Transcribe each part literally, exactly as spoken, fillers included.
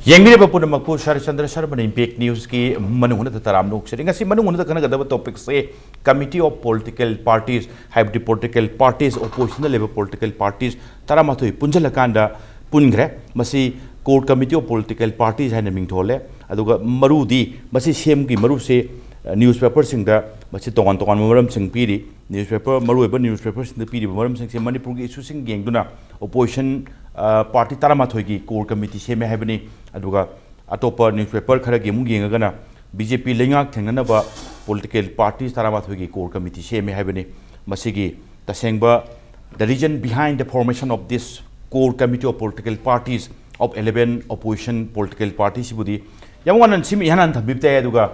ꯌꯦꯡꯕꯤꯔꯤꯕ ꯄꯨꯝꯅꯃꯛꯄꯨ ꯁꯔꯆꯟꯗ꯭ꯔ ꯁꯔꯃꯅ ꯏꯝꯄꯦꯛ ꯅ꯭ꯌꯨꯁꯀꯤ ꯃꯅꯨꯡ ꯍꯨꯠꯅ ꯇꯔꯥꯝꯅ ꯑꯣꯛꯆꯔꯤ꯫ ꯉꯁꯤ ꯃꯅꯨꯡ ꯍꯨꯠꯅ ꯈꯟꯅꯒꯗꯕ ꯇꯣꯄꯤꯛꯁꯦ ꯀꯃꯤꯇꯤ ꯑꯣꯐ ꯄꯣꯂꯤꯇꯤꯀꯦꯜ ꯄꯥꯔꯇꯤꯁ, ꯍꯥꯏꯕꯗꯤ ꯄꯣꯂꯤꯇꯤꯀꯦꯜ ꯄꯥꯔꯇꯤꯁ, ꯑꯣꯄꯣꯖꯤꯁꯟꯗ ꯂꯩꯕ ꯄꯣꯂꯤꯇꯤꯀꯦꯜ ꯄꯥꯔꯇꯤꯁ ꯇꯔꯥꯃꯥꯊꯣꯏ ꯄꯨꯟꯁꯤꯜꯂꯀꯥꯟꯗ ꯄꯨꯟꯈ꯭ꯔꯦ꯫ ꯃꯁꯤ core committee of political parties ꯍꯥꯏꯅ ꯃꯤꯡꯊꯣꯜꯂꯦ꯫ ꯑꯗꯨꯒ ꯃꯔꯨꯗꯤ ꯃꯁꯤ ꯁꯦꯝꯒꯤ ꯃꯔꯨꯁꯦ, ꯑ, ꯅ꯭ꯌꯨꯁꯄꯦꯄꯔꯁꯤꯡꯗ ꯃꯁꯤ ꯇꯣꯉꯥꯟ ꯇꯣꯉꯥꯟꯕ ꯃꯔꯝꯁꯤꯡ ꯄꯤꯔꯤ꯫ ꯅ꯭ꯌꯨꯁꯄꯦꯄꯔ, ꯃꯔꯨꯑꯣꯏꯕ ꯅ꯭ꯌꯨꯁꯄꯦꯄꯔꯁꯤꯡꯗ ꯄꯤꯔꯤꯕ ꯃꯔꯝꯁꯤꯡꯁꯦ ꯃꯅꯤꯄꯨꯔꯒꯤ ꯏꯁꯨꯁꯤꯡ ꯌꯦꯡꯗꯨꯅ ꯑꯣꯄꯣꯖꯤꯁꯟ, ꯑ, ꯄꯥꯔꯇꯤ ꯇꯔꯥꯃꯥꯊꯣꯏꯒꯤ ꯀꯣꯔ ꯀꯃꯤꯇꯤ ꯁꯦꯝꯃꯦ ꯍꯥꯏꯕꯅꯤ꯫ ꯑꯗꯨꯒ ꯑꯇꯣꯞꯄ ꯅ꯭ꯌꯨꯁꯄꯦꯄꯔ ꯈꯔꯒꯤ ꯑꯃꯨꯛ ꯌꯦꯡꯉꯒꯅ ꯕꯤ ꯖꯦ ꯄꯤ ꯂꯩꯉꯥꯛ ꯊꯦꯡꯅꯅꯕ ꯄꯣꯂꯤꯇꯤꯀꯦꯜ ꯄꯥꯔꯇꯤꯁ ꯇꯔꯥꯃꯥꯊꯣꯏꯒꯤ ꯀꯣꯔ ꯀꯃꯤꯇꯤ ꯁꯦꯝꯃꯦ ꯍꯥꯏꯕꯅꯤ꯫ ꯃꯁꯤꯒꯤ ꯇꯁꯦꯡꯕ the reason behind the formation of this core committee of political parties of eleven opposition political party ꯁꯤꯕꯨꯗꯤ ꯌꯥꯝ ꯋꯥꯅ ꯁꯤꯃ ꯏꯍꯥꯟ ꯍꯥꯟꯅ ꯊꯝꯕꯤꯕ ꯇꯥꯏ꯫ ꯑꯗꯨꯒ,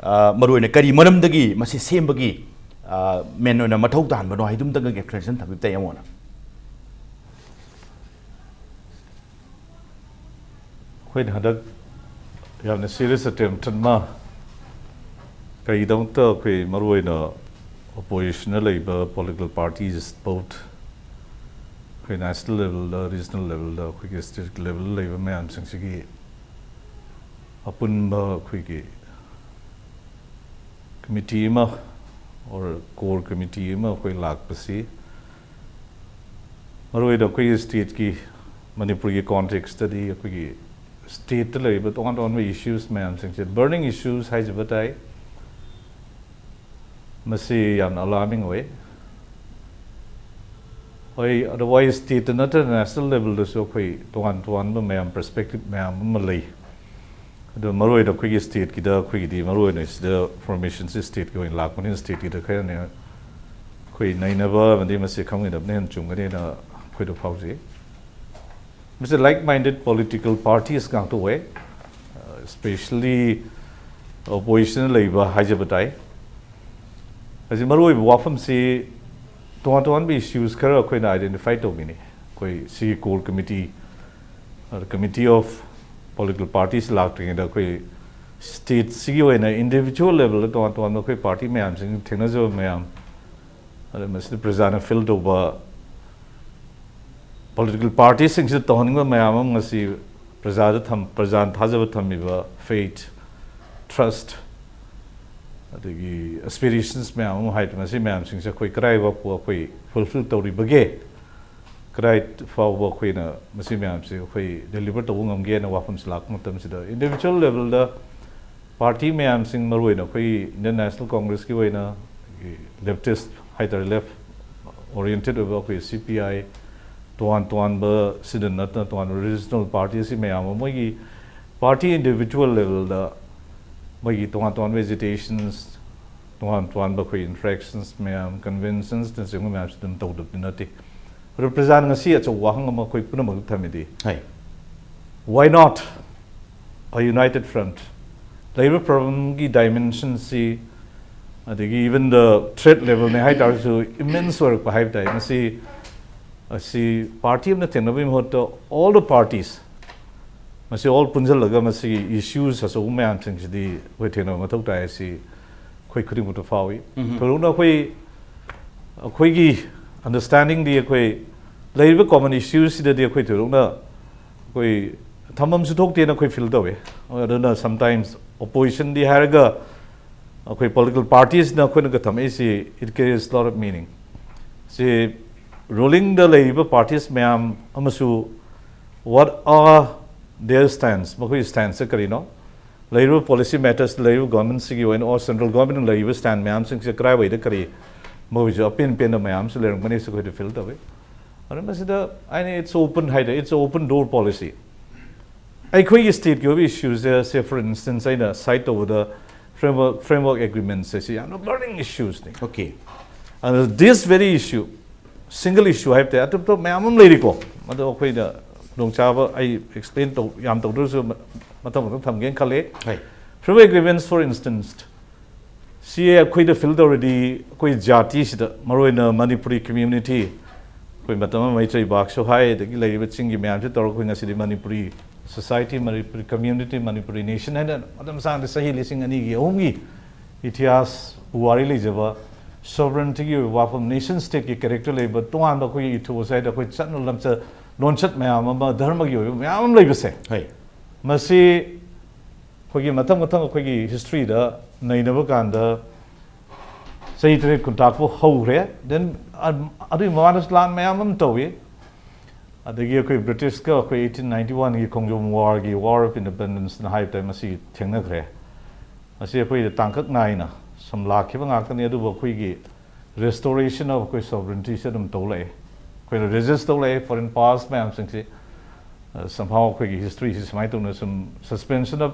ꯑ, ꯃꯔꯨꯑꯣꯏꯅ ꯀꯔꯤ ꯃꯔꯝꯗꯒꯤ ꯃꯁꯤ ꯁꯦꯝꯕꯒꯤ, ꯑ, ꯃꯦꯟ ꯑꯣꯏꯅ ꯃꯊꯧ ꯇꯥꯍꯟꯕꯅꯣ ꯍꯥꯏꯗꯨꯝꯇꯪꯒ explanation ꯊꯝꯕꯤꯕ ꯇꯥꯏ ꯌꯥꯝ ꯋꯥꯅ꯫ ꯑꯩꯈꯣꯏꯅ ꯍꯟꯗꯛ ꯌꯥꯝꯅ serious attempt ꯑꯃ, ꯀꯔꯤꯒꯤꯗꯃꯛꯇ ꯑꯩꯈꯣꯏ ꯃꯔꯨꯑꯣꯏꯅ ꯑꯣꯄꯣꯖꯤꯁꯟꯗ ꯂꯩꯕ political parties both ꯑꯩꯈꯣꯏ national levelꯗ, regional levelꯗ, ꯑꯩꯈꯣꯏꯒꯤ state levelꯗ ꯂꯩꯕ ꯃꯌꯥꯝꯁꯤꯡꯁꯤꯒꯤ ꯑꯄꯨꯟꯕ ꯑꯩꯈꯣꯏꯒꯤ committee ꯑꯃ, or core committee ꯑꯃ ꯑꯩꯈꯣꯏ ꯂꯥꯛꯄꯁꯤ, ꯃꯔꯨꯑꯣꯏꯅ ꯑꯩꯈꯣꯏꯒꯤ stateꯀꯤ, ꯃꯅꯤꯄꯨꯔꯒꯤ contextꯇꯗꯤ ꯑꯩꯈꯣꯏꯒꯤ stateꯇ ꯂꯩꯔꯤꯕ ꯇꯣꯉꯥꯟ ꯇꯣꯉꯥꯟꯕ issues ꯃꯌꯥꯝꯁꯤꯡꯁꯦ, burning issues ꯍꯥꯏꯖꯕ ꯇꯥꯏ, ꯃꯁꯤ ꯌꯥꯝꯅ alarming ꯑꯣꯏ꯫ ꯍꯣꯏ, otherwise stateꯇ ꯅꯠꯇꯅ national levelꯗꯁꯨ ꯑꯩꯈꯣꯏ ꯇꯣꯉꯥꯟ ꯇꯣꯉꯥꯟꯕ ꯃꯌꯥꯝ perspective ꯃꯌꯥꯝ ꯑꯃ ꯂꯩ꯫ ꯑꯗꯣ ꯃꯔꯨꯑꯣꯏꯅ ꯑꯩꯈꯣꯏꯒꯤ stateꯀꯤꯗ, ꯑꯩꯈꯣꯏꯒꯤꯗꯤ ꯃꯔꯨꯑꯣꯏꯅ ꯁꯤꯗ formationꯁꯤ stateꯀꯤ ꯑꯣꯏꯅ ꯂꯥꯛꯄꯅꯤꯅ, stateꯀꯤꯗ ꯈꯔ ꯍꯦꯟꯅ ꯑꯩꯈꯣꯏ ꯅꯩꯅꯕ ꯑꯃꯗꯤ ꯃꯁꯤ ꯈꯪꯃꯤꯟꯅꯕꯅ ꯍꯦꯟꯅ ꯆꯨꯝꯒꯅꯤꯅ ꯑꯩꯈꯣꯏꯗ ꯐꯥꯎꯖꯩ꯫ ꯃꯁꯤ like minded political parties ꯉꯥꯛꯇ ꯑꯣꯏ, especially opposition ꯂꯩꯕ ꯍꯥꯏꯖꯕ ꯇꯥꯏ꯫ ꯍꯧꯖꯤꯛ ꯃꯔꯨꯑꯣꯏꯕ ꯋꯥꯐꯝꯁꯤ ꯇꯣꯉꯥꯟ ꯇꯣꯉꯥꯟꯕ issues ꯈꯔ ꯑꯩꯈꯣꯏꯅ identify ꯇꯧꯕꯤꯅꯤ꯫ ꯑꯩꯈꯣꯏ ꯁꯤꯒꯤ core committee, ꯑꯗ committee of political parties ꯂꯥꯛꯇ꯭ꯔꯤꯉꯩꯗ ꯑꯩꯈꯣꯏ stateꯁꯤꯒꯤ ꯑꯣꯏꯅ individual levelꯗ ꯇꯣꯉꯥꯟ ꯇꯣꯉꯥꯟꯕ ꯑꯩꯈꯣꯏ party ꯃꯌꯥꯝꯁꯤꯡ ꯊꯦꯡꯅꯖꯕ ꯃꯌꯥꯝ, ꯑꯗ ꯃꯁꯤꯗ ꯄ꯭ꯔꯖꯥꯅ feel ꯇꯧꯕ, political partyꯁꯤꯡꯁꯤꯗ ꯇꯧꯍꯟꯅꯤꯡꯕ ꯃꯌꯥꯝ ꯑꯃ ꯉꯁꯤ ꯄ꯭ꯔꯖꯥꯗ ꯊꯝ ꯄ꯭ꯔꯖꯥꯅ ꯊꯥꯖꯕ ꯊꯝꯃꯤꯕ faith, trust, ꯑꯗꯒꯤ aspirations ꯃꯌꯥꯝ ꯑꯃ ꯍꯥꯏꯗꯅ ꯃꯁꯤ ꯃꯌꯥꯝꯁꯤꯡꯁꯦ ꯑꯩꯈꯣꯏ ꯀꯗꯥꯏꯐꯥꯎꯕ ꯑꯩꯈꯣꯏ fulfill ꯇꯧꯔꯤꯕꯒꯦ, ꯀꯗꯥꯏ ꯐꯥꯎꯕ ꯑꯩꯈꯣꯏꯅ ꯃꯁꯤ ꯃꯌꯥꯝꯁꯦ ꯑꯩꯈꯣꯏ deliver ꯇꯧꯕ ꯉꯝꯒꯦꯅ ꯋꯥꯐꯝꯁꯦ ꯂꯥꯛꯄ ꯃꯇꯝꯁꯤꯗ individual levelꯗ party ꯃꯌꯥꯝꯁꯤꯡ, ꯃꯔꯨꯑꯣꯏꯅ ꯑꯩꯈꯣꯏ Indian National Congressꯀꯤ ꯑꯣꯏꯅ leftist ꯍꯥꯏꯇꯥꯔꯦ, left oriented ꯑꯣꯏꯕ ꯑꯩꯈꯣꯏ C P I, ꯇꯣꯉꯥꯟ ꯇꯣꯉꯥꯟꯕ ꯁꯤꯗ ꯅꯠꯇꯅ ꯇꯣꯉꯥꯟꯕ regional party ꯑꯁꯤ ꯃꯌꯥꯝ ꯑꯃ ꯃꯣꯏꯒꯤ party individual levelꯗ ꯃꯣꯏꯒꯤ ꯇꯣꯉꯥꯟ ꯇꯣꯉꯥꯟꯕ agitations, ꯇꯣꯉꯥꯟ ꯇꯣꯉꯥꯟꯕ ꯑꯩꯈꯣꯏ interactions ꯃꯌꯥꯝ, conventions ꯅꯆꯤꯡꯕ ꯃꯌꯥꯝꯁꯤ ꯑꯗꯨꯝ ꯇꯧꯗꯕꯗꯤ ꯅꯠꯇꯦ꯫ ꯑꯗꯨ ꯄ꯭ꯔꯖꯥꯅ ꯉꯁꯤ ꯑꯆꯧꯕ ꯋꯥꯍꯪ ꯑꯃ ꯑꯩꯈꯣꯏ ꯄꯨꯝꯅꯃꯛꯇ ꯊꯝꯃꯤꯗꯤ, ꯍꯥꯏ꯫ Why not a united front? ꯂꯩꯔꯤꯕ problemꯒꯤ dimensionꯁꯤ, ꯑꯗꯒꯤ even the threat levelꯅꯦ ꯍꯥꯏ ꯇꯥꯔꯁꯨ, immense ꯑꯣꯏꯔꯛꯄ ꯍꯥꯏꯕ ꯇꯥꯏ꯫ ꯃꯁꯤ ꯑꯁꯤ party ꯑꯃꯅ ꯊꯦꯡꯅꯕꯒꯤ ꯃꯍꯨꯠꯇ all the parties, ꯃꯁꯤ all ꯄꯨꯟꯁꯤꯜꯂꯒ ꯃꯁꯤꯒꯤ issues ꯑꯆꯧꯕ ꯃꯌꯥꯝꯁꯤꯡꯁꯤꯗꯤ ꯑꯩꯈꯣꯏ ꯊꯦꯡꯅꯕ ꯃꯊꯧ ꯇꯥꯏ꯫ ꯑꯁꯤ ꯑꯩꯈꯣꯏ ꯈꯨꯗꯤꯡꯃꯛꯇ ꯐꯥꯎꯏ꯫ ꯊꯣꯏꯗꯣꯛꯅ ꯑꯩꯈꯣꯏ ꯑꯩꯈꯣꯏꯒꯤ understandingꯗꯤ ꯑꯩꯈꯣꯏ ꯂꯩꯔꯤꯕ common issuesꯁꯤꯗꯗꯤ ꯑꯩꯈꯣꯏ ꯊꯣꯏꯗꯣꯛꯅ ꯑꯩꯈꯣꯏ ꯊꯝꯐꯝꯁꯨ ꯊꯣꯛꯇꯦꯅ ꯑꯩꯈꯣꯏ feel ꯇꯧꯋꯦ꯫ ꯑꯗꯨꯅ sometimes oppositionꯗꯤ ꯍꯥꯏꯔꯒ ꯑꯩꯈꯣꯏ political partiesꯅ ꯑꯩꯈꯣꯏꯅꯒ ꯊꯝꯃꯛꯏꯁꯤ, it carries lot of meaning꯫ ꯁꯤ rulingꯗ ꯂꯩꯔꯤꯕ parties ꯃꯌꯥꯝ ꯑꯃꯁꯨ what are their stance, ꯃꯈꯣꯏꯒꯤ stanceꯁꯦ ꯀꯔꯤꯅꯣ? ꯂꯩꯔꯤꯕ policy mattersꯇ ꯂꯩꯔꯤꯕ governmentꯁꯤꯒꯤ ꯑꯣꯏꯅ or central governmentꯅ ꯂꯩꯔꯤꯕ stand ꯃꯌꯥꯝꯁꯤꯡꯁꯦ ꯀꯗꯥꯏꯋꯥꯏꯗ ꯀꯔꯤ ꯃꯈꯣꯏꯁꯨ ꯑꯄꯦꯟ ꯄꯦꯟꯗ ꯃꯌꯥꯝꯁꯨ ꯂꯩꯔꯝꯒꯅꯤꯁꯨ ꯑꯩꯈꯣꯏꯗ feel ꯇꯧꯋꯤ꯫ ꯑꯗꯨꯅ ꯃꯁꯤꯗ ꯑꯩꯅ it's open ꯍꯥꯏꯗ, it's open door policy꯫ ꯑꯩꯈꯣꯏꯒꯤ stateꯀꯤ ꯑꯣꯏꯕ issuesꯁꯦ, say for instance, ꯑꯩꯅ cite ꯇꯧꯕꯗ framework, framework agreementꯁꯦ ꯁꯤ ꯌꯥꯝꯅ burning issuesꯅꯤ꯫ Okay꯫ ꯑꯗꯨ this very issue, single issue ꯍꯥꯏꯕ ꯇꯥꯏ, ꯑꯇꯣꯞꯄ ꯃꯌꯥꯝ ꯑꯃ ꯂꯩꯔꯤꯀꯣ, ꯃꯗꯨ ꯑꯩꯈꯣꯏꯅ ꯈꯨꯗꯣꯡꯆꯥꯕ ꯑꯩ explain ꯇꯧ ꯌꯥꯝ ꯇꯧꯗ꯭ꯔꯁꯨ ꯃ- ꯃꯊꯪ ꯃꯊꯪ ꯊꯝꯒꯦꯅ ꯈꯜꯂꯦ꯫ ꯍꯣꯏ꯫ Framework agreements, for instance, ꯁꯤ ꯑꯩꯈꯣꯏꯗ feel ꯇꯧꯔꯗꯤ, ꯑꯩꯈꯣꯏ ꯖꯥꯇꯤꯁꯤꯗ, ꯃꯔꯨꯑꯣꯏꯅ ꯃꯅꯤꯄꯨꯔꯤ community, ꯑꯩꯈꯣꯏ ꯃꯇꯝ ꯑꯃ ꯃꯩꯇ꯭ꯔꯩ ꯕꯥꯛꯁꯨ ꯍꯥꯏ, ꯑꯗꯒꯤ ꯂꯩꯔꯤꯕ ꯆꯤꯡꯒꯤ ꯃꯌꯥꯝꯁꯤ ꯇꯧꯔꯒ ꯑꯩꯈꯣꯏ ꯉꯁꯤꯗꯤ Manipuri society, Manipuri community, Manipuri nation ꯍꯥꯏꯅ ꯃꯇꯝ ꯁꯥꯡꯅ ꯆꯍꯤ ꯂꯤꯁꯤꯡ ꯑꯅꯤꯒꯤ ꯑꯍꯨꯝꯒꯤ ꯏꯇꯤꯍꯥꯁ ꯄꯨꯋꯥꯔꯤ ꯂꯩꯖꯕ, sovereigntyꯒꯤ ꯑꯣꯏꯕ ꯋꯥꯐꯝ, nation stateꯀꯤ character ꯂꯩꯕ, ꯇꯣꯉꯥꯟꯕ ꯑꯩꯈꯣꯏꯒꯤ ethos ꯍꯥꯏꯗ ꯑꯩꯈꯣꯏ ꯆꯠꯅ ꯂꯝꯆꯠ ꯂꯣꯟꯆꯠ ꯃꯌꯥꯝ ꯑꯃ, ꯙꯔꯃꯒꯤ ꯑꯣꯏꯕ ꯃꯌꯥꯝ ꯑꯃ ꯂꯩꯕꯁꯦ, ꯍꯣꯏ꯫ ꯃꯁꯤ ꯑꯩꯈꯣꯏꯒꯤ ꯃꯊꯪ ꯃꯊꯪ ꯑꯩꯈꯣꯏꯒꯤ ꯍꯤꯁꯇ꯭ꯔꯤꯗ ꯅꯩꯅꯕ ꯀꯥꯟꯗ, ꯆꯍꯤ ꯇꯔꯦꯠ ꯀꯨꯟꯇꯥꯛꯄꯨ ꯍꯧꯈ꯭ꯔꯦ꯫ Then ꯑꯗꯨꯒꯤ ꯃꯃꯥꯡꯗꯁꯨ ꯂꯥꯟ ꯃꯌꯥꯝ ꯑꯃ ꯇꯧꯏ꯫ ꯑꯗꯒꯤ ꯑꯩꯈꯣꯏ ꯕ꯭ꯔꯤꯇꯤꯁꯀ ꯑꯩꯈꯣꯏ eighteen ninety one ꯒꯤ ꯈꯣꯡꯖꯣꯝ ꯋꯥꯔꯒꯤ, War of Independence ꯅ ꯍꯥꯏꯕ ꯇꯥꯏ, ꯃꯁꯤ ꯊꯦꯡꯅꯈ꯭ꯔꯦ꯫ ꯃꯁꯤ ꯑꯩꯈꯣꯏꯗ ꯇꯥꯡꯀꯛ ꯅꯥꯏꯅ ꯁꯨꯝ ꯂꯥꯛꯈꯤꯕ ꯉꯥꯛꯇꯅꯤ꯫ ꯑꯗꯨꯕꯨ ꯑꯩꯈꯣꯏꯒꯤ restoration of ꯑꯩꯈꯣꯏ sovereignty ꯁꯦ ꯑꯗꯨꯝ ꯇꯧ ꯂꯥꯛꯑꯦ꯫ ꯑꯩꯈꯣꯏꯅ ꯔꯦꯖꯤꯁ ꯇꯧ ꯂꯥꯛꯑꯦ foreign powers ꯃꯌꯥꯝꯁꯤꯡꯁꯤ꯫ Somehow ꯑꯩꯈꯣꯏꯒꯤ ꯍꯤꯁꯇ꯭ꯔꯤꯁꯤ ꯁꯨꯃꯥꯏꯅ ꯇꯧꯅ ꯁꯨꯝ suspension of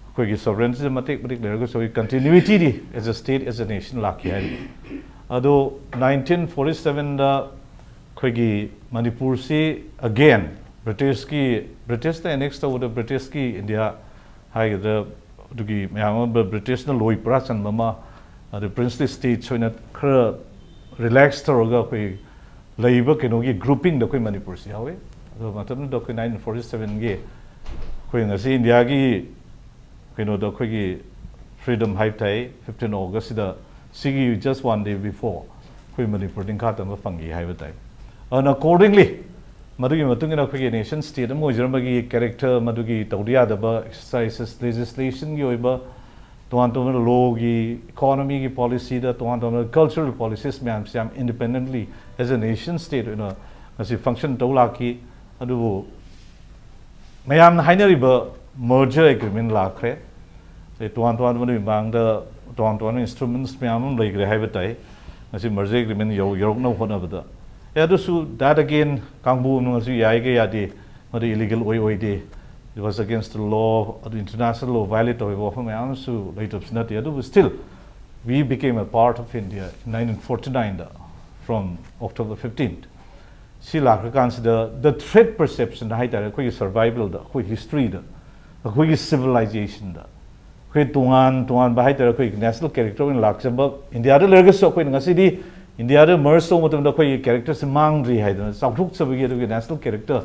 ꯑꯩꯈꯣꯏꯒꯤ sovereignty ꯁꯦ ꯃꯇꯦꯛ ꯃꯇꯦꯛ ꯂꯩꯔꯒꯁꯨ, ꯑꯩꯈꯣꯏ continuity D as a state, as a nation ꯂꯥꯛꯈꯤ ꯍꯥꯏꯔꯤ꯫ ꯑꯗꯣ nineteen forty seven ꯗ ꯑꯩꯈꯣꯏꯒꯤ ꯃꯅꯤꯄꯨꯔꯁꯤ again ꯕ꯭ꯔꯤꯇꯤꯁꯀꯤ, ꯕ꯭ꯔꯤꯇꯤꯁꯅ annex ꯇꯧꯕꯗ ꯕ꯭ꯔꯤꯇꯤꯁꯀꯤ ꯏꯟꯗꯤꯌꯥ ꯍꯥꯏꯒꯗ꯭ꯔꯥ, ꯑꯗꯨꯒꯤ ꯃꯌꯥꯝ ꯑꯃ ꯕ꯭ꯔꯤꯇꯤꯁꯅ ꯂꯣꯏ ꯄꯨꯔꯥ ꯆꯟꯕ ꯑꯃ, ꯑꯗꯨ princely states ꯑꯣꯏꯅ ꯈꯔ relax ꯇꯧꯔꯒ ꯑꯩꯈꯣꯏ ꯂꯩꯕ ꯀꯩꯅꯣꯒꯤ grouping ꯗ ꯑꯩꯈꯣꯏ ꯃꯅꯤꯄꯨꯔꯁꯤ ꯌꯥꯎꯏ꯫ ꯑꯗꯨ ꯃꯇꯝꯗꯨꯗ ꯑꯩꯈꯣꯏ nineteen forty seven ꯒꯤ ꯑꯩꯈꯣꯏ ꯉꯁꯤ ꯏꯟꯗꯤꯌꯥꯒꯤ ꯀꯩꯅꯣꯗ ꯑꯩꯈꯣꯏꯒꯤ freedom ꯍꯥꯏꯕ ꯇꯥꯏ, fifteen August ꯁꯤꯗ, ꯁꯤꯒꯤ just one day before ꯑꯩꯈꯣꯏ ꯃꯅꯤꯄꯨꯔ ꯅꯤꯡꯈꯥ ꯇꯝꯕ ꯐꯪꯈꯤ ꯍꯥꯏꯕ ꯇꯥꯏ꯫ ꯑꯗꯨꯅ accordingly ꯃꯗꯨꯒꯤ ꯃꯇꯨꯡ ꯏꯟꯅ ꯑꯩꯈꯣꯏꯒꯤ nation state ꯑꯃ ꯑꯣꯏꯖꯔꯝꯕꯒꯤ character, ꯃꯗꯨꯒꯤ ꯇꯧꯗ ꯌꯥꯗꯕ exercises, legislation ꯒꯤ ꯑꯣꯏꯕ ꯇꯣꯉꯥꯟ ꯇꯣꯉꯥꯟꯕ law ꯒꯤ, economy ꯒꯤ policy ꯗ, ꯇꯣꯉꯥꯟ ꯇꯣꯉꯥꯟꯕ cultural policies ꯃꯌꯥꯝꯁꯤ ꯌꯥꯝ independently as a nation state ꯑꯣꯏꯅ ꯉꯁꯤ function ꯇꯧ ꯂꯥꯛꯈꯤ꯫ ꯑꯗꯨꯕꯨ ꯃꯌꯥꯝꯅ ꯍꯥꯏꯅꯔꯤꯕ merger agreement ꯂꯥꯛꯈ꯭ꯔꯦ꯫ ꯑꯗꯩ ꯇꯣꯉꯥꯟ ꯇꯣꯉꯥꯟꯕ ꯃꯗꯨꯒꯤ ꯃꯃꯥꯡꯗ ꯇꯣꯉꯥꯟ ꯇꯣꯉꯥꯟꯕ instruments ꯃꯌꯥꯝ ꯑꯃ ꯂꯩꯈ꯭ꯔꯦ ꯍꯥꯏꯕ ꯇꯥꯏ꯫ ꯉꯁꯤ merger agreement ꯌꯧ-, ꯌꯧꯔꯛꯅꯕ ꯍꯣꯠꯅꯕꯗ꯫ ꯑꯦ, ꯑꯗꯨꯁꯨ that again ꯀꯥꯡꯕꯨ ꯑꯃꯅꯁꯨ ꯌꯥꯏꯒ ꯌꯥꯗꯦ, ꯃꯗꯨ illegal ꯑꯣꯏ ꯑꯣꯏꯗꯦ, it was against the law, ꯑꯗꯨ international law violate ꯇꯧꯔꯤꯕ ꯋꯥꯐꯝ ꯃꯌꯥꯝ ꯑꯃꯁꯨ ꯂꯩꯇꯕꯁꯨ ꯅꯠꯇꯦ꯫ ꯑꯗꯨꯕꯨ still we became a part of India in nineteen forty nine the, from October fifteenth꯫ ꯁꯤ ꯂꯥꯛꯈ꯭ꯔꯀꯥꯟꯁꯤꯗ the threat perception ꯍꯥꯏ ꯇꯥꯔꯦ, ꯑꯩꯈꯣꯏꯒꯤ survival ꯗ, ꯑꯩꯈꯣꯏ history ꯗ, ꯑꯩꯈꯣꯏꯒꯤ civilization ꯗ, ꯑꯩꯈꯣꯏ ꯇꯣꯉꯥꯟ ꯇꯣꯉꯥꯟꯕ ꯍꯥꯏ ꯇꯥꯔꯦ, ꯑꯩꯈꯣꯏꯒꯤ national character ꯑꯣꯏꯅ ꯂꯥꯛꯆꯕ, ꯏꯟꯗꯤꯌꯥꯗ ꯂꯩꯔꯒꯁꯨ ꯑꯩꯈꯣꯏꯅ ꯉꯁꯤꯗꯤ ꯏꯟꯗꯤꯌꯥꯗ merge ꯇꯧꯕ ꯃꯇꯝꯗ ꯑꯩꯈꯣꯏꯒꯤ character ꯁꯦ ꯃꯥꯡꯗ꯭ꯔꯤ ꯍꯥꯏꯗꯅ ꯆꯥꯎꯊꯣꯛꯆꯕꯒꯤ ꯑꯗꯨꯒꯤ national character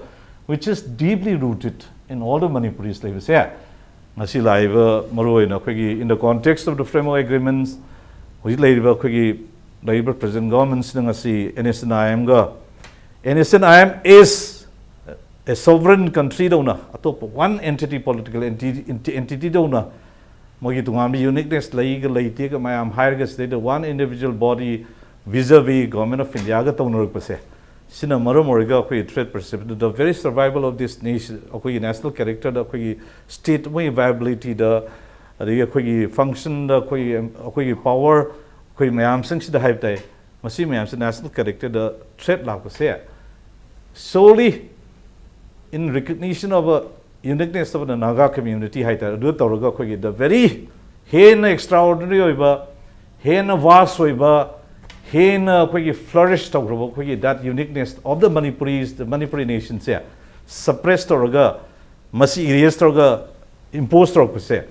which is deeply rooted in all the Manipuris ꯂꯩꯕꯁꯦ, ꯉꯁꯤ ꯂꯥꯛꯏꯕ ꯃꯔꯨꯑꯣꯏꯅ ꯑꯩꯈꯣꯏꯒꯤ in the context of the framework agreements, ꯍꯧꯖꯤꯛ ꯂꯩꯔꯤꯕ ꯑꯩꯈꯣꯏꯒꯤ ꯂꯩꯔꯤꯕ present government ꯁꯤꯅ ꯉꯁꯤ NSCN-IM ꯒ, NSCN-IM is A sovereign country ꯗꯧꯅ, ꯑꯇꯣꯞꯄ one entity, political entity, entity ꯗꯧꯅ ꯃꯣꯏꯒꯤ ꯇꯣꯉꯥꯟꯕ uniqueness ꯂꯩꯒ ꯂꯩꯇꯦꯒ ꯃꯌꯥꯝ ꯍꯥꯏꯔꯒ, ꯁꯤꯗꯩꯗ one individual body vis-a-vis Government of India ꯒ ꯇꯧꯅꯔꯛꯄꯁꯦ, ꯁꯤꯅ ꯃꯔꯝ ꯑꯣꯏꯔꯒ ꯑꯩꯈꯣꯏꯒꯤ threat perception, the very survival of this nation, ꯑꯩꯈꯣꯏꯒꯤ national character ꯗ, ꯑꯩꯈꯣꯏꯒꯤ state ꯑꯃꯒꯤ viability ꯗ, ꯑꯗꯒꯤ ꯑꯩꯈꯣꯏꯒꯤ function ꯗ, ꯑꯩꯈꯣꯏꯒꯤ, ꯑꯩꯈꯣꯏꯒꯤ power, ꯑꯩꯈꯣꯏ ꯃꯌꯥꯝꯁꯤꯡꯁꯤꯗ ꯍꯥꯏꯕ ꯇꯥꯏ, ꯃꯁꯤ ꯃꯌꯥꯝꯁꯦ national character ꯗ threat ꯂꯥꯛꯄꯁꯦ solely in recognition of a uniqueness of the Naga community ꯍꯥꯏꯇꯥꯔꯦ, ꯑꯗꯨ ꯇꯧꯔꯒ ꯑꯩꯈꯣꯏꯒꯤ the very ꯍꯦꯟꯅ extraordinary ꯑꯣꯏꯕ, ꯍꯦꯟꯅ vast ꯑꯣꯏꯕ, ꯍꯦꯟꯅ ꯑꯩꯈꯣꯏꯒꯤ flourish ꯇꯧꯈ꯭ꯔꯕ ꯑꯩꯈꯣꯏꯒꯤ that uniqueness of the Manipuris, the Manipuri nation say suppress ꯇꯧꯔꯒ, ꯃꯁꯤ erase ꯇꯧꯔꯒ impose ꯇꯧꯔꯛꯄꯁꯦ,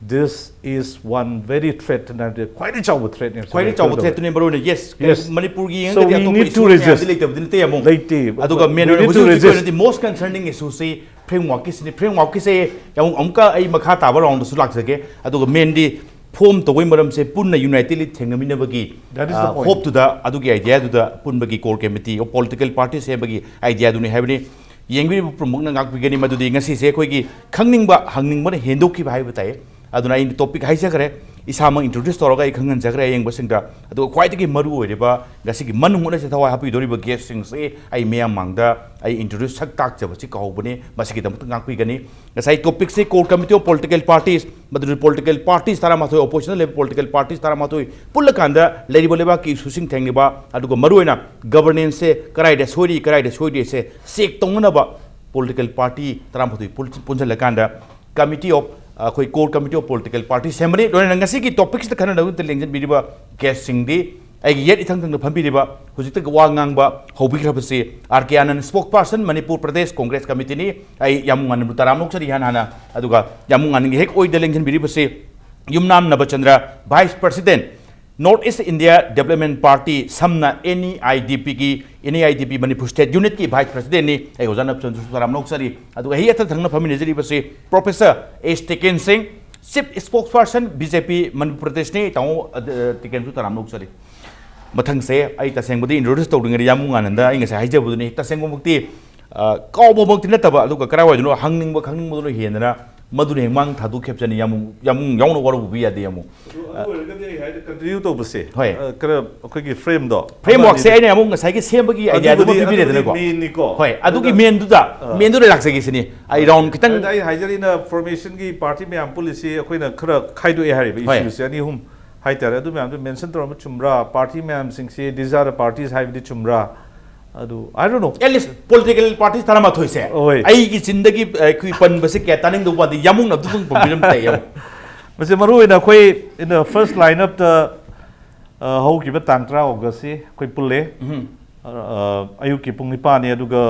this is one very threat, ꯈ꯭ꯋꯥꯏꯗꯒꯤ ꯆꯥꯎꯕ threat ꯅꯦ꯫ ꯈ꯭ꯋꯥꯏꯗꯒꯤ ꯆꯥꯎꯕ threat ꯇꯨꯅꯦ, ꯃꯔꯨ ꯑꯣꯏꯅ꯫ Yes, yes, ꯃꯅꯤꯄꯨꯔꯒꯤ ꯌꯦꯡꯉꯒꯗꯤ ꯑꯇꯣꯞꯄ issue ꯃꯌꯥꯝꯗꯤ ꯂꯩꯇꯕꯗꯤ ꯅꯠꯇꯦ ꯑꯃꯨꯛ꯫ ꯂꯩꯇꯦ꯫ ꯑꯗꯨꯒ main ꯑꯣꯏꯅ ꯍꯧꯖꯤꯛ ꯍꯧꯖꯤꯛꯀꯤ ꯑꯣꯏꯅꯗꯤ most concerning issue ꯁꯤ framework ꯀꯤꯁꯤꯅꯤ꯫ Framework ꯀꯤꯁꯦ ꯑꯃꯨꯛ, ꯑꯃꯨꯛꯀ ꯑꯩ ꯃꯈꯥ ꯇꯥꯕ round ꯗꯁꯨ ꯂꯥꯛꯆꯒꯦ꯫ ꯑꯗꯨꯒ main ꯗꯤ form ꯇꯧꯕꯒꯤ ꯃꯔꯝꯁꯦ ꯄꯨꯟꯅ unitedly ꯊꯦꯡꯅꯃꯤꯟꯅꯕꯒꯤ, That is the point. Hope ꯇꯨꯗ, ꯑꯗꯨꯒꯤ idea ꯗꯨꯗ ꯄꯨꯟꯕꯒꯤ core committee of political party ꯁꯦꯝꯕꯒꯤ idea ꯗꯨꯅꯤ ꯍꯥꯏꯕꯅꯤ꯫ ꯌꯦꯡꯕꯤꯔꯤꯕ ꯄꯨꯝꯅꯃꯛꯅ ꯉꯥꯛꯄꯤꯒꯅꯤ꯫ ꯃꯗꯨꯗꯤ ꯉꯁꯤꯁꯦ ꯑꯩꯈꯣꯏꯒꯤ ꯈꯪꯅꯤꯡꯕ, ꯍꯪꯅꯤꯡꯕꯅ ꯍꯦꯟꯗꯣꯛꯈꯤꯕ ꯍꯥꯏꯕ ꯇꯥꯏ꯫ ꯑꯗꯨꯅ ꯑꯩꯅ topic ꯍꯥꯏꯖꯈ꯭ꯔꯦ, ꯏꯁꯥꯃꯛ introduce ꯇꯧꯔꯒ ꯑꯩ ꯈꯪꯍꯟꯖꯈ꯭ꯔꯦ ꯑꯌꯦꯡꯕꯁꯤꯡꯗ꯫ ꯑꯗꯨꯒ ꯈ꯭ꯋꯥꯏꯗꯒꯤ ꯃꯔꯨ ꯑꯣꯏꯔꯤꯕ ꯉꯁꯤꯒꯤ ꯃꯅꯨꯡ ꯍꯨꯠꯅꯁꯦ ꯊꯋꯥꯏ ꯍꯥꯞꯄꯤꯗꯣꯔꯤꯕ guest ꯁꯤꯡꯁꯤ ꯑꯩ ꯃꯤꯌꯥꯝ ꯃꯥꯡꯗ ꯑꯩ introduce, ꯁꯛ ꯇꯥꯛꯆꯕꯁꯤ ꯀꯥꯎꯕꯅꯤ, ꯃꯁꯤꯒꯤꯗꯃꯛꯇ ꯉꯥꯛꯄꯤꯒꯅꯤ꯫ ꯉꯁꯥꯏ topic ꯁꯤ Core Committee of Political Parties, ꯃꯗꯨꯗꯤ political parties ꯇꯔꯥꯃꯥꯊꯣꯏ, opposition ꯂꯩꯕ political parties ꯇꯔꯥꯃꯥꯊꯣꯏ ꯄꯨꯜꯂꯀꯥꯟꯗ ꯂꯩꯔꯤꯕ ꯂꯩꯕꯥꯛꯀꯤ issue ꯁꯤꯡ ꯊꯦꯡꯅꯕ, ꯑꯗꯨꯒ ꯃꯔꯨꯑꯣꯏꯅ governance ꯁꯦ ꯀꯗꯥꯏꯗ ꯁꯣꯏꯔꯤ, ꯀꯗꯥꯏꯗ ꯁꯣꯏꯗꯦꯁꯦ check ꯇꯧꯅꯅꯕ political party ꯇꯔꯥꯃꯥꯊꯣꯏ ꯄꯨꯟ-, ꯄꯨꯟꯁꯤꯜꯂꯀꯥꯟꯗ committee of, ꯑꯩꯈꯣꯏ Core Committee of Political Party ꯁꯦꯝꯕꯅꯤ꯫ ꯂꯣꯏꯅꯅ ꯉꯁꯤꯒꯤ topic ꯁꯤꯗ ꯈꯟꯅꯅꯕꯒꯤꯗꯃꯛꯇ ꯂꯦꯡꯁꯤꯟꯕꯤꯔꯤꯕ guest ꯁꯤꯡꯗꯤ ꯑꯩꯒꯤ ꯌꯦꯠ ꯏꯊꯪ ꯊꯪꯅ ꯐꯝꯕꯤꯔꯤꯕ, ꯍꯧꯖꯤꯛꯇ ꯋꯥ ꯉꯥꯡꯕ ꯍꯧꯕꯤꯈ꯭ꯔꯕꯁꯤ ꯑꯥꯔ ꯀꯦ ꯑꯥꯅꯟꯗ, spokesperson, ꯃꯅꯤꯄꯨꯔ ꯄ꯭ꯔꯗꯦꯁ ꯀꯣꯡꯒ꯭ꯔꯦꯁ ꯀꯃꯤꯇꯤꯅꯤ꯫ ꯑꯩ ꯌꯥꯝꯕꯨꯡ ꯑꯥꯅꯟꯗꯕꯨ ꯇꯔꯥꯝꯅ ꯑꯣꯛꯆꯔꯤ ꯏꯍꯥꯟ ꯍꯥꯟꯅ꯫ ꯑꯗꯨꯒ ꯌꯥꯝꯕꯨꯡ ꯑꯥꯅꯟꯗꯒꯤ ꯍꯦꯛ ꯑꯣꯏꯗ ꯂꯦꯡꯁꯤꯟꯕꯤꯔꯤꯕꯁꯤ ꯌꯨꯝꯅꯥꯝ ꯅꯕꯆꯟꯗ꯭ꯔ, vice president, North East India Development Party, ꯁꯝꯅ N E I D P ꯒꯤ, N E I D P Manipur State Unit ꯀꯤ vice president ꯅꯤ꯫ ꯑꯩ ꯑꯣꯖꯥ ꯅꯕꯆꯟꯗ꯭ꯔꯁꯨ ꯇꯔꯥꯝꯅ ꯑꯣꯛꯆꯔꯤ꯫ ꯑꯗꯨꯒ ꯑꯩ ꯏꯊꯪ ꯊꯪꯅ ꯐꯝꯃꯤꯟꯅꯖꯔꯤꯕꯁꯤ Professor S ꯇꯤꯀꯦꯟ ꯁꯤꯡ, chief spokesperson B J P Manipur ꯄ꯭ꯔꯗꯦꯁꯅꯤ꯫ ꯇꯥꯃꯣ, ꯑ, ꯇꯤꯀꯦꯟꯁꯨ ꯇꯔꯥꯝꯅ ꯑꯣꯛꯆꯔꯤ꯫ ꯃꯊꯪꯁꯦ ꯑꯩ ꯇꯁꯦꯡꯕꯗꯤ introduce ꯇꯧꯗ꯭ꯔꯤꯉꯩꯗ ꯌꯥꯝꯕꯨꯡ ꯑꯥꯅꯟꯗ ꯑꯩ ꯉꯁꯥꯏ ꯍꯥꯏꯖꯕꯗꯨꯅꯤ, ꯇꯁꯦꯡꯕꯃꯛꯇꯤ ꯑ, ꯀꯥꯎꯕꯃꯛꯇꯤ ꯅꯠꯇꯕ, ꯑꯗꯨꯒ ꯀꯔꯥꯏꯋꯥꯏꯗꯅꯣ ꯍꯪꯅꯤꯡꯕ ꯈꯪꯅꯤꯡꯕꯗꯨꯅ ꯍꯦꯟꯗꯅ ꯃꯗꯨꯅ ꯍꯦꯛ ꯃꯥꯡ ꯊꯥꯗꯣꯛꯈꯤꯕꯁꯤꯅ ꯌꯥꯝ, ꯌꯥꯝ ꯌꯥꯎꯅ ꯋꯥꯔꯧꯕꯤꯕ ꯌꯥꯗꯦ ꯑꯃꯨꯛ꯫ ꯑꯗꯨ, ꯑꯗꯨ ꯑꯣꯏꯔꯒꯗꯤ ꯑꯩ ꯍꯥꯏꯗꯤ continue ꯇꯧꯕꯁꯦ, ꯍꯣꯏ꯫ ꯑ, ꯈꯔ ꯑꯩꯈꯣꯏꯒꯤ frameꯗꯣ, frameworkꯁꯦ ꯑꯃ ꯑꯅꯤꯗꯤ ꯑꯩꯅ ꯑꯃꯨꯛ ꯉꯁꯥꯏꯒꯤ ꯁꯦꯝꯕꯒꯤ ideaꯗꯨꯃ ꯑꯗꯨꯕꯨꯗꯤ, ꯄꯤꯕꯤꯔꯦꯗꯅꯀꯣ꯫ ꯑꯗꯨꯕꯨꯗꯤ mainꯅꯤꯀꯣ꯫ ꯍꯣꯏ, ꯑꯗꯨꯒꯤ ꯑꯗꯨꯗ, mainꯗꯨꯗ, ꯑ, mainꯗꯨꯗ ꯂꯥꯛꯆꯒꯦ ꯁꯤꯅꯤ꯫ ꯑꯩ round ꯈꯤꯇꯪ ꯑꯗꯨꯗ ꯑꯩ ꯍꯥꯏꯖꯔꯤꯅ formationꯒꯤ party ꯃꯌꯥꯝ ꯄꯨꯜꯂꯤꯁꯤ ꯑꯩꯈꯣꯏꯅ ꯈꯔ ꯈꯥꯏꯗꯣꯛꯑꯦ ꯍꯥꯏꯔꯤꯕ ꯍꯣꯏ꯫ Issueꯁꯦ ꯑꯅꯤ ꯑꯍꯨꯝ ꯍꯥꯏꯇꯥꯔꯦ꯫ ꯑꯗꯨ ꯃꯌꯥꯝꯗꯨ mention ꯇꯧꯔꯝꯕ ꯆꯨꯝꯕ꯭ꯔꯥ? Party ꯃꯌꯥꯝꯁꯤꯡꯁꯤ these are the parties ꯍꯥꯏꯕꯗꯤ ꯆꯨꯝꯕ꯭ꯔꯥ? ꯑꯗꯨ, I don't know꯫ At least political parties ꯇꯔꯥꯃꯥꯊꯣꯏꯁꯦ ꯍꯣꯏ꯫ ꯑꯩꯒꯤ ꯆꯤꯟꯗꯒꯤ, ꯑ, ꯑꯩꯈꯣꯏ ꯄꯟꯕꯁꯦ ꯀꯌꯥ ꯇꯥꯅꯤꯡꯗꯧꯕ ꯃꯥꯟꯗꯦ꯫ ꯌꯥꯝꯃꯨꯡꯅ ꯑꯗꯨꯝ ꯄꯟꯕꯤꯔꯝ ꯇꯥꯏ, ꯌꯥꯝꯃꯨꯡ꯫ ꯃꯁꯤ ꯃꯔꯨ ꯑꯣꯏꯅ ꯑꯩꯈꯣꯏ in the first lineupꯇ, ꯑ, ꯍꯧꯈꯤꯕ ꯇꯥꯡ ꯇꯔꯥ Augustꯁꯤ ꯑꯩꯈꯣꯏ ꯄꯨꯜꯂꯦ꯫ ꯎꯝ꯫ ꯑ, ꯑ, ꯑꯌꯨꯛꯀꯤ ꯄꯨꯡ ꯅꯤꯄꯥꯟꯅꯤ, ꯑꯗꯨꯒ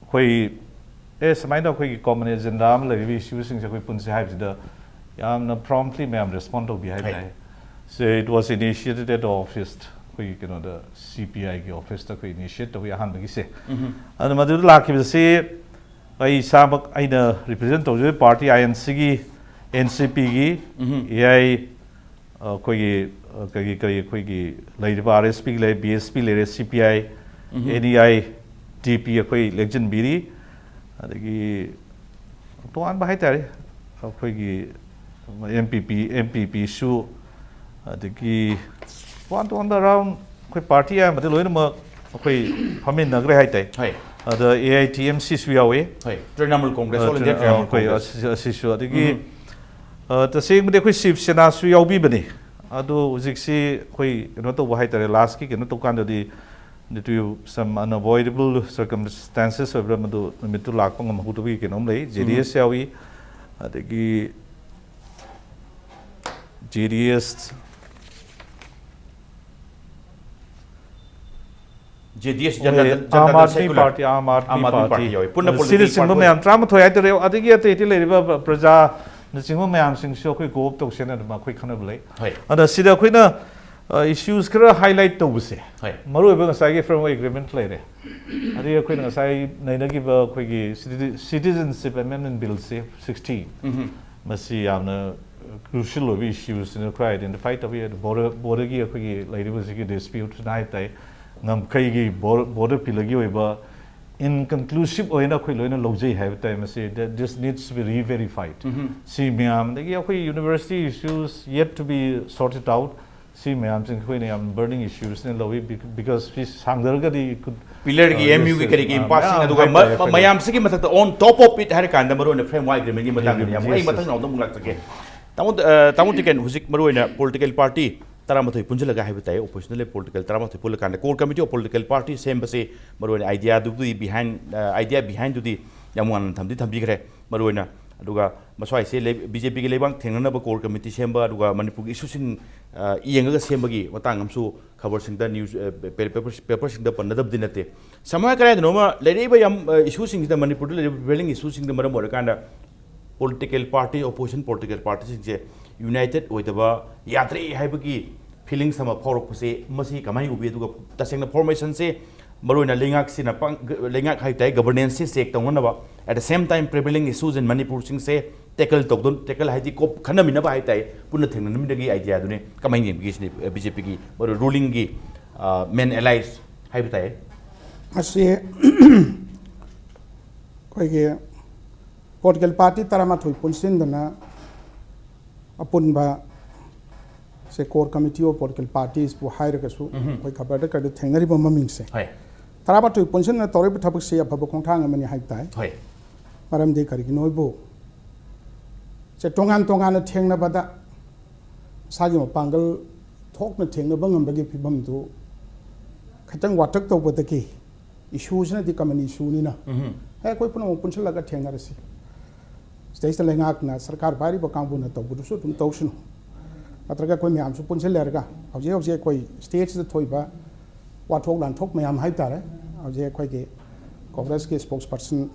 ꯑꯩꯈꯣꯏ, ꯑꯦ, ꯁꯨꯃꯥꯏꯅ ꯑꯩꯈꯣꯏꯒꯤ common agenda ꯑꯃ ꯂꯩꯔꯤꯕ issueꯁꯤꯡꯁꯦ ꯑꯩꯈꯣꯏ ꯄꯨꯟꯁꯦ ꯍꯥꯏꯕꯁꯤꯗ ꯌꯥꯝꯅ promptly ꯃꯌꯥꯝ respond ꯇꯧꯕꯤ ꯍꯥꯏ ꯍꯣꯏ꯫ ꯇꯥꯏ꯫ So it was initiated at the office, ꯑꯩꯈꯣꯏꯒꯤ ꯀꯩꯅꯣꯗ, CPIꯒꯤ officeꯇ ꯑꯩꯈꯣꯏ initiate ꯇꯧꯕꯤ ꯑꯍꯥꯟꯕꯒꯤꯁꯦ꯫ ꯎꯝ꯫ ꯑꯗꯨ ꯃꯗꯨꯗ ꯂꯥꯛꯈꯤꯕꯁꯤ ꯑꯩ ꯏꯁꯥꯃꯛ, ꯑꯩꯅ represent ꯇꯧꯖꯔꯤꯕ party INCꯒꯤ, NCPꯒꯤ, ꯎꯝ꯫ AI, ꯑꯩꯈꯣꯏꯒꯤ, ꯀꯔꯤ, ꯀꯔꯤ, ꯑꯩꯈꯣꯏꯒꯤ ꯂꯩꯔꯤꯕ RSPꯒꯤ ꯂꯩꯔꯦ, BSP ꯂꯩꯔꯦ, CPI, ꯎꯝ꯫ NEI, DP ꯑꯩꯈꯣꯏ ꯂꯦꯡꯁꯤꯟꯕꯤꯔꯤ꯫ ꯑꯗꯒꯤ ꯇꯣꯉꯥꯟꯕ ꯍꯥꯏꯇꯥꯔꯦ, ꯑꯩꯈꯣꯏꯒꯤ MPP, MPPꯁꯨ, ꯑꯗꯒꯤ ꯇꯣꯉꯥꯟ ꯇꯣꯉꯥꯟꯕ around ꯑꯩꯈꯣꯏ party ꯑꯌꯥꯝꯕꯗꯤ ꯂꯣꯏꯅꯃꯛ ꯑꯩꯈꯣꯏ ꯐꯝꯃꯤꯟꯅꯈ꯭ꯔꯦ ꯍꯥꯏ ꯇꯥꯏ꯫ ꯍꯣꯏ꯫ ꯑꯗ AITMCꯁꯨ ꯌꯥꯎꯏ꯫ ꯍꯣꯏ, Trinamool Congress, ꯑ, All India Trina-, Trinamool ꯑꯩꯈꯣꯏ Congress꯫ ꯑꯁꯤ-, ꯑꯁꯤꯁꯨ, ꯑꯗꯒꯤ, ꯎꯝ꯫ ꯑ, ꯇꯁꯦꯡꯕꯗꯤ ꯑꯩꯈꯣꯏ ꯁꯤꯕ ꯁꯦꯅꯥꯁꯨ ꯌꯥꯎꯕꯤꯕꯅꯤ꯫ ꯑꯗꯣ ꯍꯧꯖꯤꯛꯁꯤ ꯑꯩꯈꯣꯏ ꯀꯩꯅꯣ ꯇꯧꯕ ꯍꯥꯏꯇꯥꯔꯦ, lastꯀꯤ ꯀꯩꯅꯣ ꯇꯧꯀꯥꯟꯗꯗꯤ, due to some unavoidable circumstances ꯑꯣꯏꯕ꯭ꯔꯥ, ꯃꯗꯨ ꯅꯨꯃꯤꯠꯇꯨ ꯂꯥꯛꯄ ꯉꯝꯍꯧꯗꯕꯒꯤ ꯀꯩꯅꯣꯝ ꯂꯩ꯫ ꯎꯝ꯫ JDS ꯌꯥꯎꯏ, ꯑꯗꯒꯤ JDS, JDS, ꯍꯣꯏ, Janata Dal, Janata ꯑꯥꯝ Dal Aadmi Secular꯫ Party, Aam Aadmi Aam Aadmi party. Party ꯌꯥꯎꯏ꯫ ꯄꯨꯟꯅ ꯑꯗꯨ political ꯁꯤꯅꯆꯤꯡꯕ party ꯃꯌꯥꯝ ꯇꯔꯥꯃꯥꯊꯣꯏ ꯍꯥꯏꯇꯥꯔꯦ꯫ ꯑꯗꯒꯤ ꯑꯇꯩ ꯑꯇꯩ ꯂꯩꯔꯤꯕ ꯄ꯭ꯔꯖꯥꯅꯆꯤꯡꯕ ꯃꯌꯥꯝꯁꯤꯡꯁꯨ ꯑꯩꯈꯣꯏ co-opt ꯇꯧꯁꯦꯅ ꯑꯗꯨꯝ ꯑꯩꯈꯣꯏ ꯈꯟꯅꯕ ꯂꯩ꯫ ꯍꯣꯏ꯫ ꯑꯗ ꯁꯤꯗ ꯑꯩꯈꯣꯏꯅ, ꯑ, issues ꯈꯔ highlight ꯇꯧꯕꯁꯦ, ꯍꯣꯏ꯫ ꯃꯔꯨꯑꯣꯏꯕ ꯉꯁꯥꯏꯒꯤ framework agreement ꯂꯩꯔꯦ꯫ ꯑꯗꯒꯤ ꯑꯩꯈꯣꯏꯅ ꯉꯁꯥꯏ ꯅꯩꯅꯈꯤꯕ ꯑꯩꯈꯣꯏꯒꯤ citi-, Citizenship Amendment Billꯁꯦ sixteen, ꯎꯝ꯫ ꯃꯁꯤ ꯌꯥꯝꯅ crucial ꯑꯣꯏꯕ issuesꯅ ꯈꯔ identify ꯇꯧꯏ꯫ ꯑꯗꯨ border, borderꯒꯤ ꯑꯩꯈꯣꯏꯒꯤ ꯂꯩꯔꯤꯕ ꯍꯧꯖꯤꯛꯀꯤ disputeꯅ ꯍꯥꯏ ꯇꯥꯏ, ꯉꯝꯈꯩꯒꯤ bor-, border pillarꯒꯤ ꯑꯣꯏꯕ ꯏꯟꯀꯟꯀ꯭ꯂꯨꯁꯤꯞ ꯑꯣꯏꯅ ꯑꯩꯈꯣꯏ ꯂꯣꯏꯅ ꯂꯧꯖꯩ ꯍꯥꯏꯕ ꯇꯥꯏ꯫ ꯃꯁꯤ this needs to be re-verified꯫ ꯁꯤ ꯃꯌꯥꯝꯗꯒꯤ ꯑꯩꯈꯣꯏ university issues yet to be sorted out꯫ ꯁꯤ ꯃꯌꯥꯝꯁꯤꯡ ꯑꯩꯈꯣꯏꯅ ꯌꯥꯝ burning issuesꯅ ꯂꯧꯏ, because ꯁꯤ ꯁꯥꯡꯊꯔꯒꯗꯤ could, ꯄꯤꯂꯔꯒꯤ uh, ꯑꯦꯝ ꯌꯨꯒꯤ yes, ꯀꯔꯤꯒꯤ uh, ꯏꯝꯄꯥꯁꯁꯤꯡ, ꯃꯌꯥꯝ ꯑꯗꯨꯒ ꯍꯥꯏꯇꯥꯔꯦ ꯃ- ꯑꯩꯈꯣꯏꯅ꯫ ꯃꯌꯥꯝꯁꯤꯒꯤ ꯃꯊꯛꯇ on top of it ꯍꯥꯏꯔ ꯀꯥꯟꯗ ꯃꯔꯨ ꯑꯣꯏꯅ framework agreementꯀꯤ ꯃꯇꯥꯡꯗ ꯌꯥꯝ ꯑꯩ ꯃꯊꯪ ꯅꯥꯎꯗ ꯑꯃꯨꯛ ꯂꯥꯛꯆꯒꯦ꯫ ꯇꯥꯃꯣ ꯑ, ꯇꯥꯃꯣ ꯇꯤꯀꯦꯟ, ꯍꯧꯖꯤꯛ ꯃꯔꯨ ꯑꯣꯏꯅ political party ꯇꯔꯥꯃꯥꯊꯣꯏ ꯄꯨꯟꯁꯤꯜꯂꯒ ꯍꯥꯏꯕ ꯇꯥꯏ, oppositionꯗ ꯂꯩꯕ political ꯇꯔꯥꯃꯥꯊꯣꯏ ꯄꯨꯜꯂꯀꯥꯟꯗ core committee of political party ꯁꯦꯝꯕꯁꯦ ꯃꯔꯨ ꯑꯣꯏꯅ ideaꯗꯨꯕꯨꯗꯤ behind, ꯑ, idea behindꯗꯨꯗꯤ ꯌꯥꯝ ꯋꯥꯡꯅ ꯊꯝꯗꯤ ꯊꯝꯕꯤꯈ꯭ꯔꯦ꯫ ꯃꯔꯨ ꯑꯣꯏꯅ ꯑꯗꯨꯒ ꯃꯁ꯭ꯋꯥꯏꯁꯦ ꯂꯩ- ꯕꯤ ꯖꯦ ꯄꯤꯒꯤ ꯂꯩꯕꯥꯛ ꯊꯦꯡꯅꯅꯕ core committee ꯁꯦꯝꯕ, ꯑꯗꯨꯒ ꯃꯅꯤꯄꯨꯔꯒꯤ issueꯁꯤꯡ, ꯑ, ꯌꯦꯡꯉꯒ ꯁꯦꯝꯕꯒꯤ ꯃꯇꯥꯡ ꯑꯃꯁꯨ ꯈꯕꯔꯁꯤꯡꯗ, news, ꯑ, ꯄꯦ- paper- paperꯁꯤꯡꯗ ꯄꯟꯅꯗꯕꯗꯤ ꯅꯠꯇꯦ꯫ ꯁꯝꯅ ꯍꯥꯏꯔ ꯀꯗꯥꯏꯗꯅꯣꯃ ꯂꯩꯔꯛꯏꯕ ꯌꯥꯝ, ꯑ, issueꯁꯤꯡꯁꯤꯗ, ꯃꯅꯤꯄꯨꯔꯗ ꯂꯩꯔꯤꯕ prevailing issueꯁꯤꯡꯗ ꯃꯔꯝ ꯑꯣꯏꯔꯀꯥꯟꯗ political party, opposition political partyꯁꯤꯡꯁꯦ united ꯑꯣꯏꯗꯕ, ꯌꯥꯗ꯭ꯔꯦ ꯍꯥꯏꯕꯒꯤ feelings ꯑꯃ ꯐꯥꯎꯔꯛꯄꯁꯦ, ꯃꯁꯤ ꯀꯃꯥꯏꯅ ꯎꯕꯤ? ꯑꯗꯨꯒ ꯇꯁꯦꯡꯅ formationꯁꯦ ꯃꯔꯨꯑꯣꯏꯅ ꯂꯩꯉꯥꯛꯁꯤꯅ ꯄꯥꯡ- ꯂꯩꯉꯥꯛ ꯍꯥꯏ ꯇꯥꯏ, governanceꯁꯦ check ꯇꯧꯅꯅꯕ, at the same time prevailing issues in ꯃꯅꯤꯄꯨꯔꯁꯤꯡꯁꯦ tackle ꯇꯧꯗꯨꯅ, tackle ꯍꯥꯏꯗꯤ ꯀꯣꯞ ꯈꯟꯅꯃꯤꯟꯅꯕ ꯍꯥꯏ ꯇꯥꯏ, ꯄꯨꯟꯅ ꯊꯦꯡꯅꯃꯤꯟꯅꯕꯒꯤ ideaꯗꯨꯅꯤ꯫ ꯀꯃꯥꯏꯅ ꯌꯦꯡꯕꯤꯒꯦ ꯁꯤꯅꯤ, ꯑ, ꯕꯤ ꯖꯦ ꯄꯤꯒꯤ ꯃꯔꯨ rulingꯒꯤ, ꯑ, main allies ꯍꯥꯏꯕ ꯇꯥꯏ꯫ ꯃꯁꯤ ꯑꯩꯈꯣꯏꯒꯤ political party ꯇꯔꯥꯃꯥꯊꯣꯏ ꯄꯨꯟꯁꯤꯟꯗꯅ ꯑꯄꯨꯟꯕ ꯁꯦ core committee of political partiesꯄꯨ ꯍꯥꯏꯔꯒꯁꯨ, ꯑꯩꯈꯣꯏ ꯈꯕꯔꯗ ꯀꯩꯗ ꯊꯦꯡꯅꯔꯤꯕ ꯃꯃꯤꯡꯁꯦ, ꯍꯣꯏ꯫ ꯇꯔꯥꯃꯥꯊꯣꯏ ꯄꯨꯟꯁꯤꯟꯅ ꯇꯧꯔꯤꯕ ꯊꯕꯛꯁꯤ ꯑꯐꯕ ꯈꯣꯡꯊꯥꯡ ꯑꯃꯅꯤ ꯍꯥꯏꯕ ꯇꯥꯏ꯫ ꯍꯣꯏ꯫ ꯃꯔꯝꯗꯤ ꯀꯔꯤꯒꯤꯅꯣ ꯍꯥꯏꯕꯨ, ꯁꯦ ꯇꯣꯉꯥꯟ ꯇꯣꯉꯥꯟꯅ ꯊꯦꯡꯅꯕꯗ ꯃꯁꯥꯒꯤ ꯃꯄꯥꯡꯒꯜ ꯊꯣꯛꯅ ꯊꯦꯡꯅꯕ ꯉꯝꯕꯒꯤ ꯐꯤꯕꯝꯗꯨ ꯈꯤꯇꯪ ꯋꯥꯇꯛ ꯇꯧꯕꯗꯒꯤ, issueꯁꯤꯅꯗꯤ common issueꯅꯤꯅ, ꯍꯦ, ꯑꯩꯈꯣꯏ ꯄꯨꯝꯅꯃꯛ ꯄꯨꯟꯁꯤꯜꯂꯒ ꯊꯦꯡꯅꯔꯁꯤ, ꯁꯤꯗꯩꯁꯤꯗ ꯂꯩꯉꯥꯛꯅ, ꯁꯔꯀꯥꯔ ꯄꯥꯏꯔꯤꯕ ꯀꯥꯡꯕꯨꯅ ꯇꯧꯕꯗꯨꯁꯨ ꯑꯗꯨꯝ ꯇꯧꯁꯅꯨ, ꯅꯠꯇ꯭ꯔꯒ ꯑꯩꯈꯣꯏ ꯃꯌꯥꯝꯁꯨ ꯄꯨꯟꯁꯤꯜꯂꯔꯒ ꯍꯧꯖꯤꯛ ꯍꯧꯖꯤꯛ ꯑꯩꯈꯣꯏ stateꯁꯤꯗ ꯊꯣꯛꯏꯕ ꯋꯥꯊꯣꯛ ꯂꯥꯟꯊꯣꯛ ꯃꯌꯥꯝ ꯍꯥꯏ ꯇꯥꯔꯦ, ꯍꯧꯖꯤꯛ ꯑꯩꯈꯣꯏꯒꯤ Congressꯀꯤ spokesperson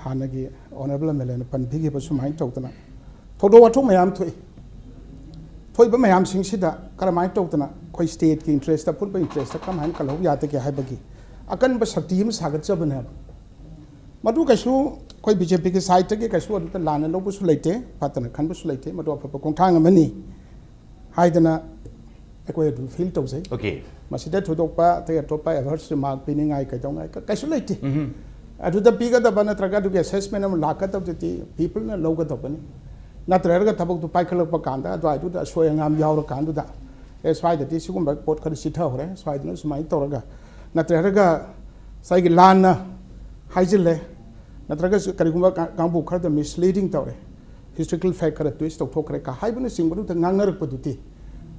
ꯍꯥꯟꯅꯒꯤ honourable M L Aꯅ ꯄꯟꯕꯤꯈꯤꯕ ꯁꯨꯃꯥꯏꯅ ꯇꯧꯗꯅ ꯊꯧꯗꯣꯛ ꯋꯥꯊꯣꯛ ꯃꯌꯥꯝ ꯊꯣꯛꯏ꯫ ꯊꯣꯛꯏꯕ ꯃꯌꯥꯝꯁꯤꯡꯁꯤꯗ ꯀꯔꯝꯍꯥꯏꯅ ꯇꯧꯗꯅ ꯑꯩꯈꯣꯏ stateꯀꯤ interestꯇ, ꯑꯄꯨꯟꯕ interestꯇ ꯀꯔꯝꯍꯥꯏꯅ ꯀꯜꯍꯧ ꯌꯥꯗꯒꯦ ꯍꯥꯏꯕꯒꯤ ꯑꯀꯟꯕ ꯁꯛꯇꯤ ꯑꯃ ꯁꯥꯒꯠꯆꯕꯅꯦꯕ꯫ ꯃꯗꯨ ꯀꯩꯁꯨ ꯑꯩꯈꯣꯏ B J Pꯒꯤ sideꯇꯒꯤ ꯀꯩꯁꯨ ꯑꯗꯨꯗ ꯂꯥꯟꯅ ꯂꯧꯕꯁꯨ ꯂꯩꯇꯦ, ꯐꯠꯇꯅ ꯈꯟꯕꯁꯨ ꯂꯩꯇꯦ, ꯃꯗꯨ ꯑꯐꯕ ꯈꯣꯡꯊꯥꯡ ꯑꯃꯅꯤ ꯍꯥꯏꯗꯅ ꯑꯩꯈꯣꯏ ꯑꯗꯨꯝ ꯐꯤꯜ ꯇꯧꯖꯩ꯫ Okay. ꯃꯁꯤꯗ ꯊꯣꯏꯗꯣꯛꯄ ꯑꯇꯩ ꯑꯇꯣꯞꯄ ꯑꯦꯗꯚꯔꯁ ꯔꯤꯃꯥꯔꯛ ꯄꯤꯅꯤꯡꯉꯥꯏ ꯀꯩꯗꯧꯉꯥꯏ ꯀ- ꯀꯩꯁꯨ ꯂꯩꯇꯦ꯫ ꯑꯗꯨꯗ ꯄꯤꯒꯗꯕ ꯅꯠꯇ꯭ꯔꯒ ꯑꯗꯨꯒꯤ ꯑꯦꯁꯦꯁꯃꯦꯟ ꯑꯃ ꯂꯥꯛꯀꯗꯕꯗꯨꯗꯤ ꯄꯤꯄꯜꯅ ꯂꯧꯒꯗꯕꯅꯤ꯫ ꯅꯠꯇ꯭ꯔꯒ ꯊꯕꯛꯇꯨ ꯄꯥꯏꯈꯠꯂꯛꯄ ꯀꯥꯟꯗ ꯑꯗꯨꯋꯥꯏꯗꯨꯗ ꯑꯁꯣꯏ ꯑꯉꯥꯝ ꯌꯥꯎꯔꯀꯥꯟꯗꯨꯗ, "ꯑꯦ, ꯁ꯭ꯋꯥꯏꯗꯗꯤ ꯁꯤꯒꯨꯝꯕ ꯄꯣꯠ ꯈꯔ ꯆꯤꯊꯍꯧꯔꯦ, ꯁ꯭ꯋꯥꯏꯗꯅ ꯁꯨꯃꯥꯏꯅ ꯇꯧꯔꯒ", ꯅꯠꯇ꯭ꯔꯒ ꯉꯁꯥꯏꯒꯤ ꯂꯥꯟꯅ ꯍꯥꯏꯖꯤꯜꯂꯦ, ꯅꯠꯇ꯭ꯔꯒ ꯀꯔꯤꯒꯨꯝꯕ ꯀꯥ- ꯀꯥꯡꯕꯨ ꯈꯔꯗ ꯃꯤꯁꯂꯤꯗꯤꯡ ꯇꯧꯔꯦ, ꯍꯤꯁꯇꯣꯔꯤꯀꯦꯜ ꯐꯦꯛ ꯈꯔ ꯇ꯭ꯋꯤꯁ ꯇꯧꯊꯣꯛꯈ꯭ꯔꯦ ꯀ ꯍꯥꯏꯕꯅꯆꯤꯡꯕꯗꯨꯗ ꯉꯥꯡꯅꯔꯛꯄꯗꯨꯗꯤ,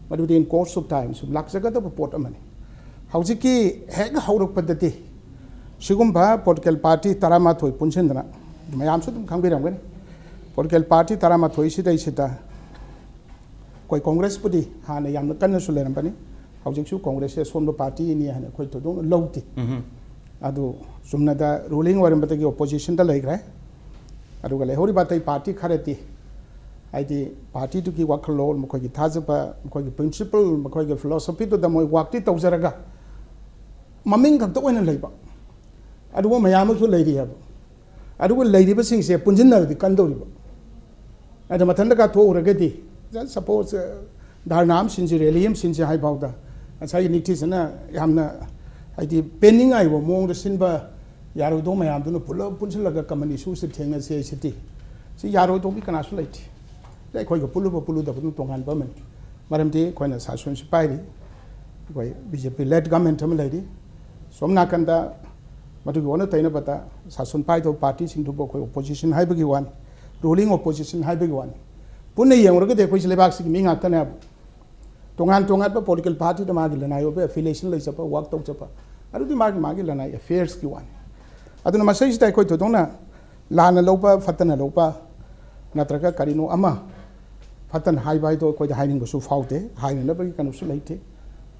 ꯃꯗꯨꯗꯤ in course of time ꯁꯨꯝ ꯂꯥꯛꯆꯒꯗꯕ ꯄꯣꯠ ꯑꯃꯅꯤ꯫ ꯍꯧꯖꯤꯛꯀꯤ ꯍꯦꯛ ꯍꯧꯔꯛꯄꯗꯗꯤ ꯁꯤꯒꯨꯝꯕ ꯄꯣꯂꯤꯇꯤꯀꯦꯜ ꯄꯥꯔꯇꯤ ꯇꯔꯥꯃꯥꯊꯣꯏ ꯄꯨꯟꯁꯤꯟꯗꯅ, ꯃꯌꯥꯝꯁꯨ ꯑꯗꯨꯝ ꯈꯪꯕꯤꯔꯝꯒꯅꯤ, ꯄꯣꯂꯤꯇꯤꯀꯦꯜ ꯄꯥꯔꯇꯤ ꯇꯔꯥꯃꯥꯊꯣꯏ ꯁꯤꯗꯩꯁꯤꯗ ꯑꯩꯈꯣꯏ ꯀꯣꯡꯒ꯭ꯔꯦꯁꯄꯨꯗꯤ ꯍꯥꯟꯅ ꯌꯥꯝꯅ ꯀꯟꯅꯁꯨ ꯂꯩꯔꯝꯕꯅꯤ꯫ ꯍꯧꯖꯤꯛꯁꯨ ꯀꯣꯡꯒ꯭ꯔꯦꯁꯁꯦ ꯑꯁꯣꯟꯕ ꯄꯥꯔꯇꯤꯅꯤ ꯍꯥꯏꯅ ꯑꯩꯈꯣꯏ ꯊꯣꯏꯗꯣꯛꯅ ꯂꯧꯗꯦ꯫ ꯑꯗꯨ ꯆꯨꯝꯅꯗ ꯔꯨꯂꯤꯡ ꯑꯣꯏꯔꯝꯕꯗꯒꯤ ꯑꯣꯄꯣꯖꯤꯁꯟꯗ ꯂꯩꯈ꯭ꯔꯦ꯫ ꯑꯗꯨꯒ ꯂꯩꯍꯧꯔꯤꯕ ꯑꯇꯩ ꯄꯥꯔꯇꯤ ꯈꯔꯗꯤ, ꯍꯥꯏꯗꯤ, ꯄꯥꯔꯇꯤꯗꯨꯒꯤ ꯋꯥꯈꯜꯂꯣꯟ, ꯃꯈꯣꯏꯒꯤ ꯊꯥꯖꯕ, ꯃꯈꯣꯏꯒꯤ ꯄ꯭ꯔꯤꯟꯁꯤꯄꯜ, ꯃꯈꯣꯏꯒꯤ ꯐꯤꯂꯣꯁꯣꯐꯤꯗꯨꯗ ꯃꯣꯏ ꯋꯥꯛꯇꯤ ꯇꯧꯖꯔꯒ ꯃꯃꯤꯡ ꯈꯛꯇ ꯑꯣꯏꯅ ꯂꯩꯕ, ꯑꯗꯨꯒꯨꯝꯕ ꯃꯌꯥꯝ ꯑꯃꯁꯨ ꯂꯩꯔꯤ ꯍꯥꯏꯕ꯫ ꯑꯗꯨꯒ ꯂꯩꯔꯤꯕꯁꯤꯡꯁꯦ ꯄꯨꯟꯁꯤꯟꯅꯔꯗꯤ ꯀꯟꯗꯧꯔꯤꯕ꯫ ꯑꯗ ꯃꯊꯟꯇ ꯀꯥꯊꯣꯛꯎꯔꯒꯗꯤ, just suppose, ꯙꯔꯅꯥ ꯑꯃ ꯁꯤꯟꯁꯤ, ꯔꯦꯂꯤ ꯑꯃ ꯁꯤꯟꯁꯤ ꯍꯥꯏ ꯐꯥꯎꯗ, ꯉꯁꯥꯏꯒꯤ ꯅꯤꯇꯤꯁꯅ ꯌꯥꯝꯅ, ꯍꯥꯏꯗꯤ, ꯄꯦꯟꯅꯤꯡꯉꯥꯏ ꯑꯣꯏꯕ ꯃꯑꯣꯡꯗ ꯁꯤꯟꯕ ꯌꯥꯔꯣꯏꯗꯧꯕ ꯃꯌꯥꯝꯗꯨꯅ ꯄꯨꯂꯞ ꯄꯨꯟꯁꯤꯜꯂꯒ ꯀꯃꯟ ꯏꯁꯨꯁꯤꯗ ꯊꯦꯡꯅꯁꯤ ꯍꯥꯏꯁꯤꯗꯤ, ꯁꯤ ꯌꯥꯔꯣꯏꯗꯧꯕ ꯃꯤ ꯀꯅꯥꯁꯨ ꯂꯩꯇꯦ꯫ ꯑꯩꯈꯣꯏꯒ ꯄꯨꯜꯂꯨꯕ ꯄꯨꯜꯂꯨꯗꯕꯗꯨ ꯇꯣꯉꯥꯟꯕ ꯑꯃꯅꯤ꯫ ꯃꯔꯝꯗꯤ ꯑꯩꯈꯣꯏꯅ ꯁꯥꯁꯟꯁꯨ ꯄꯥꯏꯔꯤ, ꯑꯩꯈꯣꯏ ꯕꯤ ꯖꯦ ꯄꯤ ꯂꯦꯠ ꯒꯚꯔꯟꯃꯦꯟꯠ ꯑꯃ ꯂꯩꯔꯤ꯫ ꯁꯣꯝ ꯅꯥꯀꯟꯗ ꯃꯗꯨꯒꯤ ꯑꯣꯟꯅ ꯇꯩꯅꯕꯗ ꯁꯥꯁꯟ ꯄꯥꯏꯗꯧꯕ ꯄꯥꯔꯇꯤꯁꯤꯡꯗꯨꯕꯨ ꯑꯩꯈꯣꯏ ꯑꯣꯄꯣꯖꯤꯁꯟ ꯍꯥꯏꯕꯒꯤ ꯋꯥꯅꯤ, ꯔꯨꯂꯤꯡ ꯑꯣꯄꯣꯖꯤꯁꯟ ꯍꯥꯏꯕꯒꯤ ꯋꯥꯅꯤ꯫ ꯄꯨꯟꯅ ꯌꯦꯡꯉꯨꯔꯒꯗꯤ ꯑꯩꯈꯣꯏꯁꯤ ꯂꯩꯕꯥꯛꯁꯤꯒꯤ ꯃꯤ ꯉꯥꯛꯇꯅꯦꯕ꯫ ꯇꯣꯉꯥꯟ ꯇꯣꯉꯥꯟꯕ ꯄꯣꯂꯤꯇꯤꯀꯦꯜ ꯄꯥꯔꯇꯤꯗ ꯃꯥꯒꯤ ꯂꯅꯥꯏ ꯑꯣꯏꯕ ꯑꯦꯐꯤꯂꯤꯌꯦꯁꯟ ꯂꯩꯖꯕ, ꯋꯥꯛ ꯇꯧꯖꯕ, ꯑꯗꯨꯗꯤ ꯃꯥꯒꯤ ꯃꯥꯒꯤ ꯂꯅꯥꯏ ꯑꯦꯐꯤꯌꯔꯁꯀꯤ ꯋꯥꯅꯤ꯫ ꯑꯗꯨꯅ ꯃꯁꯤꯁꯤꯗ ꯑꯩꯈꯣꯏ ꯊꯣꯏꯗꯣꯛꯅ ꯂꯥꯟꯅ ꯂꯧꯕ, ꯐꯠꯇꯅ ꯂꯧꯕ, ꯅꯠꯇ꯭ꯔꯒ ꯀꯔꯤꯅꯣ ꯑꯃ ꯐꯠꯇꯅ ꯍꯥꯏꯕ ꯍꯥꯏꯗꯣ ꯑꯩꯈꯣꯏꯗ ꯍꯥꯏꯅꯤꯡꯕꯁꯨ ꯐꯥꯎꯗꯦ, ꯍꯥꯏꯅꯅꯕꯒꯤ ꯀꯩꯅꯣꯁꯨ ꯂꯩꯇꯦ꯫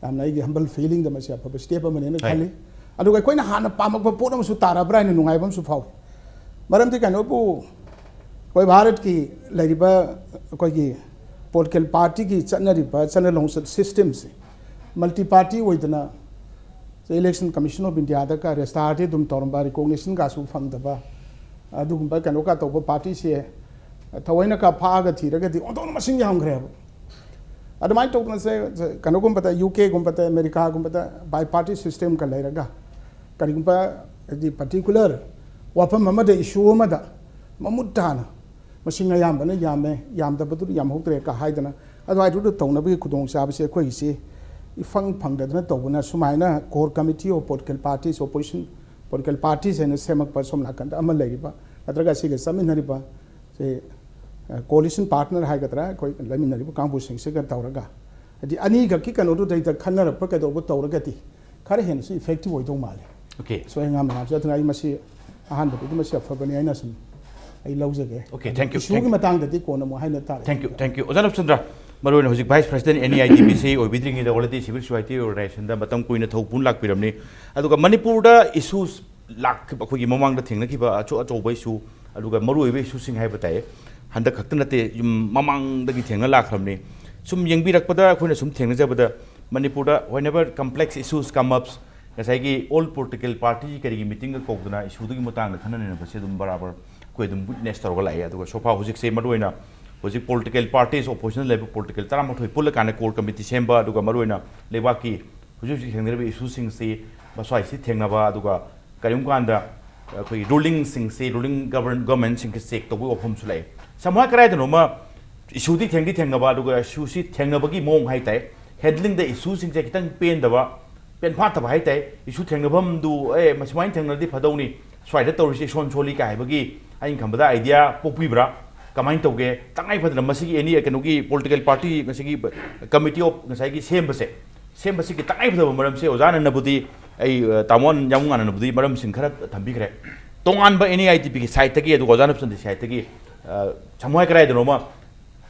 ꯌꯥꯝꯅ ꯑꯩꯒꯤ ꯍꯝꯕꯜ ꯐꯤꯂꯤꯡꯗ ꯃꯁꯤ ꯑꯐꯕ ꯁ꯭ꯇꯦꯞ ꯑꯃꯅꯦꯅ ꯍꯣꯏ꯫ ꯈꯜꯂꯤ꯫ ꯑꯗꯨꯒ ꯑꯩꯈꯣꯏꯅ ꯍꯥꯟꯅ ꯄꯥꯝꯃꯛꯄ ꯄꯣꯠ ꯑꯃꯁꯨ ꯇꯥꯔꯕ꯭ꯔꯥ ꯍꯥꯏꯅ ꯅꯨꯡꯉꯥꯏꯕ ꯑꯃꯁꯨ ꯐꯥꯎꯏ꯫ ꯃꯔꯝꯗꯤ ꯀꯩꯅꯣꯕꯨ, ꯑꯩꯈꯣꯏ ꯚꯥꯔꯠꯀꯤ ꯂꯩꯔꯤꯕ ꯑꯩꯈꯣꯏꯒꯤ ꯄꯣꯂꯤꯇꯤꯀꯦꯜ ꯄꯥꯔꯇꯤꯒꯤ ꯆꯠꯅꯔꯤꯕ ꯆꯠꯅ ꯂꯣꯡꯆꯠ ꯁꯤꯁꯇꯦꯝꯁꯦ ꯃꯜꯇꯤ ꯄꯥꯔꯇꯤ ꯑꯣꯏꯗꯅ, ꯏꯂꯦꯛꯁꯟ ꯀꯃꯤꯁꯟ ꯑꯣꯐ ꯏꯟꯗꯤꯌꯥꯗꯒ ꯔꯦꯖꯤꯁꯇꯥꯔꯗꯤ ꯑꯗꯨꯝ ꯇꯧꯔꯝꯕ, ꯔꯤꯀꯣꯛꯅꯤꯁꯟꯒꯁꯨ ꯐꯪꯗꯕ, ꯑꯗꯨꯒꯨꯝꯕ ꯀꯩꯅꯣꯒ ꯇꯧꯕ ꯄꯥꯔꯇꯤꯁꯦ ꯊꯑꯣꯏꯅꯀ ꯐꯥꯛꯑꯒ ꯊꯤꯔꯒꯗꯤ ꯑꯣꯟꯊꯣꯛꯅ ꯃꯁꯤꯡ ꯌꯥꯝꯈ꯭ꯔꯦꯕ꯫ ꯑꯗꯨꯃꯥꯏꯅ ꯇꯧꯗꯅ ꯁꯦ, ꯁꯦ, ꯀꯩꯅꯣꯒꯨꯝꯕꯗ, ꯌꯨ ꯀꯦꯒꯨꯝꯕꯗ, ꯑꯃꯦꯔꯤꯀꯥꯒꯨꯝꯕꯗ bi party systemꯒ ꯂꯩꯔꯒ, ꯀꯔꯤꯒꯨꯝꯕ ꯍꯥꯏꯗꯤ particular ꯋꯥꯐꯝ ꯑꯃꯗ, issue ꯑꯃꯗ ꯃꯃꯨꯠ ꯇꯥꯅ ꯃꯁꯤꯡ ꯑꯌꯥꯝꯕꯅ ꯌꯥꯝꯃꯦ, ꯌꯥꯝꯗꯕꯗꯨꯅ ꯌꯥꯝꯍꯧꯗ꯭ꯔꯦ ꯀ ꯍꯥꯏꯗꯅ ꯑꯗꯨꯋꯥꯏꯗꯨꯗ ꯇꯧꯅꯕꯒꯤ ꯈꯨꯗꯣꯡꯆꯥꯕꯁꯦ ꯑꯩꯈꯣꯏꯒꯤꯁꯤ ꯏꯐꯪ ꯐꯪꯗꯗꯅ ꯇꯧꯕꯅ, ꯁꯨꯃꯥꯏꯅ Core Committee of Political Parties, Opposition Political Parties ꯍꯥꯏꯅ ꯁꯦꯝꯃꯛꯄ, ꯁꯣꯝ ꯅꯥꯀꯟꯗ ꯑꯃ ꯂꯩꯔꯤꯕ, ꯅꯠꯇ꯭ꯔꯒ ꯑꯁꯤꯒ ꯆꯠꯃꯤꯟꯅꯔꯤꯕ ꯁꯤ, ꯑ, coalition partner ꯍꯥꯏꯒꯗ꯭ꯔꯥ, ꯑꯩꯈꯣꯏ ꯂꯩꯃꯤꯟꯅꯔꯤꯕ ꯀꯥꯡꯕꯨꯁꯤꯡꯁꯤꯒ ꯇꯧꯔꯒ, ꯍꯥꯏꯗꯤ ꯑꯅꯤꯈꯛꯀꯤ ꯀꯩꯅꯣꯗꯨꯗꯩꯗ ꯈꯟꯅꯔꯛꯄ ꯀꯩꯗꯧꯕ ꯇꯧꯔꯒꯗꯤ ꯈꯔ ꯍꯦꯟꯅꯁꯨ effective ꯑꯣꯏꯗꯧ ꯃꯥꯜꯂꯦ꯫ Okay. ꯁꯣꯏ ꯉꯥꯝ ꯃꯌꯥꯝꯁꯦ꯫ ꯑꯗꯨꯅ ꯑꯩ ꯃꯁꯤ ꯑꯍꯥꯟꯕꯗꯗꯤ ꯃꯁꯤ ꯑꯐꯕꯅꯤ ꯍꯥꯏꯅ ꯁꯨꯝ ꯑꯩ ꯂꯧꯖꯒꯦ꯫ Okay, thank you, Issueꯒꯤ thank you. ꯃꯇꯥꯡꯗꯗꯤ ꯀꯣꯟꯅ ꯑꯃꯨꯛ ꯍꯥꯏꯅ ꯇꯥꯔꯦ꯫ Thank you, thank you. ꯑꯣꯖꯥ ꯅꯞꯆꯟꯗ꯭ꯔ, ꯃꯔꯨꯑꯣꯏꯅ ꯍꯧꯖꯤꯛ Vice President N E I D P C ꯑꯣꯏꯕꯤꯗ꯭ꯔꯤꯉꯩꯗ All India Civil Society Organizationꯗ ꯃꯇꯝ ꯀꯨꯏꯅ ꯊꯧ ꯄꯨꯟ ꯂꯥꯛꯄꯤꯔꯝꯅꯤ꯫ ꯑꯗꯨꯒ ꯃꯅꯤꯄꯨꯔꯗ issues ꯂꯥꯛꯈꯤꯕ, ꯑꯩꯈꯣꯏꯒꯤ ꯃꯃꯥꯡꯗ ꯊꯦꯡꯅꯈꯤꯕ ꯑꯆꯧ ꯑꯆꯧꯕ issue, ꯑꯗꯨꯒ ꯃꯔꯨꯑꯣꯏꯕ issueꯁꯤꯡ ꯍꯥꯏꯕ ꯇꯥꯏ, ꯍꯟꯗꯛ ꯈꯛꯇ ꯅꯠꯇꯦ, ꯌꯨꯝ ꯃꯃꯥꯡꯗꯒꯤ ꯊꯦꯡꯅ ꯂꯥꯛꯈ꯭ꯔꯕꯅꯤ꯫ ꯁꯨꯝ ꯌꯦꯡꯕꯤꯔꯛꯄꯗ, ꯑꯩꯈꯣꯏꯅ ꯁꯨꯝ ꯊꯦꯡꯅꯖꯕꯗ, ꯃꯅꯤꯄꯨꯔꯗ whenever complex issues come ups, ꯉꯁꯥꯏꯒꯤ all political party ꯀꯔꯤꯒꯤ meetingꯒ ꯀꯧꯗꯅ issueꯗꯨꯒꯤ ꯃꯇꯥꯡꯗ ꯈꯟꯅ ꯅꯩꯅꯕꯁꯦ ꯑꯗꯨꯝ ꯕꯔꯥꯕꯔ ꯑꯩꯈꯣꯏ ꯑꯗꯨꯝ witness ꯇꯧꯔꯒ ꯂꯥꯛꯑꯦ꯫ ꯑꯗꯨꯒ so far ꯍꯧꯖꯤꯛꯁꯦ ꯃꯔꯨꯑꯣꯏꯅ ꯍꯧꯖꯤꯛ political parties, opposition ꯂꯩꯕ political ꯇꯔꯥꯃꯥꯊꯣꯏ ꯄꯨꯜꯂꯀꯥꯟꯗ core committee ꯁꯦꯝꯕ, ꯑꯗꯨꯒ ꯃꯔꯨꯑꯣꯏꯅ ꯂꯩꯕꯥꯛꯀꯤ ꯍꯧꯖꯤꯛ ꯍꯧꯖꯤꯛ ꯊꯦꯡꯅꯔꯤꯕ issueꯁꯤꯡꯁꯤ ꯃꯁ꯭ꯋꯥꯏꯁꯤ ꯊꯦꯡꯅꯕ, ꯑꯗꯨꯒ ꯀꯔꯤꯒꯨꯝꯕ ꯀꯥꯟꯗ ꯑꯩꯈꯣꯏꯒꯤ rulingꯁꯤꯡꯁꯤ, ruling govern-, governmentꯁꯤꯡꯁꯤ check ꯇꯧꯕꯒꯤ ꯋꯥꯐꯝꯁꯨ ꯂꯩ꯫ ꯁꯝꯍꯥꯏ ꯀꯗꯥꯏꯗꯅꯣꯃ issueꯗꯤ ꯊꯦꯡꯗꯤ ꯊꯦꯡꯅꯕ, ꯑꯗꯨꯒ issueꯁꯤ ꯊꯦꯡꯅꯕꯒꯤ ꯃꯑꯣꯡ ꯍꯥꯏ ꯇꯥꯏ, handlingꯗ issueꯁꯤꯡꯁꯦ ꯈꯤꯇꯪ ꯄꯦꯟꯗꯕ, ꯄꯦꯟꯐꯥꯠꯇꯕ ꯍꯥꯏ ꯇꯥꯏ꯫ Issue ꯊꯦꯡꯅꯐꯝꯗꯨ, "ꯑꯦ, ꯃꯁꯨꯃꯥꯏꯅ ꯊꯦꯡꯅꯔꯗꯤ ꯐꯗꯧꯅꯤ, ꯁ꯭ꯋꯥꯏꯗ ꯇꯧꯔꯤꯁꯤ ꯏꯁꯣꯟ ꯁꯣꯜꯂꯤ" ꯀꯥꯏ ꯍꯥꯏꯕꯒꯤ, ꯑꯩꯅ ꯈꯟꯕꯗ, idea ꯄꯣꯛꯄꯤꯕ꯭ꯔꯥ? ꯀꯃꯥꯏꯅ ꯇꯧꯒꯦ? ꯇꯉꯥꯏ ꯐꯗꯅ ꯃꯁꯤꯒꯤ any ꯀꯩꯅꯣꯒꯤ political party ꯉꯁꯤꯒꯤ committee of ꯉꯁꯥꯏꯒꯤ ꯁꯦꯝꯕꯁꯦ, ꯁꯦꯝꯕꯁꯤꯒꯤ ꯇꯉꯥꯏ ꯐꯗꯕ ꯃꯔꯝꯁꯦ ꯑꯣꯖꯥꯅꯅꯕꯨꯗꯤ ꯑꯩ, ꯑ, ꯇꯥꯃꯣ ꯌꯥꯝꯉꯥꯟꯅꯕꯨꯗꯤ ꯃꯔꯝꯁꯤꯡ ꯈꯔ ꯊꯝꯕꯤꯈ꯭ꯔꯦ꯫ ꯇꯣꯉꯥꯟꯕ N E I D P ꯒꯤ sideꯇꯒꯤ, ꯑꯗꯨꯒ ꯑꯣꯖꯥ ꯅꯞꯆꯟꯗꯤ sideꯇꯒꯤ, ꯑ, ꯁꯃꯨꯍꯥꯏ ꯀꯗꯥꯏꯗꯅꯣꯃ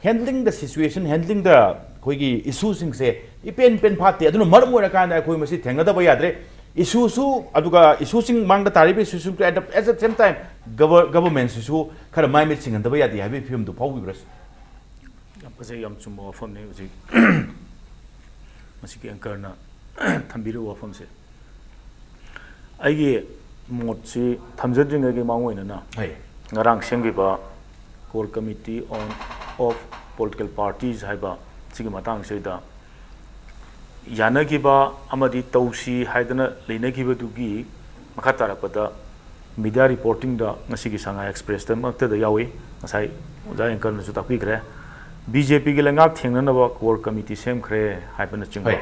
handling the situation, handling the ꯑꯩꯈꯣꯏꯒꯤ issueꯁꯤꯡꯁꯦ ꯏꯄꯦꯟ ꯄꯦꯟ ꯐꯥꯠꯇꯦ꯫ ꯑꯗꯨꯅ ꯃꯔꯝ ꯑꯣꯏꯔꯀꯥꯟꯗ ꯑꯩꯈꯣꯏ ꯃꯁꯤ ꯊꯦꯡꯅꯗꯕ ꯌꯥꯗ꯭ꯔꯦ꯫ Issueꯁꯨ, ꯑꯗꯨꯒ issueꯁꯤꯡ ꯃꯥꯡꯗ ꯇꯥꯔꯤꯕ issueꯁꯤꯡ at the, at the same time governmentꯁꯤꯁꯨ ꯈꯔ ꯃꯥꯏ ꯃꯤꯠ ꯁꯤꯡꯍꯟꯗꯕ ꯌꯥꯗꯦ ꯍꯥꯏꯕꯒꯤ ꯐꯤꯕꯝꯗꯨ ꯐꯥꯎꯕꯤꯕ꯭ꯔꯥ? ꯌꯥꯝ ꯐꯖꯩ, ꯌꯥꯝ ꯆꯨꯝꯕ ꯋꯥꯐꯝꯅꯤ ꯍꯧꯖꯤꯛ ꯃꯁꯤꯒꯤ anchorꯅ ꯊꯝꯕꯤꯔꯤꯕ ꯋꯥꯐꯝꯁꯦ꯫ ꯑꯩꯒꯤ ꯃꯣꯠꯁꯤ ꯊꯝꯖꯗ꯭ꯔꯤꯉꯩꯒꯤ ꯃꯃꯥꯡ ꯑꯣꯏꯅꯅ, ꯍꯣꯏ꯫ ꯉꯔꯥꯡ ꯁꯦꯝꯈꯤꯕ Core Committee on, of Political Parties ꯍꯥꯏꯕ ꯁꯤꯒꯤ ꯃꯇꯥꯡꯁꯤꯗ ꯌꯥꯅꯈꯤꯕ ꯑꯃꯗꯤ ꯇꯧꯁꯤ ꯍꯥꯏꯗꯅ ꯂꯩꯅꯈꯤꯕꯗꯨꯒꯤ ꯃꯈꯥ ꯇꯥꯔꯛꯄꯗ media reportingꯗ ꯉꯁꯤꯒꯤ ꯁꯉꯥꯏ ꯑꯦꯛꯁꯄ꯭ꯔꯦꯁꯇ ꯃꯛꯇꯗ ꯌꯥꯎꯏ꯫ ꯉꯁꯥꯏ ꯑꯣꯖꯥ ꯑꯦꯡꯀꯔꯅꯁꯨ ꯇꯥꯛꯄꯤꯈ꯭ꯔꯦ꯫ ꯕꯤ ꯖꯦ ꯄꯤꯒꯤ ꯂꯩꯉꯥꯛ ꯊꯦꯡꯅꯅꯕ core committee ꯁꯦꯝꯈ꯭ꯔꯦ ꯍꯥꯏꯕꯅꯆꯤꯡꯕ꯫ ꯍꯣꯏ꯫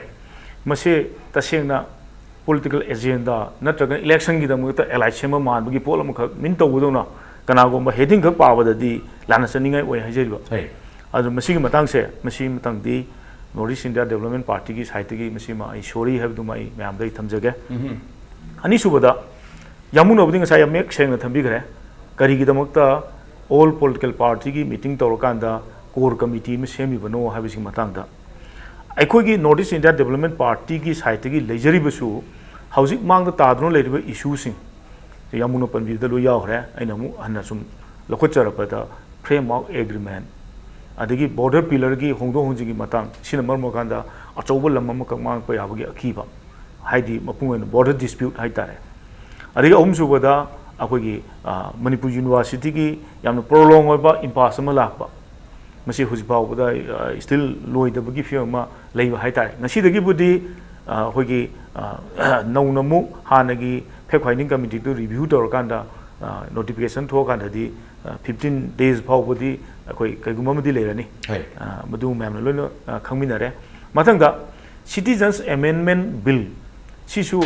ꯃꯁꯤ ꯇꯁꯦꯡꯅ political agenda ꯅꯠꯇ꯭ꯔꯒ electionꯒꯤꯗꯃꯛꯇ alliance ꯁꯦꯝꯕ ꯃꯥꯟꯕꯒꯤ ꯄꯣꯠ ꯑꯃꯈꯛ ꯃꯤꯟ ꯇꯧꯕꯗꯧꯅ ꯀꯅꯥꯒꯨꯝꯕ heading ꯈꯛ ꯄꯥꯕꯗꯗꯤ ꯂꯥꯟꯅ ꯆꯠꯅꯤꯡꯉꯥꯏ ꯑꯣꯏ ꯍꯥꯏꯖꯔꯤꯕ꯫ ꯍꯣꯏ꯫ ꯑꯗꯨ ꯃꯁꯤꯒꯤ ꯃꯇꯥꯡꯁꯦ, ꯃꯁꯤ ꯃꯇꯥꯡꯗꯤ North East India Development Partyꯒꯤ sideꯇꯒꯤ ꯃꯁꯤꯃ ꯑꯩ sorry ꯍꯥꯏꯕꯗꯨꯃ ꯑꯩ ꯃꯌꯥꯝꯗ ꯑꯩ ꯊꯝꯖꯒꯦ꯫ ꯎꯝꯍꯨꯝ꯫ ꯑꯅꯤꯁꯨꯕꯗ, ꯌꯥꯝꯕꯨꯡꯅꯕꯨꯗꯤ ꯉꯁꯥꯏ ꯌꯥꯝ ꯃꯌꯦꯛ ꯁꯦꯡꯅ ꯊꯝꯕꯤꯈ꯭ꯔꯦ꯫ ꯀꯔꯤꯒꯤꯗꯃꯛꯇ all political partyꯒꯤ meeting ꯇꯧꯔꯀꯥꯟꯗ core committee ꯑꯃ ꯁꯦꯝꯃꯤꯕꯅꯣ ꯍꯥꯏꯕꯁꯤꯒꯤ ꯃꯇꯥꯡꯗ꯫ ꯑꯩꯈꯣꯏꯒꯤ North East India Development Partyꯒꯤ sideꯇꯒꯤ ꯂꯩꯖꯔꯤꯕꯁꯨ ꯍꯧꯖꯤꯛ ꯃꯥꯡꯗ ꯇꯥꯗꯨꯅ ꯂꯩꯔꯤꯕ issueꯁꯤꯡ, ꯌꯥꯝꯕꯨꯡꯅ ꯄꯟꯕꯤꯕꯗ ꯂꯣꯏ ꯌꯥꯎꯈ꯭ꯔꯦ꯫ ꯑꯩꯅ ꯑꯃꯨꯛ ꯍꯟꯅ ꯁꯨꯝ ꯂꯧꯈꯠꯆꯔꯛꯄꯗ, framework agreement, ꯑꯗꯒꯤ border pillarꯒꯤ ꯍꯣꯡꯗꯣꯛ ꯍꯣꯡꯖꯤꯟꯒꯤ ꯃꯇꯥꯡ, ꯁꯤꯅ ꯃꯔꯝ ꯑꯣꯏꯔꯀꯥꯟꯗ ꯑꯆꯧꯕ ꯂꯝ ꯑꯃꯈꯛ ꯃꯥꯡꯉꯛꯄ ꯌꯥꯕꯒꯤ ꯑꯀꯤꯕ, ꯍꯥꯏꯗꯤ ꯃꯄꯨꯡ ꯑꯣꯏꯅ border dispute ꯍꯥꯏꯇꯥꯔꯦ꯫ ꯑꯗꯒꯤ ꯑꯍꯨꯝꯁꯨꯕꯗ ꯑꯩꯈꯣꯏꯒꯤ, ꯑ, ꯃꯅꯤꯄꯨꯔ Universityꯒꯤ ꯌꯥꯝꯅ prolong ꯑꯣꯏꯕ impasse ꯑꯃ ꯂꯥꯛꯄ, ꯃꯁꯤ ꯍꯧꯖꯤꯛ ꯐꯥꯎꯕꯗ, ꯑ, still ꯂꯣꯏꯗꯕꯒꯤ ꯐꯤꯕꯝ ꯑꯃ ꯂꯩꯕ ꯍꯥꯏꯇꯥꯔꯦ꯫ ꯉꯁꯤꯗꯒꯤꯕꯨꯗꯤ, ꯑ, ꯑꯩꯈꯣꯏꯒꯤ, ꯑ, ꯅꯧꯅ ꯑꯃꯨꯛ ꯍꯥꯟꯅꯒꯤ fact finding committeeꯗꯨ review ꯇꯧꯔꯀꯥꯟꯗ, ꯑ, notification ꯊꯣꯛꯑꯀꯥꯟꯗꯗꯤ, ꯑ, fifteen days ꯐꯥꯎꯕꯗꯤ ꯑꯩꯈꯣꯏ ꯀꯩꯒꯨꯝꯕ ꯑꯃꯗꯤ ꯂꯩꯔꯅꯤ꯫ ꯍꯣꯏ꯫ ꯑ, ꯃꯗꯨ ꯃꯌꯥꯝꯅ ꯂꯣꯏꯅ, ꯑ, ꯈꯪꯃꯤꯟꯅꯔꯦ꯫ ꯃꯊꯪꯗ Citizens Amendment Bill, ꯁꯤꯁꯨ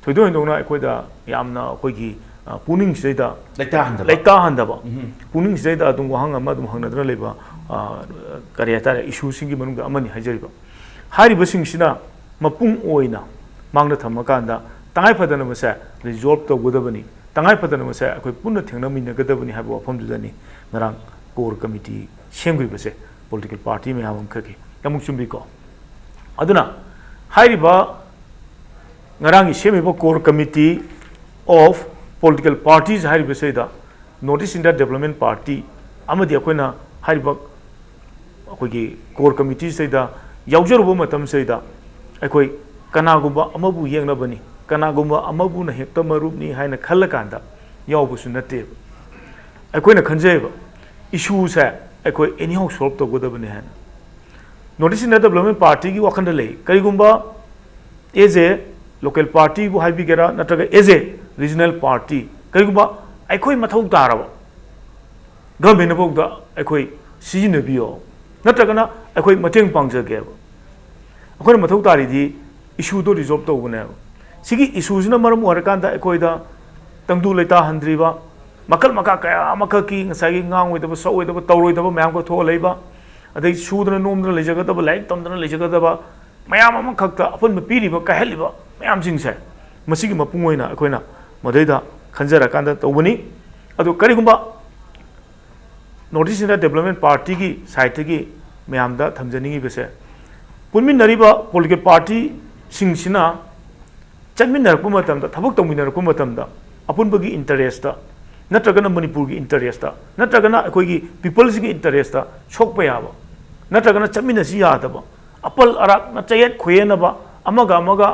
ꯊꯣꯏꯗꯣꯛ ꯍꯦꯟꯗꯣꯛꯅ ꯑꯩꯈꯣꯏꯗ ꯌꯥꯝꯅ ꯑꯩꯈꯣꯏꯒꯤ, ꯑ, ꯄꯨꯛꯅꯤꯡꯁꯤꯗꯩꯗ ꯂꯩꯇꯥꯍꯟꯗꯕ꯫ ꯂꯩꯇꯥꯍꯟꯗꯕ, ꯎꯝꯍꯨꯝ꯫ ꯄꯨꯛꯅꯤꯡꯁꯤꯗꯩꯗ ꯑꯗꯨꯝ ꯋꯥꯍꯪ ꯑꯃ ꯑꯗꯨꯝ ꯍꯪꯅꯗꯨꯅ ꯂꯩꯕ, ꯑ, ꯀꯔꯤ ꯍꯥꯏꯇꯥꯔꯦ, issueꯁꯤꯡꯒꯤ ꯃꯅꯨꯡꯗ ꯑꯃꯅꯤ ꯍꯥꯏꯖꯔꯤꯕ꯫ ꯍꯥꯏꯔꯤꯕꯁꯤꯡꯁꯤꯅ ꯃꯄꯨꯡ ꯑꯣꯏꯅ ꯃꯥꯡꯗ ꯊꯝꯃꯀꯥꯟꯗ ꯇꯉꯥꯏ ꯐꯗꯅ ꯃꯁꯦ resolve ꯇꯧꯒꯗꯕꯅꯤ, ꯇꯉꯥꯏ ꯐꯗꯅ ꯃꯁꯦ ꯑꯩꯈꯣꯏ ꯄꯨꯟꯅ ꯊꯦꯡꯅꯃꯤꯟꯅꯒꯗꯕꯅꯤ ꯍꯥꯏꯕ ꯋꯥꯐꯝꯗꯨꯗꯅꯤ ꯉꯔꯥꯡ core committee ꯁꯦꯝꯈꯤꯕꯁꯦ, political party ꯃꯌꯥꯝ ꯑꯃꯈꯛꯀꯤ꯫ ꯌꯥꯝ ꯆꯨꯝꯕꯤꯀꯣ? ꯑꯗꯨꯅ ꯍꯥꯏꯔꯤꯕ ꯉꯔꯥꯡꯒꯤ ꯁꯦꯝꯃꯤꯕ Core Committee of Political Parties ꯍꯥꯏꯔꯤꯕꯁꯤꯗ North East India Development Party ꯑꯃꯗꯤ ꯑꯩꯈꯣꯏꯅ ꯍꯥꯏꯔꯤꯕ ꯑꯩꯈꯣꯏꯒꯤ Core Committeeꯁꯤꯗ ꯌꯥꯎꯖꯔꯨꯕ ꯃꯇꯝꯁꯤꯗ ꯑꯩꯈꯣꯏ ꯀꯅꯥꯒꯨꯝꯕ ꯑꯃꯕꯨ ꯌꯦꯛꯅꯕꯅꯤ, ꯀꯅꯥꯒꯨꯝꯕ ꯑꯃꯕꯨꯅ ꯍꯦꯛꯇ ꯃꯔꯨꯞꯅꯤ ꯍꯥꯏꯅ ꯈꯜꯂꯀꯥꯟꯗ ꯌꯥꯎꯕꯁꯨ ꯅꯠꯇꯦꯕ꯫ ꯑꯩꯈꯣꯏꯅ ꯈꯟꯖꯩꯕ, issueꯁꯦ ꯑꯩꯈꯣꯏ anyhow solve ꯇꯧꯒꯗꯕꯅꯤ ꯍꯥꯏꯅ꯫ North East India Development Partyꯒꯤ ꯋꯥꯈꯜꯗ ꯂꯩ, ꯀꯔꯤꯒꯨꯝꯕ as a local partyꯕꯨ ꯍꯥꯏꯕꯤꯒꯦꯔꯥ, ꯅꯠꯇ꯭ꯔꯒ as a regional party, ꯀꯔꯤꯒꯨꯝꯕ ꯑꯩꯈꯣꯏ ꯃꯊꯧ ꯇꯥꯔꯕ, governmentꯅ ꯐꯥꯎꯗ ꯑꯩꯈꯣꯏ ꯁꯤꯖꯤꯟꯅꯕꯤꯌꯣ, ꯅꯠꯇ꯭ꯔꯒꯅ ꯑꯩꯈꯣꯏ ꯃꯇꯦꯡ ꯄꯥꯡꯖꯒꯦꯕ꯫ ꯑꯩꯈꯣꯏꯅ ꯃꯊꯧ ꯇꯥꯔꯤꯗꯤ issueꯗꯣ resolve ꯇꯧꯕꯅꯦꯕ꯫ ꯁꯤꯒꯤ issueꯁꯤꯅ ꯃꯔꯝ ꯑꯣꯏꯔꯀꯥꯟꯗ ꯑꯩꯈꯣꯏꯗ ꯇꯪꯗꯨ ꯂꯩꯇꯥꯍꯟꯗ꯭ꯔꯤꯕ, ꯃꯈꯜ ꯃꯈꯥ ꯀꯌꯥ ꯑꯃꯈꯛꯀꯤ ꯉꯁꯥꯏꯒꯤ ꯉꯥꯡꯉꯣꯏꯗꯕ, ꯁꯛꯑꯣꯏꯗꯕ, ꯇꯧꯔꯣꯏꯗꯕ ꯃꯌꯥꯝ ꯑꯃ ꯊꯣꯛꯍꯜꯂꯛꯏꯕ, ꯑꯗꯩ ꯁꯨꯗꯅ ꯅꯣꯝꯗꯅ ꯂꯩꯖꯒꯗꯕ, ꯂꯥꯏꯔꯤꯛ ꯇꯝꯗꯅ ꯂꯩꯖꯒꯗꯕ ꯃꯌꯥꯝ ꯑꯃꯈꯛꯇ ꯑꯄꯟꯕ ꯄꯤꯔꯤꯕ, ꯀꯥꯏꯍꯜꯂꯤꯕ ꯃꯌꯥꯝꯁꯤꯡꯁꯦ, ꯃꯁꯤꯒꯤ ꯃꯄꯨꯡ ꯑꯣꯏꯅ ꯑꯩꯈꯣꯏꯅ ꯃꯗꯩꯗ ꯈꯟꯖꯔꯀꯥꯟꯗ ꯇꯧꯕꯅꯤ꯫ ꯑꯗꯣ ꯀꯔꯤꯒꯨꯝꯕ North East India Development Partyꯒꯤ sideꯇꯒꯤ ꯃꯌꯥꯝꯗ ꯊꯝꯖꯅꯤꯡꯉꯤꯕꯁꯦ, ꯄꯨꯟꯃꯤꯟꯅꯔꯤꯕ political partyꯁꯤꯡꯁꯤꯅ ꯆꯠꯃꯤꯟꯅꯔꯛꯄ ꯃꯇꯝꯗ, ꯊꯕꯛ ꯇꯧꯃꯤꯟꯅꯔꯛꯄ ꯃꯇꯝꯗ, ꯑꯄꯨꯟꯕꯒꯤ interestꯇ, ꯅꯠꯇ꯭ꯔꯒꯅ ꯃꯅꯤꯄꯨꯔꯒꯤ interestꯇ, ꯅꯠꯇ꯭ꯔꯒꯅ ꯑꯩꯈꯣꯏꯒꯤ peopleꯁꯤꯒꯤ interestꯇ ꯁꯣꯛꯄ ꯌꯥꯕ, ꯅꯠꯇ꯭ꯔꯒꯅ ꯆꯠꯃꯤꯟꯅꯁꯤ ꯌꯥꯗꯕ, ꯑꯄꯜ ꯑꯔꯥꯛꯅ ꯆꯌꯦꯠ ꯈꯣꯏꯌꯦꯠꯅꯕ, ꯑꯃꯒ ꯑꯃꯒ,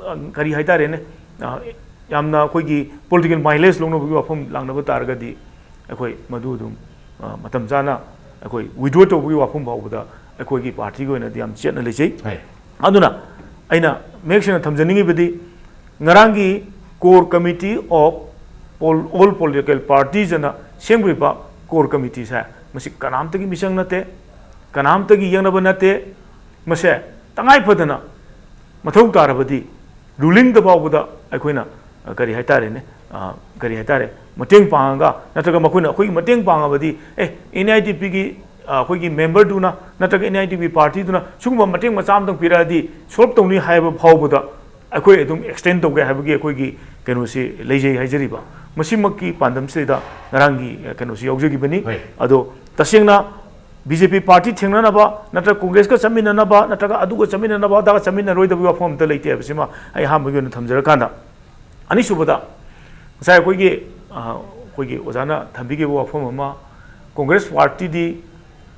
ꯑ, ꯀꯔꯤ ꯍꯥꯏꯇꯥꯔꯦꯅꯦ, ꯑ, ꯌꯥꯝꯅ ꯑꯩꯈꯣꯏꯒꯤ political mileage ꯂꯧꯅꯕꯒꯤ ꯋꯥꯐꯝ ꯂꯥꯡꯅꯕ ꯇꯥꯔꯒꯗꯤ, ꯑꯩꯈꯣꯏ ꯃꯗꯨ ꯑꯗꯨꯝ, ꯑ, ꯃꯇꯝ ꯆꯥꯅ ꯑꯩꯈꯣꯏ withdraw ꯇꯧꯕꯒꯤ ꯋꯥꯐꯝ ꯐꯥꯎꯕꯗ ꯑꯩꯈꯣꯏꯒꯤ partyꯒꯤ ꯑꯣꯏꯅꯗꯤ ꯌꯥꯝ ꯆꯦꯠꯅ ꯂꯩꯖꯩ꯫ ꯍꯣꯏ꯫ ꯑꯗꯨꯅ ꯑꯩꯅ ꯃꯌꯦꯛ ꯁꯦꯡꯅ ꯊꯝꯖꯅꯤꯡꯉꯤꯕꯗꯤ, ꯉꯔꯥꯡꯒꯤ Core Committee of Pol-, All Political Partiesꯑꯅ ꯁꯦꯝꯈ꯭ꯔꯤꯕ Core Committeeꯁꯦ, ꯃꯁꯤ ꯀꯅꯥꯝꯇꯒꯤ ꯃꯤꯆꯪ ꯅꯠꯇꯦ, ꯀꯅꯥꯝꯇꯒꯤ ꯌꯦꯡꯅꯕ ꯅꯠꯇꯦ꯫ ꯃꯁꯦ ꯇꯉꯥꯏ ꯐꯗꯅ ꯃꯊꯧ ꯇꯥꯔꯕꯗꯤ rulingꯗ ꯐꯥꯎꯕꯗ ꯑꯩꯈꯣꯏꯅ, ꯑ, ꯀꯔꯤ ꯍꯥꯏꯇꯥꯔꯦꯅꯦ, ꯑ, ꯀꯔꯤ ꯍꯥꯏꯇꯥꯔꯦ, ꯃꯇꯦꯡ ꯄꯥꯡꯉꯒ, ꯅꯠꯇ꯭ꯔꯒ ꯃꯈꯣꯏꯅ ꯑꯩꯈꯣꯏꯒꯤ ꯃꯇꯦꯡ ꯄꯥꯡꯉꯕꯗꯤ, ꯑꯦ, NEITPꯒꯤ, ꯑ, ꯑꯩꯈꯣꯏꯒꯤ memberꯗꯨꯅ ꯅꯠꯇ꯭ꯔꯒ NEITP partyꯗꯨꯅ ꯁꯤꯒꯨꯝꯕ ꯃꯇꯦꯡ ꯃꯆꯥ ꯑꯃꯇꯪ ꯄꯤꯔꯛꯑꯗꯤ solve ꯇꯧꯅꯤ ꯍꯥꯏꯕ ꯐꯥꯎꯕꯗ ꯑꯩꯈꯣꯏ ꯑꯗꯨꯝ extend ꯇꯧꯒꯦ ꯍꯥꯏꯕꯒꯤ ꯑꯩꯈꯣꯏꯒꯤ ꯀꯩꯅꯣꯁꯤ ꯂꯩꯖꯩ ꯍꯥꯏꯖꯔꯤꯕ꯫ ꯃꯁꯤꯃꯛꯀꯤ ꯄꯥꯟꯗꯝꯁꯤꯗ ꯉꯔꯥꯡꯒꯤ, ꯑ, ꯀꯩꯅꯣꯁꯤ ꯌꯥꯎꯖꯈꯤꯕꯅꯤ꯫ ꯍꯣꯏ꯫ ꯑꯗꯣ ꯇꯁꯦꯡꯅ BJP party ꯊꯦꯡꯅꯅꯕ, ꯅꯠꯇ꯭ꯔꯒ Congressꯀ ꯆꯠꯃꯤꯟꯅꯅꯕ, ꯅꯠꯇ꯭ꯔꯒ ꯑꯗꯨꯒ ꯆꯠꯃꯤꯟꯅꯅꯕ, ꯑꯗꯥꯒ ꯆꯠꯃꯤꯟꯅꯔꯣꯏꯗꯕꯒꯤ ꯋꯥꯐꯝ ꯑꯝꯇ ꯂꯩꯇꯦ ꯍꯥꯏꯕꯁꯤꯃ ꯑꯩ ꯑꯍꯥꯟꯕꯒꯤ ꯑꯣꯏꯅ ꯊꯝꯖꯔꯀꯥꯟꯗ, ꯑꯅꯤꯁꯨꯕꯗ, ꯉꯁꯥꯏ ꯑꯩꯈꯣꯏꯒꯤ, ꯑ, ꯑꯩꯈꯣꯏꯒꯤ ꯑꯣꯖꯥꯅ ꯊꯝꯕꯤꯈꯤꯕ ꯋꯥꯐꯝ ꯑꯃ, Congress partyꯗꯤ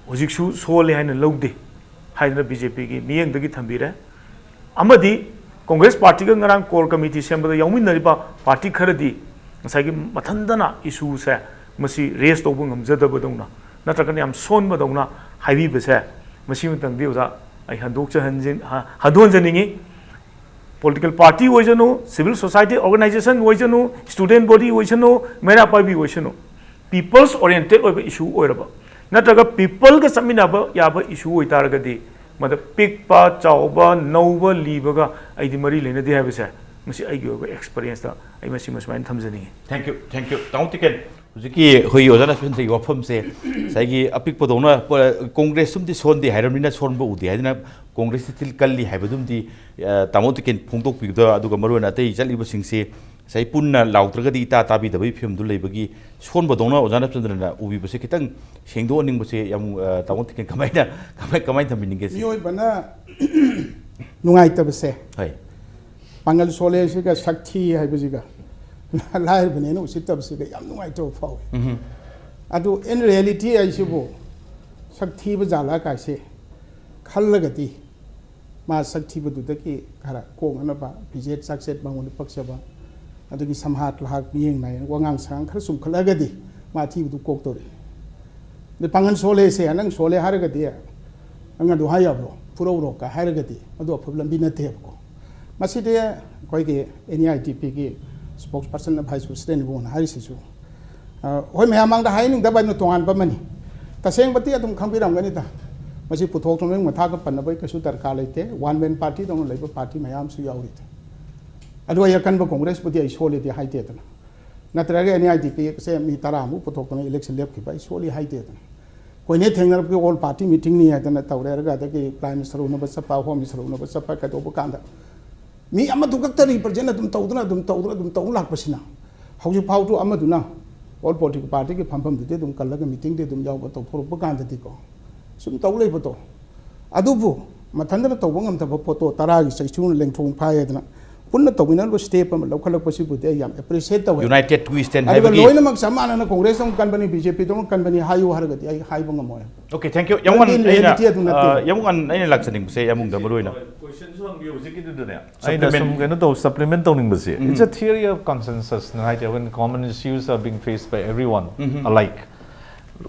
ꯍꯧꯖꯤꯛꯁꯨ ꯁꯣꯜꯂꯦ ꯍꯥꯏꯅ ꯂꯧꯗꯦ ꯍꯥꯏꯗꯅ BJPꯒꯤ ꯃꯤꯠꯌꯦꯡꯗꯒꯤ ꯊꯝꯕꯤꯔꯦ꯫ ꯑꯃꯗꯤ Congress partyꯒ ꯉꯔꯥꯡ Core Committee ꯁꯦꯝꯕꯗ ꯌꯥꯎꯃꯤꯟꯅꯔꯤꯕ party ꯈꯔꯗꯤ ꯉꯁꯥꯏꯒꯤ ꯃꯊꯟꯇꯅ issueꯁꯦ ꯃꯁꯤ raise ꯇꯧꯕ ꯉꯝꯖꯗꯕꯗꯧꯅ, ꯅꯠꯇ꯭ꯔꯒꯅ ꯌꯥꯝ ꯁꯣꯟꯕꯗꯧꯅ ꯍꯥꯏꯕꯤꯕꯁꯦ, ꯃꯁꯤ ꯃꯇꯪꯗꯤ ꯑꯣꯖꯥ ꯑꯩ ꯍꯟꯗꯣꯛꯆꯍꯟꯖꯤꯟ ꯍ- ꯍꯟꯗꯣꯛꯍꯟꯖꯅꯤꯡꯉꯤ꯫ ꯄꯣꯂꯤꯇꯤꯀꯦꯜ ꯄꯥꯔꯇꯤ ꯑꯣꯏꯁꯅꯨ, ꯁꯤꯚꯤꯜ ꯁꯣꯁꯥꯏꯇꯤ ꯑꯣꯔꯒꯅꯥꯏꯖꯦꯁꯟ ꯑꯣꯏꯁꯅꯨ, ꯁ꯭ꯇꯨꯗꯦꯟ ꯕꯣꯗꯤ ꯑꯣꯏꯁꯅꯨ, ꯃꯩꯔꯥ ꯄꯥꯏꯕꯤ ꯑꯣꯏꯁꯅꯨ, ꯄꯤꯄꯜꯁ ꯑꯣꯔꯤꯌꯦꯟꯇꯦꯠ ꯑꯣꯏꯕ ꯏꯁꯨ ꯑꯣꯏꯔꯕ ꯅꯠꯇ꯭ꯔꯒ ꯄꯤꯄꯜꯒ ꯆꯠꯃꯤꯟꯅꯕ ꯌꯥꯕ ꯏꯁꯨ ꯑꯣꯏꯇꯥꯔꯒꯗꯤ, ꯃꯗ ꯄꯤꯛꯄ ꯆꯥꯎꯕ ꯅꯧꯕ ꯂꯤꯕꯒ ꯑꯩꯗꯤ ꯃꯔꯤ ꯂꯩꯅꯗꯦ ꯍꯥꯏꯕꯁꯦ ꯃꯁꯤ ꯑꯩꯒꯤ ꯑꯣꯏꯕ ꯑꯦꯛꯁꯄꯔꯤꯌꯦꯟꯁꯇ ꯑꯩ ꯃꯁꯤꯃ ꯁꯨꯃꯥꯏꯅ ꯊꯝꯖꯅꯤꯡꯉꯤ꯫ Thank you, thank you, ꯇꯥꯃꯣ ꯇꯤꯀꯦꯟ꯫ ꯍꯧꯖꯤꯛꯀꯤ ꯑꯩꯈꯣꯏꯒꯤ ꯑꯣꯖꯥ ꯅꯁꯃꯟꯗꯒꯤ ꯋꯥꯐꯝꯁꯦ ꯉꯁꯥꯏꯒꯤ ꯑꯄꯤꯛꯄꯗꯧꯅ ꯄ- ꯀꯣꯡꯒ꯭ꯔꯦꯁ ꯁꯨꯝꯗꯤ ꯁꯣꯟꯗꯦ ꯍꯥꯏꯔꯕꯅꯤꯅ ꯁꯣꯟꯕ ꯎꯗꯦ ꯍꯥꯏꯗꯅ ꯀꯣꯡꯒ꯭ꯔꯦꯁꯇꯤ ꯊꯤꯜ ꯀꯜꯂꯤ ꯍꯥꯏꯕꯗꯨꯝꯗꯤ, ꯑ, ꯇꯥꯃꯣ ꯇꯤꯀꯦꯟ ꯐꯣꯡꯗꯣꯛꯄꯤꯕꯗ, ꯑꯗꯨꯒ ꯃꯔꯨꯑꯣꯏꯅ ꯑꯇꯩ ꯆꯠꯂꯤꯕꯁꯤꯡꯁꯦ ꯉꯁꯥꯏ ꯄꯨꯟꯅ ꯂꯥꯎꯗ꯭ꯔꯒꯗꯤ ꯏꯇꯥ ꯇꯥꯕꯤꯗꯕꯒꯤ ꯐꯤꯕꯝꯗꯨ ꯂꯩꯕꯒꯤ ꯁꯣꯟꯕꯗꯧꯅ ꯑꯣꯖꯥ ꯅꯁꯃꯟꯗꯅ ꯎꯕꯤꯕꯁꯦ ꯈꯤꯇꯪ ꯁꯦꯡꯗꯣꯛꯍꯟꯅꯤꯡꯕꯁꯦ ꯌꯥꯝ, ꯑ, ꯇꯥꯃꯣ ꯇꯤꯀꯦꯟ ꯀꯃꯥꯏꯅ ꯀꯃꯥꯏ ꯀꯃꯥꯏꯅ ꯊꯝꯕꯤꯅꯤꯡꯒꯦ ꯁꯤ? ꯃꯤꯑꯣꯏꯕꯅ ꯅꯨꯡꯉꯥꯏꯇꯕꯁꯦ ꯍꯣꯏ꯫ ꯄꯥꯡꯒꯜ ꯁꯣꯜꯂꯦ ꯁꯤꯒ ꯁꯛ ꯊꯤ ꯍꯥꯏꯕꯁꯤꯒ ꯂꯥꯏꯔꯕꯅꯦꯅ ꯎꯁꯤꯠꯇꯕꯁꯤꯒ ꯌꯥꯝ ꯅꯨꯡꯉꯥꯏꯇꯕ ꯐꯥꯎꯏ꯫ ꯎꯝ꯫ ꯑꯗꯨ in reality ꯍꯥꯏꯁꯤꯕꯨ ꯁꯛ ꯊꯤꯕ ꯖꯥꯠꯂ ꯀꯥꯏꯁꯦ ꯈꯜꯂꯒꯗꯤ ꯃꯥ ꯁꯛ ꯊꯤꯕꯗꯨꯗꯒꯤ ꯈꯔ ꯀꯣꯛꯅꯅꯕ ꯐꯤꯖꯦꯠ ꯆꯥꯛꯁꯦꯠ ꯃꯉꯣꯟꯗ ꯄꯛꯆꯕ, ꯑꯗꯒꯤ ꯁꯝꯍꯥꯠ ꯂꯍꯥꯠ ꯃꯤꯠꯌꯦꯡ ꯅꯥꯌꯦꯡ ꯋꯥꯉꯥꯡ ꯁꯉꯥꯡ ꯈꯔ ꯆꯨꯝꯈꯠꯂꯒꯗꯤ ꯃꯥ ꯊꯤꯕꯗꯨ ꯀꯣꯛꯇꯧꯔꯤ꯫ ꯑꯗꯩ ꯄꯥꯡꯒꯜ ꯁꯣꯜꯂꯦꯁꯦ, ꯅꯪ ꯁꯣꯜꯂꯦ ꯍꯥꯏꯔꯒꯗꯤ ꯅꯪ ꯑꯗꯨ ꯍꯥꯏ ꯌꯥꯕ꯭ꯔꯣ? ꯐꯨꯔꯧꯔꯣ ꯀꯥꯏ ꯍꯥꯏꯔꯒꯗꯤ ꯃꯗꯨ ꯑꯐꯕ ꯂꯝꯕꯤ ꯅꯠꯇꯦꯕꯀꯣ꯫ ꯃꯁꯤꯗꯤ ꯑꯩꯈꯣꯏꯒꯤ N E I T Pꯒꯤ spokesperson, vice president ꯏꯕꯨꯡꯅ ꯍꯥꯏꯔꯤꯁꯤꯁꯨ, ꯑ, ꯍꯣꯏ, ꯃꯌꯥꯝ ꯃꯥꯡꯗ ꯍꯥꯏꯅꯤꯡꯗꯕ ꯑꯩꯅ ꯇꯣꯉꯥꯟꯕ ꯑꯃꯅꯤ꯫ ꯇꯁꯦꯡꯕꯗꯤ ꯑꯗꯨꯝ ꯈꯪꯕꯤꯔꯝꯒꯅꯤꯗ, ꯃꯁꯤ ꯄꯨꯊꯣꯛꯇꯨꯅ ꯃꯊꯥꯒ ꯄꯟꯅꯕꯒꯤ ꯀꯩꯁꯨ ꯗꯔꯀꯥꯔ ꯂꯩꯇꯦ꯫ One man party ꯗꯧꯅ ꯂꯩꯕ ꯄꯥꯔꯇꯤ ꯃꯌꯥꯝꯁꯨ ꯌꯥꯎꯔꯤꯗ꯫ ꯑꯗꯨ ꯑꯩ ꯑꯀꯟꯕ ꯀꯣꯡꯒ꯭ꯔꯦꯁꯄꯨꯗꯤ ꯑꯩ ꯁꯣꯜꯂꯤꯗꯤ ꯍꯥꯏꯗꯦꯗꯅ, ꯅꯠꯇ꯭ꯔꯒ N E I T Pꯁꯦ ꯃꯤ ꯇꯔꯥꯃꯨꯛ ꯄꯨꯊꯣꯛꯇꯅ election ꯂꯦꯞꯈꯤꯕ ꯑꯩ ꯁꯣꯜꯂꯤ ꯍꯥꯏꯗꯦꯗꯅ꯫ ꯀꯣꯏꯅꯦ ꯊꯦꯡꯅꯔꯛꯄꯒꯤ all party meetingꯅꯤ ꯍꯥꯏꯗꯅ ꯇꯧꯔꯦ ꯍꯥꯏꯔꯒ, ꯑꯗꯒꯤ prime minister ꯎꯅꯕ ꯆꯠꯄ, home minister ꯎꯅꯕ ꯆꯠꯄ ꯀꯩꯗꯧꯕ ꯀꯥꯟꯗ ꯃꯤ ꯑꯃꯗꯨ ꯈꯛꯇ represent ꯑꯗꯨꯝ ꯇꯧꯗꯅ ꯑꯗꯨꯝ ꯇꯧꯗꯅ ꯑꯗꯨꯝ ꯇꯧ ꯂꯥꯛꯄꯁꯤꯅ ꯍꯧꯖꯤꯛ ꯐꯥꯎꯁꯨ ꯑꯃꯗꯨꯅ all political partyꯒꯤ ꯐꯝꯐꯝꯗꯨꯗꯤ ꯑꯗꯨꯝ ꯀꯜꯂꯒ meetingꯗꯤ ꯑꯗꯨꯝ ꯌꯥꯎꯕ ꯇꯧꯊꯣꯔꯛꯄ ꯀꯥꯟꯗꯗꯤꯀꯣ ꯁꯨꯝ ꯇꯧ ꯂꯩꯕꯗꯣ꯫ ꯑꯗꯨꯕꯨ ꯃꯊꯟꯇꯅ ꯇꯧꯕ ꯉꯝꯗꯕ ꯄꯣꯠꯇꯣ ꯇꯔꯥꯒꯤ ꯆꯩꯁꯨꯅ ꯂꯦꯡꯊꯣꯡ ꯐꯥꯏ ꯍꯥꯏꯗꯅ ꯄꯨꯟꯅ ꯇꯧꯃꯤꯟꯅꯔꯒ step ꯑꯃ ꯂꯧꯈꯠꯂꯛꯄꯁꯤꯕꯨꯗꯤ ꯑꯩ ꯌꯥꯝ appreciate ꯇꯧꯋꯦ꯫ United we stand ꯑꯗꯨꯒ ꯍꯥꯏꯕꯒꯤ ꯂꯣꯏꯅꯃꯛ ꯆꯞ ꯃꯥꯟꯅꯅ ꯀꯣꯡꯒ꯭ꯔꯦꯁꯇꯧꯅ ꯀꯟꯕꯅꯤ, ꯕꯤ ꯖꯦ ꯄꯤꯗꯧꯅ ꯀꯟꯕꯅꯤ ꯍꯥꯏꯌꯨ ꯍꯥꯏꯔꯒꯗꯤ ꯑꯩ ꯍꯥꯏꯕ ꯉꯝꯃꯣꯏ꯫ Okay, thank you꯫ ꯌꯥꯝ ꯋꯥꯟ ꯃꯔꯝꯗꯤ ꯑꯩꯅ reality ꯑꯗꯨ ꯅꯠꯇꯦ꯫ ꯑ, ꯌꯥꯝ ꯋꯥꯟ ꯑꯩꯅ ꯂꯥꯛꯆꯅꯤꯡꯕꯁꯦ ꯌꯥꯝꯕꯨꯡꯗ ꯃꯔꯨꯑꯣꯏꯅ ꯀꯣꯏꯁꯟꯁꯨ ꯍꯪꯕꯤꯌꯨ ꯍꯧꯖꯤꯛꯀꯤꯗꯨꯗꯅꯦ꯫ ꯑꯩꯅ Supplement. ꯁꯨꯝ ꯀꯩꯅꯣ ꯇꯧ supplement ꯇꯧꯅꯤꯡꯕꯁꯦ, it's a theory of consensus ꯅ ꯍꯥꯏꯗꯤ when common issues are being faced by everyone alike,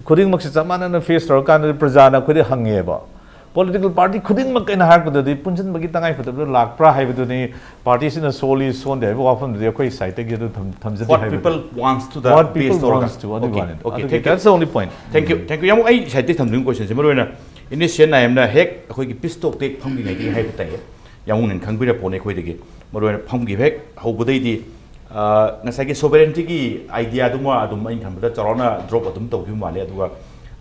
ꯈꯨꯗꯤꯡꯃꯛꯁꯦ ꯆꯞ ꯃꯥꯟꯅꯅ face ꯇꯧꯔꯀꯥꯟꯗ ꯄ꯭ꯔꯖꯥꯅ ꯑꯩꯈꯣꯏꯗ ꯍꯪꯉꯦꯕ, ꯄꯣꯂꯤꯇꯤꯀꯦꯜ ꯄꯥꯔꯇꯤ ꯈꯨꯗꯤꯡꯃꯛ ꯑꯩꯅ ꯍꯥꯏꯔꯛꯄꯗꯗꯤ ꯄꯨꯟꯁꯤꯟꯕꯒꯤ ꯇꯉꯥꯏꯐꯗꯕꯗꯨ ꯂꯥꯛꯄ꯭ꯔꯥ ꯍꯥꯏꯕꯗꯨꯅꯤ꯫ ꯄꯥꯔꯇꯤꯁꯤꯅ ꯁꯣꯜꯂꯤ ꯁꯣꯟꯗꯦ ꯍꯥꯏꯕ ꯋꯥꯐꯝꯗꯨꯗꯤ ꯑꯩꯈꯣꯏ ꯁꯥꯏꯠꯇꯒꯤ ꯑꯗꯨ ꯊꯝ- ꯊꯝꯖꯗꯦ What ꯍꯥꯏꯕꯗꯨ꯫ People wants to the What people base ꯇꯧꯔꯒ꯫ Wants to ꯑꯗꯨꯒꯤ Okay, ꯋꯥꯅꯤꯗ꯫ okay, ꯑꯗꯨꯒꯤ thank you. That's the only point. Thank you, thank you. ꯌꯥꯝ ꯑꯩ ꯁꯥꯏꯠꯇꯒꯤ ꯊꯝꯖꯅꯤꯡꯕ ꯀꯣꯏꯁꯟꯁꯦ ꯃꯔꯨꯑꯣꯏꯅ ꯏꯟꯗꯤꯌꯟ ꯁꯤ ꯑꯦꯟ ꯑꯥꯏ ꯑꯦꯝꯅ ꯍꯦꯛ ꯑꯩꯈꯣꯏꯒꯤ ꯄꯤꯁ ꯇꯣꯛꯇ ꯍꯦꯛ ꯐꯝꯗ꯭ꯔꯤꯉꯩꯗꯒꯤ ꯍꯥꯏꯕ ꯇꯥꯏꯌꯦ꯫ ꯌꯥꯝ ꯅꯪ ꯈꯪꯕꯤꯔ ꯄꯣꯠꯅꯤ ꯑꯩꯈꯣꯏꯗꯒꯤ꯫ ꯃꯔꯨꯑꯣꯏꯅ ꯐꯝꯈꯤꯕ ꯍꯦꯛ ꯍꯧꯕꯗꯩꯗꯤ ꯑ, ꯉꯁꯥꯏꯒꯤ ꯁꯣꯕꯔꯦꯟꯇꯤꯒꯤ ꯑꯥꯏꯗꯤꯌꯥꯗꯨꯃ ꯑꯗꯨꯝ ꯑꯩꯅ ꯈꯟꯕꯗ ꯆꯥꯎꯔꯥꯛꯅ ꯗ꯭ꯔꯣꯞ ꯑꯗꯨꯝ ꯇꯧꯈꯤꯕ ꯃꯥꯜꯂꯦ꯫ ꯑꯗꯨꯒ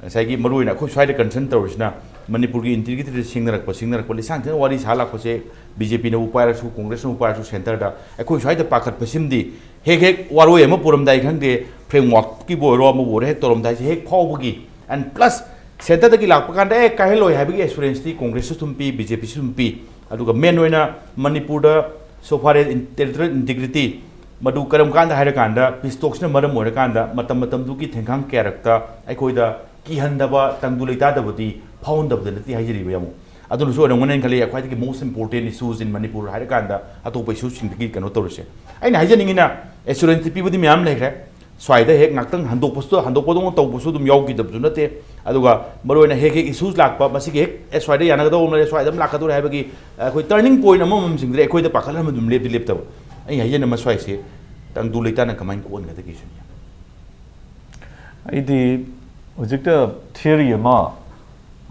ꯉꯁꯥꯏꯒꯤ ꯃꯔꯨꯑꯣꯏꯅ ꯑꯩꯈꯣꯏ ꯁ꯭ꯋꯥꯏꯗ ꯀꯟꯁꯔꯟ ꯇꯧꯔꯤꯁꯤꯅ ꯃꯅꯤꯄꯨꯔꯒꯤ ꯏꯟꯇꯤꯒ꯭ꯔꯤꯇꯤꯗ ꯁꯤꯡꯅꯔꯛꯄ ꯁꯤꯡꯅꯔꯛꯄ ꯂꯤꯁꯥꯡ ꯊꯦꯡꯅ ꯋꯥꯔꯤ ꯁꯥ ꯂꯥꯛꯄꯁꯦ ꯕꯤ ꯖꯦ ꯄꯤꯅꯕꯨ ꯄꯥꯏꯔꯁꯨ ꯀꯣꯡꯒ꯭ꯔꯦꯁꯅꯕꯨ ꯄꯥꯏꯔꯁꯨ ꯁꯦꯟꯇꯔꯗ ꯑꯩꯈꯣꯏ ꯁ꯭ꯋꯥꯏꯗ ꯄꯥꯈꯠꯄꯁꯤꯃꯗꯤ ꯍꯦꯛ ꯍꯦꯛ ꯋꯥꯔꯣꯏ ꯑꯃ ꯄꯨꯔꯝꯗꯥꯏ ꯈꯪꯗꯦ, ꯐ꯭ꯔꯦꯝꯋꯥꯔꯛꯀꯤꯕꯨ ꯑꯣꯏꯔꯣ ꯑꯃꯕꯨ ꯑꯣꯏꯔꯣ ꯍꯦꯛ ꯇꯧꯔꯝꯗꯥꯏꯁꯦ ꯍꯦꯛ ꯐꯥꯎꯕꯒꯤ꯫ And plus ꯁꯦꯟꯇꯔꯗꯒꯤ ꯂꯥꯛꯄ ꯀꯥꯟꯗ ꯑꯦ ꯀꯥꯏꯍꯜꯂꯣꯏ ꯍꯥꯏꯕꯒꯤ ꯑꯦꯁꯨꯔꯦꯟꯁꯇꯤ ꯀꯣꯡꯒ꯭ꯔꯦꯁꯁꯨ ꯑꯗꯨꯝ ꯄꯤ, ꯕꯤ ꯖꯦ ꯄꯤꯁꯨ ꯑꯗꯨꯝ ꯄꯤ꯫ ꯑꯗꯨꯒ ꯃꯦꯟ ꯑꯣꯏꯅ ꯃꯅꯤꯄꯨꯔꯗ so far as territorial integrity ꯃꯗꯨ ꯀꯔꯝ ꯀꯥꯟꯗ ꯍꯥꯏꯔꯀꯥꯟꯗ ꯄꯤꯁ ꯇꯣꯛꯁꯤꯅ ꯃꯔꯝ ꯑꯣꯏꯔꯀꯥꯟꯗ ꯃꯇꯝ ꯃꯇꯝꯗꯨꯒꯤ ꯊꯦꯡꯈꯥꯡ ꯀꯌꯥꯔꯛꯇ ꯑꯩꯈꯣꯏꯗ ꯀꯤꯍꯟꯗꯕ, ꯇꯪꯗꯨ ꯂꯩꯇꯥꯗꯕꯗꯤ ꯐꯥꯎꯍꯟꯗꯕꯗ ꯅꯠꯇꯦ ꯍꯥꯏꯖꯔꯤꯕ ꯌꯥꯝ꯫ ꯑꯗꯨꯅꯁꯨ ꯑꯣꯏꯔꯝꯒꯅꯤ ꯈꯜꯂꯤ ꯈ꯭ꯋꯥꯏꯗꯒꯤ most important issues in Manipur ꯍꯥꯏꯔꯀꯥꯟꯗ ꯑꯇꯣꯞꯄ ꯏꯁꯨꯁꯤꯡꯗꯒꯤ ꯀꯩꯅꯣ ꯇꯧꯔꯤꯁꯦ꯫ ꯑꯩꯅ ꯍꯥꯏꯖꯅꯤꯡꯉꯤꯅ ꯑꯦꯁꯨꯔꯦꯟꯁꯇꯤ ꯄꯤꯕꯗꯤ ꯃꯌꯥꯝ ꯂꯩꯈ꯭ꯔꯦ꯫ ꯁ꯭ꯋꯥꯏꯗ ꯍꯦꯛ ꯉꯥꯛꯇꯪ ꯍꯟꯗꯣꯛꯄꯁꯨ ꯍꯟꯗꯣꯛꯄꯗꯧꯅ ꯇꯧꯕꯁꯨ ꯑꯗꯨꯝ ꯌꯥꯎꯈꯤꯗꯕꯁꯨ ꯅꯠꯇꯦ꯫ ꯑꯗꯨꯒ ꯃꯔꯨꯑꯣꯏꯅ ꯍꯦꯛ ꯍꯦꯛ ꯏꯁꯨꯁ ꯂꯥꯛꯄ ꯃꯁꯤꯒꯤ ꯍꯦꯛ ꯑꯦ ꯁ꯭ꯋꯥꯏꯗ ꯌꯥꯅꯒꯗꯧꯕ ꯑꯃ ꯂꯩꯔꯦ, ꯁ꯭ꯋꯥꯏꯗ ꯑꯃ ꯂꯥꯛꯀꯗꯧꯔꯦ ꯍꯥꯏꯕꯒꯤ ꯑꯩꯈꯣꯏ ꯇꯔꯅꯤꯡ ꯄꯣꯏꯟ ꯑꯃꯃꯝꯁꯤꯡꯗꯨꯗ ꯑꯩꯈꯣꯏꯗ ꯄꯥꯈꯠꯍꯟꯕ ꯑꯗꯨꯝ ꯂꯦꯞꯇꯤ ꯂꯦꯞꯇꯕ꯫ ꯑꯩ ꯍꯥꯏꯖꯅꯤꯡꯕ ꯁ꯭ꯋꯥꯏꯁꯦ ꯇꯪꯗꯨ ꯂꯩꯇꯥꯅ ꯀꯃꯥꯏꯅ ꯀꯣꯛꯍꯟꯒꯗꯒꯦ ꯁꯤꯅꯤ꯫ ꯑꯩꯗꯤ ꯍꯧꯖꯤꯛꯇ ꯊꯤꯌꯔꯤ ꯑꯃ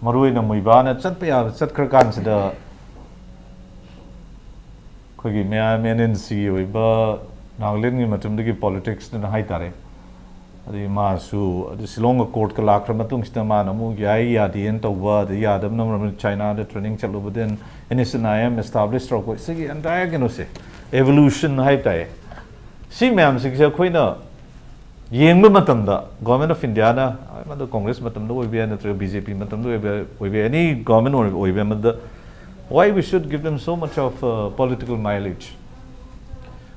ꯃꯔꯨꯑꯣꯏꯅ ꯃꯣꯏꯕꯥꯅ ꯆꯠꯄ ꯌꯥꯕ ꯆꯠꯈ꯭ꯔ ꯀꯥꯟꯁꯤꯗ ꯑꯩꯈꯣꯏꯒꯤ ꯃꯌꯥꯝ ꯑꯦꯟ ꯑꯦꯟ ꯁꯤꯒꯤ ꯑꯣꯏꯕ ꯅꯥꯒꯥꯂꯦꯟꯒꯤ ꯃꯇꯝꯗꯒꯤ ꯄꯣꯂꯤꯇꯤꯛꯁꯇꯨꯅ ꯍꯥꯏꯇꯥꯔꯦ꯫ ꯑꯗꯩ ꯃꯥꯁꯨ ꯑꯗꯨ ꯁꯤꯂꯣꯡꯒ ꯀꯣꯔꯠꯀ ꯂꯥꯛꯈ꯭ꯔ ꯃꯇꯨꯡꯁꯤꯗ ꯃꯥꯅ ꯑꯃꯨꯛ ꯌꯥꯏ ꯌꯥꯗꯦꯅ ꯇꯧꯕ, ꯑꯗꯩ ꯌꯥꯗꯕꯅ ꯃꯔꯝ ꯑꯣꯏꯔꯒ ꯆꯥꯏꯅꯥꯗ ꯇ꯭ꯔꯦꯅꯤꯡ ꯆꯠꯂꯨꯕ, then N S N I M establish ꯇꯧꯔꯛꯄ, ꯁꯤꯒꯤ ꯑꯦꯟꯇꯥꯌꯔ ꯀꯩꯅꯣꯁꯦ, ꯑꯦꯚꯣꯂꯨꯁꯟ ꯍꯥꯏꯕ ꯇꯥꯏꯌꯦ꯫ ꯁꯤ ꯃꯌꯥꯝꯁꯤꯡꯁꯦ ꯑꯩꯈꯣꯏꯅ ꯌꯦꯡꯕ ꯃꯇꯝꯗ ꯒꯣꯔꯃꯦꯟ ꯑꯣꯐ ꯏꯟꯗꯤꯌꯥꯅ, ꯃꯗꯨ ꯀꯣꯡꯒ꯭ꯔꯦꯁ ꯃꯇꯝꯗ ꯑꯣꯏꯕ ꯌꯥꯏ, ꯅꯠꯇ꯭ꯔꯒ ꯕꯤ ꯖꯦ ꯄꯤ ꯃꯇꯝꯗ ꯑꯣꯏꯕ ꯑꯣꯏꯕ ꯌꯥꯏ, ꯑꯦꯅꯤ ꯒꯣꯔꯃꯦꯟ ꯑꯣꯏꯕ ꯑꯃꯗ, why we should give them so much of uh, political mileage?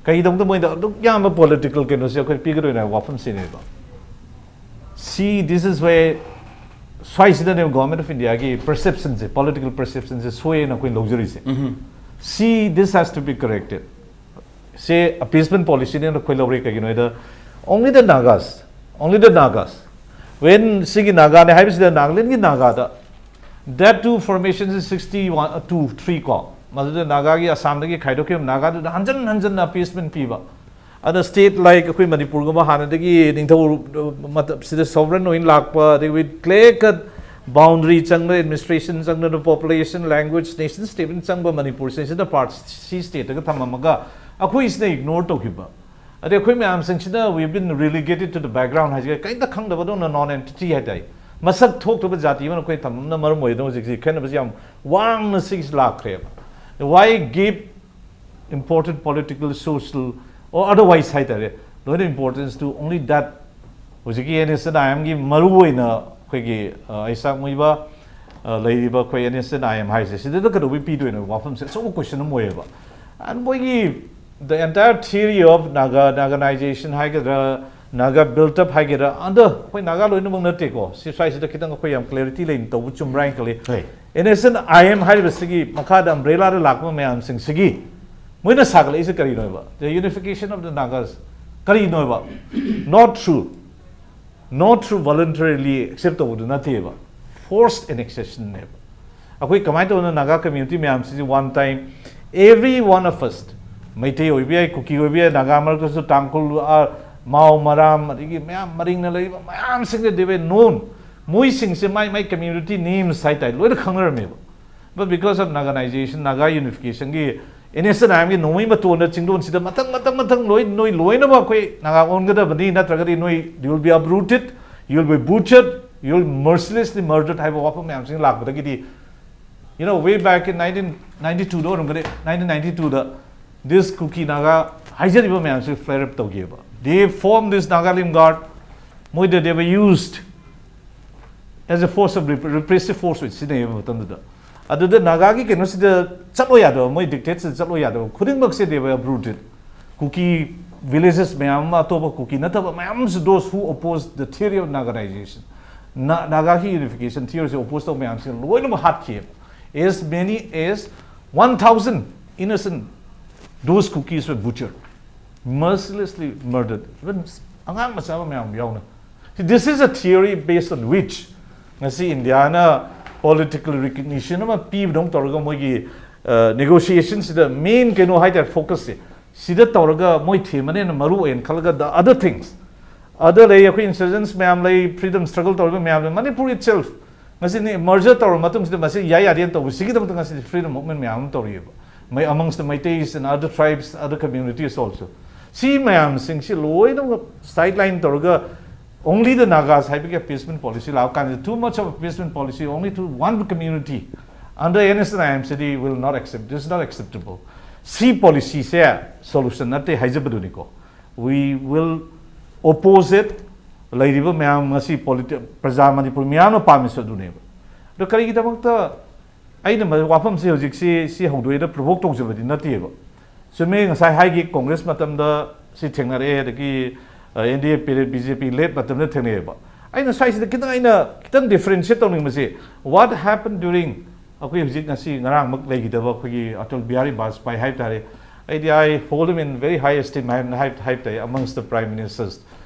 ꯀꯩꯗꯧꯗ ꯃꯣꯏꯗ ꯑꯗꯨꯛ ꯌꯥꯝꯕ ꯄꯣꯂꯤꯇꯤꯀꯦꯜ ꯀꯩꯅꯣꯁꯦ ꯑꯩꯈꯣꯏ ꯄꯤꯒꯗꯣꯏꯅꯣ ꯍꯥꯏꯕ ꯋꯥꯐꯝꯁꯤꯅꯦꯕ꯫ See, this is where ꯁ꯭ꯋꯥꯏꯁꯤꯗꯅꯦꯕ ꯒꯣꯔꯃꯦꯟ ꯑꯣꯐ ꯏꯟꯗꯤꯌꯥꯒꯤ ꯄꯔꯁꯦꯞꯁꯟꯁꯦ, ꯄꯣꯂꯤꯇꯤꯀꯦꯜ ꯄꯔꯁꯦꯞꯁꯟꯁꯦ ꯁꯣꯏꯌꯦꯅ ꯑꯩꯈꯣꯏ ꯂꯧꯖꯔꯤꯁꯦ꯫ See, this has to be corrected. ꯁꯦ ꯑꯄꯤꯁꯃꯦꯟ ꯄꯣꯂꯤꯁꯤꯅꯦꯅ ꯑꯩꯈꯣꯏ ꯂꯧꯔꯦ꯫ ꯀꯩꯒꯤꯅꯣ ꯍꯥꯏꯗ, only the Nagas, only the Nagas, when ꯁꯤꯒꯤ ꯅꯥꯒꯥꯅꯦ ꯍꯥꯏꯕꯁꯤꯗ ꯅꯥꯒꯥꯂꯦꯟꯒꯤ ꯅꯥꯒꯥꯗ That too formation is sixty one, uh, two, three ꯀꯣ, ꯃꯗꯨꯗ ꯅꯥꯒꯥꯒꯤ ꯑꯁꯥꯝꯗꯒꯤ ꯈꯥꯏꯗꯣꯛꯈꯤꯕ ꯅꯥꯒꯥꯗꯨꯗ ꯍꯟꯖꯟ ꯍꯟꯖꯟꯅ appeasement ꯄꯤꯕ꯫ ꯑꯗ state like ꯑꯩꯈꯣꯏ ꯃꯅꯤꯄꯨꯔꯒꯨꯝꯕ ꯍꯥꯟꯅꯗꯒꯤ ꯅꯤꯡꯊꯧ ꯃꯇꯝꯁꯤꯗ sovereign ꯑꯣꯏꯅ ꯂꯥꯛꯄ, ꯑꯗꯒꯤ with clear cut boundary ꯆꯪꯕ, administration ꯆꯪꯗꯅ, population, language, nation state ꯆꯪꯕ ꯃꯅꯤꯄꯨꯔꯁꯤꯡꯁꯤꯗ part C stateꯇꯒ ꯊꯝꯃꯝꯃꯒ ꯑꯩꯈꯣꯏꯁꯤꯅ ignore ꯇꯧꯈꯤꯕ꯫ ꯑꯗꯩ ꯑꯩꯈꯣꯏ ꯃꯌꯥꯝꯁꯤꯡꯁꯤꯅ we've been relegated to the background ꯍꯥꯏꯁꯤꯒ ꯀꯔꯤꯝꯇ ꯈꯪꯗꯕꯗꯧꯅ non entity ꯍꯥꯏꯇꯥꯔꯦ꯫ ꯃꯁꯛ ꯊꯣꯛꯇꯕ ꯖꯥꯇꯤ ꯑꯃꯅ ꯑꯩꯈꯣꯏ ꯊꯝꯕꯅ ꯃꯔꯝ ꯑꯣꯏꯗꯅ ꯍꯧꯖꯤꯛꯁꯤ ꯈꯦꯠꯅꯕꯁꯤ ꯌꯥꯝ ꯋꯥꯡꯅ ꯁꯤꯒꯤꯁꯤ ꯂꯥꯛꯈ꯭ꯔꯦꯕ꯫ Why give important political, social or otherwise ꯍꯥꯏꯇꯥꯔꯦ, ꯂꯣꯏꯅ importance to only that? ꯍꯧꯖꯤꯛꯀꯤ NSCN-IMꯒꯤ ꯃꯔꯨ ꯑꯣꯏꯅ ꯑꯩꯈꯣꯏꯒꯤ, ꯑ, ꯑꯩꯁꯥꯛ ꯃꯨꯏꯕ, ꯑ, ꯂꯩꯔꯤꯕ ꯑꯩꯈꯣꯏ NSCN-IM ꯍꯥꯏꯁꯦ ꯁꯤꯗ ꯀꯩꯗꯧꯕꯩ ꯄꯤꯗꯣꯏꯅꯣ? ꯋꯥꯐꯝꯁꯦ ꯑꯆꯧꯕ question ꯑꯃ ꯑꯣꯏꯌꯦꯕ꯫ And ꯃꯣꯏꯒꯤ the entire theory of Naga, Naganization ꯍꯥꯏꯒꯗ꯭ꯔꯥ, Naga built up ꯍꯥꯏꯒꯗ꯭ꯔꯥ, ꯑꯗ ꯑꯩꯈꯣꯏ ꯅꯥꯒꯥ ꯂꯣꯏꯅꯃꯛ ꯅꯠꯇꯦꯀꯣ, ꯁꯤ ꯁ꯭ꯋꯥꯏꯁꯤꯗ ꯈꯤꯇꯪ ꯑꯩꯈꯣꯏ ꯌꯥꯝ clarity ꯂꯩꯅ ꯇꯧꯕ ꯆꯨꯝꯕ꯭ꯔꯥ ꯍꯥꯏꯅ ꯈꯜꯂꯤ꯫ ꯍꯣꯏ꯫ NSCN-IM ꯍꯥꯏꯔꯤꯕꯁꯤꯒꯤ ꯃꯈꯥꯗ umbrella-ꯗ ꯂꯥꯛꯄ ꯃꯌꯥꯝꯁꯤꯡꯁꯤꯒꯤ ꯃꯣꯏꯅ ꯁꯥꯒꯠꯂꯛꯏꯁꯦ ꯀꯔꯤꯅꯣꯕ? The unification of the Nagas ꯀꯔꯤꯅꯣꯕ? Not true. Not true, voluntarily accept ꯇꯧꯕꯗꯨ ꯅꯠꯇꯦꯕ, forced annexation-ꯅꯦꯕ꯫ ꯑꯩꯈꯣꯏ ꯀꯃꯥꯏꯅ ꯇꯧꯗꯅ Naga community ꯃꯌꯥꯝꯁꯤꯁꯨ one time every one of us, Meitei ꯑꯣꯏꯕ ꯌꯥꯏ, ꯀꯨꯀꯤ ꯑꯣꯏꯕ ꯌꯥꯏ, ꯅꯥꯒꯥ ꯃꯔꯛꯇꯁꯨ ꯇꯥꯡꯈꯨꯜ, ꯑꯥ, ꯃꯥꯎ, ꯃꯔꯥꯝ, ꯑꯗꯒꯤ ꯃꯌꯥꯝ ꯃꯔꯤꯡꯅ ꯂꯩꯔꯤꯕ ꯃꯌꯥꯝꯁꯤꯡꯁꯦ they were known꯫ ꯃꯣꯏꯁꯤꯡꯁꯦ my my community names ꯍꯥꯏꯇꯥꯔꯦ ꯂꯣꯏꯅ ꯈꯪꯅꯔꯝꯃꯦꯕ꯫ But because of Naganization, Naga unification-ꯒꯤ NSCN-IM-ꯒꯤ ꯅꯣꯡꯃꯩ ꯃꯇꯣꯟꯗ ꯆꯤꯡꯗꯣꯟꯁꯤꯗ ꯃꯊꯪ ꯃꯊꯪ ꯃꯊꯪ ꯂꯣꯏ ꯅꯣꯏ ꯂꯣꯏꯅꯃꯛ ꯑꯩꯈꯣꯏ ꯅꯥꯒꯥ ꯑꯣꯟꯒꯗꯕꯅꯤ, ꯅꯠꯇ꯭ꯔꯒꯗꯤ ꯅꯣꯏ you will be uprooted, you will be butchered, you will mercilessly murdered ꯍꯥꯏꯕ ꯋꯥꯐꯝ ꯃꯌꯥꯝꯁꯤꯡ ꯂꯥꯛꯄꯗꯒꯤꯗꯤ, you know, way back in nineteen ninety-two-ꯗ ꯑꯣꯏꯔꯝꯒꯅꯤ, nineteen ninety-two-ꯗ this Kuki Naga ꯍꯥꯏꯖꯔꯤꯕ ꯃꯌꯥꯝꯁꯤ flare up ꯇꯧꯈꯤꯑꯕ꯫ They formed this Naga Limb Guard, ꯃꯣꯏꯗ they were used as a force of rep- repressive force ꯑꯣꯏꯅ ꯁꯤꯖꯤꯟꯅꯩꯕ ꯃꯇꯝꯗꯨꯗ꯫ ꯑꯗꯨꯗ ꯅꯥꯒꯥꯒꯤ ꯀꯩꯅꯣꯁꯤꯗ ꯆꯠꯂꯣ ꯌꯥꯗꯕ, ꯃꯣꯏ dictate-ꯁꯤꯗ ꯆꯠꯂꯣ ꯌꯥꯗꯕ ꯈꯨꯗꯤꯡꯃꯛꯁꯦ they were uprooted꯫ Kuki villages ꯃꯌꯥꯝ ꯑꯃ, ꯑꯇꯣꯞꯄ ꯀꯨꯀꯤ ꯅꯠꯇꯕ ꯃꯌꯥꯝ ꯑꯃꯁꯨ, those who oppose the theory of Naganization, ꯅꯥꯒꯥꯒꯤ unification theory-ꯁꯦ oppose ꯇꯧꯕ ꯃꯌꯥꯝꯁꯦ ꯂꯣꯏꯅꯃꯛ ꯍꯥꯠꯈꯤꯑꯕ꯫ As many as one thousand innocent, those Kukis were butchered, mercilessly murdered, even ꯑꯉꯥꯡ ꯃꯆꯥ ꯃꯌꯥꯝ ꯌꯥꯎꯅ꯫ See, this is a theory based on which ꯉꯁꯤ ꯏꯟꯗꯤꯌꯥꯅ Political recognition ꯑꯃ ꯄꯤꯕꯗꯧꯅ ꯇꯧꯔꯒ ꯃꯣꯏꯒꯤ ꯅꯦꯒꯣꯁꯤꯌꯦꯁꯟꯁꯤꯗ ꯃꯦꯟ ꯀꯩꯅꯣ ꯍꯥꯏꯇꯥꯔꯦ, ꯐꯣꯀꯁꯁꯦ ꯁꯤꯗ ꯇꯧꯔꯒ ꯃꯣꯏ ꯊꯦꯝꯕꯅꯦꯅ ꯃꯔꯨ ꯑꯣꯏꯅ ꯈꯜꯂꯒ the other things, other ꯂꯩ, ꯑꯩꯈꯣꯏ ꯏꯟꯁꯔꯖꯦꯟꯁ ꯃꯌꯥꯝ ꯂꯩ, ꯐ꯭ꯔꯤꯗꯝ ꯁ꯭ꯇ꯭ꯔꯒꯜ ꯇꯧꯔꯤꯕ ꯃꯌꯥꯝ ꯂꯩ, ꯃꯅꯤꯄꯨꯔ itself ꯉꯁꯤꯗꯤ ꯃꯔꯖꯔ ꯇꯧꯔꯕ ꯃꯇꯨꯡꯁꯤꯗ ꯃꯁꯤ ꯌꯥꯏ ꯌꯥꯗꯦꯅ ꯇꯧꯕ, ꯁꯤꯒꯤꯗꯃꯛꯇ ꯉꯁꯤꯗꯤ ꯐ꯭ꯔꯤꯗꯝ ꯃꯨꯚꯃꯦꯟ ꯃꯌꯥꯝ ꯑꯃ ꯇꯧꯔꯤꯑꯕ, ꯃꯩ amongst the Meiteis and other tribes, other communities also. ꯁꯤ ꯃꯌꯥꯝꯁꯤꯡꯁꯤ ꯂꯣꯏꯅꯃꯛ ꯁꯥꯏꯠ ꯂꯥꯏꯟ ꯇꯧꯔꯒ only the Nagas ꯍꯥꯏꯕꯒꯤ appeasement policy ꯂꯥꯛꯄ ꯀꯥꯟꯗ, too much of appeasement policy only to one community under NSCN-IM city will not accept, this is not acceptable. ꯁꯤ ꯄꯣꯂꯤꯁꯤꯁꯦ solution ꯅꯠꯇꯦ ꯍꯥꯏꯖꯕꯗꯨꯅꯤꯀꯣ. We will oppose it. ꯂꯩꯔꯤꯕ ꯃꯌꯥꯝ ꯉꯁꯤ polity ꯄ꯭ꯔꯖꯥ ꯃꯅꯤꯄꯨꯔ ꯃꯤꯌꯥꯝꯅ ꯄꯥꯝꯃꯤꯁꯨ ꯑꯗꯨꯅꯦꯕ. ꯑꯗꯣ ꯀꯔꯤꯒꯤꯗꯃꯛꯇ ꯑꯩꯅ ꯃ- ꯋꯥꯐꯝꯁꯤ ꯍꯧꯖꯤꯛꯁꯤ ꯁꯤ ꯍꯧꯗꯣꯛꯑꯦꯅ ꯄ꯭ꯔꯣꯚꯣꯛ ꯇꯧꯖꯕꯗꯤ ꯅꯠꯇꯦꯕ. ꯆꯨꯝꯃꯦ, ꯉꯁꯥꯏ ꯍꯥꯏꯈꯤ, ꯀꯣꯡꯒ꯭ꯔꯦꯁ ꯃꯇꯝꯗ ꯁꯤ ꯊꯦꯡꯅꯔꯛꯑꯦ, ꯑꯗꯒꯤ ꯑꯦꯟ ꯗꯤ ꯑꯦ ꯄꯤꯔꯤꯌꯠ, ꯕꯤ ꯖꯦ ꯄꯤ ꯂꯦꯠ ꯃꯇꯝꯗ ꯊꯦꯡꯅꯩꯑꯕ. ꯑꯩꯅ ꯁ꯭ꯋꯥꯏꯁꯤꯗ ꯈꯤꯇꯪ, ꯑꯩꯅ ꯈꯤꯇꯪ ꯗꯤꯐ꯭ꯔꯦꯟꯁꯤꯌꯦꯠ ꯇꯧꯅꯤꯡꯕꯁꯦ, what happened during ꯑꯩꯈꯣꯏ ꯍꯧꯖꯤꯛ ꯉꯁꯤ ꯉꯔꯥꯡꯃꯛ ꯂꯩꯈꯤꯗꯕ ꯑꯩꯈꯣꯏꯒꯤ ꯑꯇꯜ ꯕꯤꯍꯥꯔꯤ ꯕꯥꯖꯄꯥꯏ ꯍꯥꯏꯕ ꯇꯥꯔꯦ. ꯑꯩꯗꯤ I hold him in very high esteem ꯍꯥꯏꯅ ꯍꯥꯏꯕ ꯍꯥꯏꯕ ꯇꯥꯏ, amongst the prime ministers,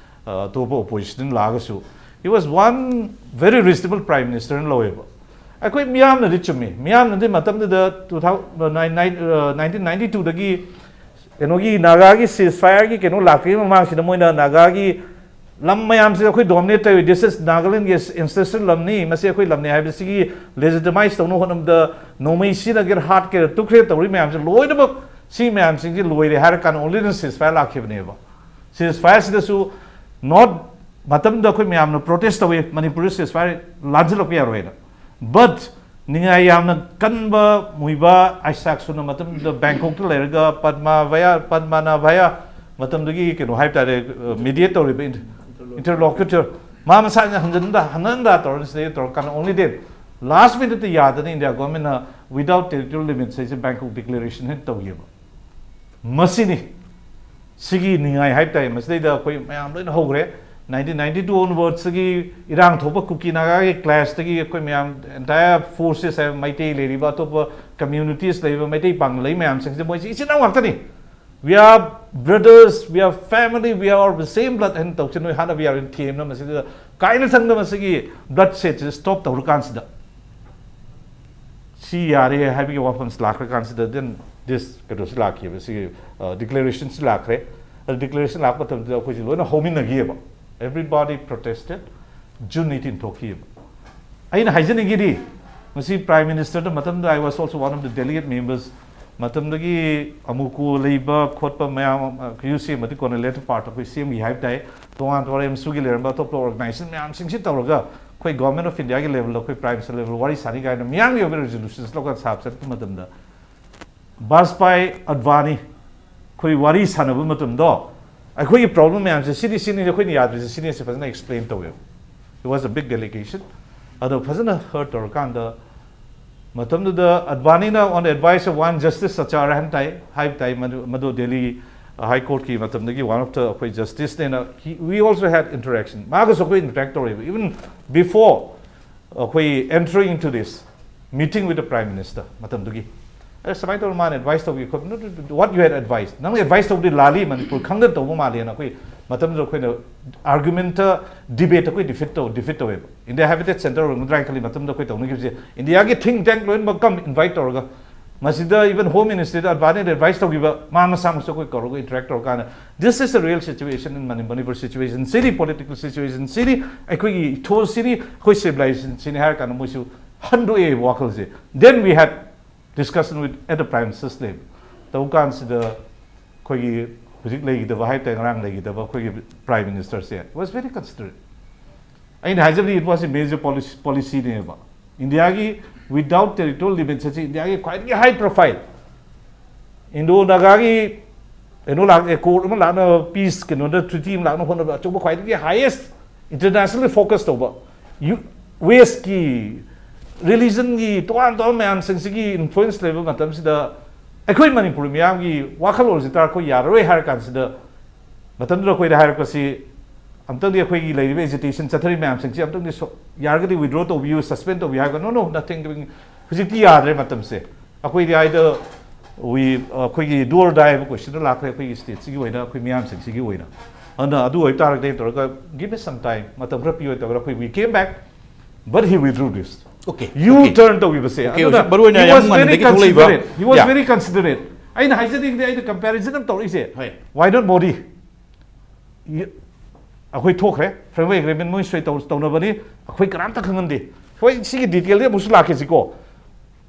ꯑꯇꯣꯞꯄ ꯑꯣꯄꯣꯖꯤꯁꯟ ꯂꯥꯛꯑꯒꯁꯨ. He was one very reasonable prime minister ꯅ ꯂꯧꯋꯦꯕ. ꯑꯩꯈꯣꯏ ꯃꯤꯌꯥꯝꯅꯗꯤ ꯆꯨꯝꯃꯤ, ꯃꯤꯌꯥꯝꯅꯗꯤ ꯃꯇꯝꯗꯨꯗ two thousand, nineteen ninety two ꯗꯒꯤ ꯀꯩꯅꯣꯒꯤ ꯅꯥꯒꯥꯒꯤ ceasefire ꯒꯤ ꯀꯩꯅꯣ ꯂꯥꯛꯇ꯭ꯔꯤꯉꯩ ꯃꯃꯥꯡꯁꯤꯗ ꯃꯣꯏꯅ ꯅꯥꯒꯥꯒꯤ ꯂꯝ ꯃꯌꯥꯝꯁꯦ ꯑꯩꯈꯣꯏ ꯗꯣꯃꯤꯅꯦꯠ ꯇꯧꯏ, this is Nagaland ꯒꯤ ancestral ꯂꯝꯅꯤ, ꯃꯁꯤ ꯑꯩꯈꯣꯏ ꯂꯝꯅꯤ ꯍꯥꯏꯕꯁꯤꯒꯤ ꯂꯦꯖꯤꯇꯃꯥꯏꯁ ꯇꯧꯅꯕ ꯍꯣꯠꯅꯕꯗ ꯅꯣꯡꯃꯩ ꯁꯤꯖꯤꯟꯅꯒꯦꯔꯥ, ꯍꯥꯠꯀꯦꯔꯥ, ꯇꯨꯞꯈ꯭ꯔꯦ ꯇꯧꯔꯤ ꯃꯌꯥꯝꯁꯦ ꯂꯣꯏꯅꯃꯛ, ꯁꯤ ꯃꯌꯥꯝꯁꯤꯡꯁꯦ ꯂꯣꯏꯔꯦ ꯍꯥꯏꯔ ꯀꯥꯟꯗ only then ceasefire ꯂꯥꯛꯈꯤꯕꯅꯦꯕ. Ceasefire ꯁꯤꯗꯁꯨ not ꯃꯇꯝꯗ ꯑꯩꯈꯣꯏ ꯃꯌꯥꯝꯅ ꯄ꯭ꯔꯣꯇꯦꯁ ꯇꯧꯏ, ꯃꯅꯤꯄꯨꯔꯗ ceasefire ꯂꯥꯟꯁꯤꯜꯂꯛꯄ ꯌꯥꯔꯣꯏꯅ. But ꯅꯤꯡꯉꯥꯏ ꯌꯥꯝꯅ ꯀꯟꯕ ꯃꯨꯏꯕ ꯑꯥꯏꯁꯥꯛ ꯁꯨꯅ ꯃꯇꯝꯗꯨꯗ ꯕꯦꯡꯀꯣꯛꯇ ꯂꯩꯔꯒ ꯄꯗꯃꯥ ꯚꯌꯥ, ꯄꯗꯃꯥꯅꯥ ꯚꯌꯥ, ꯃꯇꯝꯗꯨꯒꯤ ꯀꯩꯅꯣ ꯍꯥꯏꯕ ꯇꯥꯔꯦ, ꯃꯤꯗꯤꯌꯦꯠ ꯇꯧꯔꯤꯕ ꯏꯟꯇꯔꯂꯣꯀ꯭ꯌꯨꯇꯔ, ꯃꯥ ꯃꯁꯥꯅ ꯍꯟꯖꯤꯟꯗ ꯍꯟꯖꯤꯟꯗ ꯇꯧꯔꯒ ꯁꯤꯗꯩ ꯇꯧꯔꯀꯥꯟꯗ only then last minute ꯇ ꯌꯥꯗꯅ ꯏꯟꯗꯤꯌꯥ ꯒꯣꯔꯃꯦꯟꯅ without territorial limits ꯍꯥꯏꯁꯦ ꯕꯦꯡꯀꯣꯛ ꯗꯤꯀ꯭ꯂꯦꯔꯦꯁꯟ ꯍꯦꯛ ꯇꯧꯈꯤꯕ꯫ ꯃꯁꯤꯅꯤ ꯁꯤꯒꯤ ꯅꯤꯡꯉꯥꯏ ꯍꯥꯏꯕ ꯇꯥꯏ꯫ ꯃꯁꯤꯗꯩꯗ ꯑꯩꯈꯣꯏ ꯃꯌꯥꯝ ꯂꯣꯏꯅ ꯍꯧꯈ꯭ꯔꯦ꯫ Nineteen ninety two onwards ꯇꯒꯤ ꯏꯔꯥꯡ ꯊꯣꯛꯄ ꯀꯨꯀꯤ ꯅꯥꯒꯥꯒꯤ clash ꯇꯒꯤ ꯑꯩꯈꯣꯏ ꯃꯌꯥꯝ entire forces ꯍꯥꯏꯕ ꯃꯩꯇꯩ ꯂꯩꯔꯤꯕ, ꯑꯇꯣꯞꯄ communities ꯂꯩꯔꯤꯕ, ꯃꯩꯇꯩ ꯄꯥꯡꯒ ꯂꯩ ꯃꯌꯥꯝꯁꯤꯡꯁꯦ ꯃꯣꯏꯁꯦ ꯏꯆꯤꯟ ꯏꯅꯥꯎ ꯉꯥꯛꯇꯅꯤ꯫ We are brothers, we are family, we are the same blood ꯍꯥꯏꯅ ꯇꯧꯁꯤ꯫ ꯅꯣꯏ ꯍꯥꯠꯅꯕ ꯌꯥꯔꯣꯏꯅ ꯊꯦꯝꯅ ꯃꯁꯤꯗ ꯀꯥꯏꯅ ꯊꯪꯗ ꯃꯁꯤꯒꯤ blood shed ꯁꯤ stop ꯇꯧꯔꯀꯥꯟꯁꯤꯗ ꯁꯤ ꯌꯥꯔꯦ ꯍꯥꯏꯕꯒꯤ ꯋꯥꯐꯝꯁꯤ ꯂꯥꯛꯈ꯭ꯔ ꯀꯥꯟꯁꯤꯗ then this ꯀꯩꯅꯣꯁꯤ ꯂꯥꯛꯈꯤꯕ, ꯁꯤꯒꯤ declarationꯁꯤ ꯂꯥꯛꯈ꯭ꯔꯦ꯫ ꯑꯗꯨ declaration ꯂꯥꯛꯄ ꯃꯇꯝꯗ ꯑꯩꯈꯣꯏꯁꯤ ꯂꯣꯏꯅ ꯍꯧꯃꯤꯟꯅꯈꯤꯑꯕ꯫ Everybody protested꯫ June eighteen ꯊꯣꯛꯈꯤꯑꯕ꯫ ꯑꯩꯅ ꯍꯥꯏꯖꯅꯤꯡꯉꯤꯗꯤ, ꯃꯁꯤ Prime Ministerꯗ ꯃꯇꯝꯗ I was also one of the delegate members꯫ ꯃꯇꯝꯗꯒꯤ ꯑꯃꯨꯀꯨ ꯂꯩꯕ ꯈꯣꯠꯄ ꯃꯌꯥꯝ, UCM ꯑꯃꯗꯤ ꯀꯣꯟꯅ later part ꯑꯩꯈꯣꯏ CMꯒꯤ ꯍꯥꯏꯕ ꯇꯥꯏ, ꯇꯣꯉꯥꯟ ꯇꯣꯉꯥꯟ MSUꯒꯤ ꯂꯩꯔꯝꯕ ꯑꯇꯣꯞꯄ organizationꯁꯤꯡꯁꯤ ꯇꯧꯔꯒ ꯑꯩꯈꯣꯏ Government of Indiaꯒꯤ levelꯗ ꯑꯩꯈꯣꯏ Prime Minister level ꯋꯥꯔꯤ ꯁꯥꯅꯤ ꯀꯥꯏꯅ ꯃꯤꯌꯥꯝꯒꯤ ꯑꯣꯏꯕ resolutions ꯂꯧꯀꯥꯟ ꯁꯥꯕ ꯆꯠꯄ ꯃꯇꯝꯗ ꯕꯥꯖꯄꯥꯏ, ꯑꯗꯚꯥꯅꯤ ꯑꯩꯈꯣꯏ ꯋꯥꯔꯤ ꯁꯥꯟꯅꯕ ꯃꯇꯝꯗꯣ, ꯑꯩꯈꯣꯏꯒꯤ problem ꯃꯌꯥꯝꯁꯦ ꯁꯤꯅꯤ, ꯁꯤꯅꯤ, ꯑꯩꯈꯣꯏꯅ ꯌꯥꯗ꯭ꯔꯤꯁꯦ ꯁꯤꯅꯤ, ꯁꯤ ꯐꯖꯅ explain ꯇꯧꯋꯦꯕ꯫ It was a big delegation꯫ ꯑꯗꯣ ꯐꯖꯅ heard ꯇꯧꯔꯀꯥꯟꯗ ꯃꯇꯝꯗꯨꯗ ꯑꯗꯚꯥꯅꯤꯅ on the advice of one Justice Acharan ꯍꯥꯏꯕ ꯇꯥꯏ, ꯍꯥꯏꯕ ꯇꯥꯏ, ꯃꯗꯨ, ꯃꯗꯨ Delhi High Courtꯀꯤ ꯃꯇꯝꯗꯒꯤ one of the ꯑꯩꯈꯣꯏ justiceꯅꯦꯅ, he, we also had interaction꯫ ꯃꯥꯒꯁꯨ ꯑꯩꯈꯣꯏ interact ꯇꯧꯔꯛꯑꯦꯕ, even before ꯑꯩꯈꯣꯏ entering into this meeting with the Prime Minister ꯃꯇꯝꯗꯨꯒꯤ꯫ ꯑꯦ, ꯁꯨꯃꯥꯏꯅ ꯇꯧꯔ ꯃꯥꯅ advice ꯇꯧꯕꯤ ꯈꯣꯠꯄꯤ, "No, no, no, what you had advised, ꯅꯪꯅ advice ꯇꯧꯕꯗꯤ ꯂꯥꯜꯂꯤ, ꯃꯅꯤꯄꯨꯔ ꯈꯪꯗꯅ ꯇꯧꯕ ꯃꯥꯜꯂꯦꯅ" ꯑꯩꯈꯣꯏ ꯃꯇꯝꯗꯨꯗ ꯑꯩꯈꯣꯏꯅ argument, debate ꯑꯩꯈꯣꯏ defeat ꯇꯧ, defeat ꯇꯧꯋꯦꯕ꯫ India Habitat Centre ꯑꯣꯏꯔꯝꯒꯗ꯭ꯔꯥ ꯍꯥꯏꯅ ꯈꯜꯂꯤ ꯃꯇꯝꯗ ꯑꯩꯈꯣꯏ ꯇꯧꯅꯈꯤꯕꯁꯦ꯫ Indiaꯒꯤ think tank ꯂꯣꯏꯅꯃꯛ come invite ꯇꯧꯔꯒ, ꯃꯁꯤꯗ even Home Ministryꯗ ꯑꯗꯚꯥꯅꯤꯅ advice ꯇꯧꯈꯤꯕ, ꯃꯥ ꯃꯁꯥꯃꯛꯁꯨ ꯑꯩꯈꯣꯏ ꯀꯧꯔꯒ interact ꯇꯧꯔꯀꯥꯟꯗ, "This is a real situation in Mani-, Manipur situation ꯁꯤꯅꯤ, political situation ꯁꯤꯅꯤ, ꯑꯩꯈꯣꯏꯒꯤ ꯏꯊꯣꯜ ꯁꯤꯅꯤ, ꯑꯩꯈꯣꯏ civilization ꯁꯤꯅꯤ" ꯍꯥꯏꯔ ꯀꯥꯟꯗ ꯃꯣꯏꯁꯨ ꯍꯟꯗꯣꯛꯑꯦꯕ ꯋꯥꯈꯜꯁꯦ꯫ Then we had discussion with, at the Prime Minister's level ꯇꯧ ꯀꯥꯟꯁꯤꯗ ꯑꯩꯈꯣꯏꯒꯤ ꯍꯧꯖꯤꯛ ꯂꯩꯈꯤꯗꯕ ꯍꯥꯏ ꯇꯥꯔꯦ, ꯉꯔꯥꯡ ꯂꯩꯈꯤꯗꯕ ꯑꯩꯈꯣꯏꯒꯤ Prime Ministerꯁꯦ was very considerate꯫ ꯑꯩꯅ ꯍꯥꯏꯖꯕꯗꯤ it was a major policy, policyꯅꯦꯕ꯫ Indiaꯒꯤ without territorial limits ꯑꯁꯤ Indiaꯒꯤ ꯈ꯭ꯋꯥꯏꯗꯒꯤ high profile, Indo Nagaꯒꯤ ꯀꯩꯅꯣ ꯂꯥꯛ, accord ꯑꯃ ꯂꯥꯛꯅꯕ, peace ꯀꯩꯅꯣꯗ treaty ꯑꯃ ꯂꯥꯛꯅꯕ ꯍꯣꯠꯅꯕ ꯑꯆꯧꯕ ꯈ꯭ꯋꯥꯏꯗꯒꯤ highest internationally focus ꯇꯧꯕ, ꯌꯨ-, Westꯀꯤ religionꯒꯤ ꯇꯣꯉꯥꯟ ꯇꯣꯉꯥꯟꯕ ꯃꯌꯥꯝꯁꯤꯡꯁꯤꯒꯤ influence ꯂꯩꯕ ꯃꯇꯝꯁꯤꯗ ꯑꯩꯈꯣꯏ ꯃꯅꯤꯄꯨꯔ ꯃꯤꯌꯥꯝꯒꯤ ꯋꯥꯈꯜꯂꯣꯟꯁꯤ ꯇꯥꯔꯛꯄ ꯌꯥꯔꯔꯣꯏ ꯍꯥꯏꯔ ꯀꯥꯟꯁꯤꯗ, ꯃꯇꯝꯗꯨꯗ ꯑꯩꯈꯣꯏꯗ ꯍꯥꯏꯔꯛꯄꯁꯤ, ꯑꯝꯇꯪꯗꯤ ꯑꯩꯈꯣꯏꯒꯤ ꯂꯩꯔꯤꯕ agitation ꯆꯠꯊꯔꯤꯕ ꯃꯌꯥꯝꯁꯤꯡꯁꯤ ꯑꯝꯇꯪꯗꯤ ꯁꯣ-, ꯌꯥꯔꯒꯗꯤ withdraw ꯇꯧꯕꯤꯌꯨ, suspend ꯇꯧꯕꯤꯌꯨ ꯍꯥꯏꯔꯒ, "No, no, nothing doing"꯫ ꯍꯧꯖꯤꯛꯇꯤ ꯌꯥꯗ꯭ꯔꯦ ꯃꯇꯝꯁꯦ꯫ ꯑꯩꯈꯣꯏꯗꯤ either we, ꯑꯩꯈꯣꯏꯒꯤ do or die ꯍꯥꯏꯕ questionꯗ ꯂꯥꯛꯈ꯭ꯔꯦ ꯑꯩꯈꯣꯏꯒꯤ stateꯁꯤꯒꯤ ꯑꯣꯏꯅ, ꯑꯩꯈꯣꯏ ꯃꯤꯌꯥꯝꯁꯤꯡꯁꯤꯒꯤ ꯑꯣꯏꯅ꯫ ꯑꯗꯨꯅ ꯑꯗꯨ ꯑꯣꯏꯕ ꯇꯥꯔꯒꯗꯤ ꯇꯧꯔꯒ, "Give me some time, ꯃꯇꯝ ꯈꯔ ꯄꯤꯌꯨ" ꯇꯧꯔꯒ ꯑꯩꯈꯣꯏ we came back, but he withdrew this꯫ Okay, you okay. Turn ꯇꯧꯈꯤꯕꯁꯦ Okay, ꯑꯗꯨꯅ ꯍꯧꯖꯤꯛ ꯃꯔꯨ ꯑꯣꯏꯅ he ꯌꯥꯝ was very ꯉꯟꯅꯗꯒꯤ ꯊꯣꯛꯂꯛꯏꯕ considerate. He was Yeah. very considerate. ꯑꯩꯅ ꯍꯥꯏꯖꯅꯤꯡꯗꯦ, ꯑꯩꯅ comparison ꯑꯃ ꯇꯧꯔꯛꯏꯁꯦ. ꯍꯣꯏ. Why not Modi? ꯑꯩꯈꯣꯏ ꯊꯣꯛꯈ꯭ꯔꯦ, framework agreement ꯃꯣꯏ ꯁꯣꯏ ꯇꯧ- ꯇꯧꯅꯕꯅꯤ, ꯑꯩꯈꯣꯏ ꯀꯅꯥꯝꯇ ꯈꯪꯍꯟꯗꯦ. ꯍꯣꯏ, ꯁꯤꯒꯤ detail ꯗꯤ ꯑꯃꯨꯛꯁꯨ ꯂꯥꯛꯀꯦꯁꯤꯀꯣ.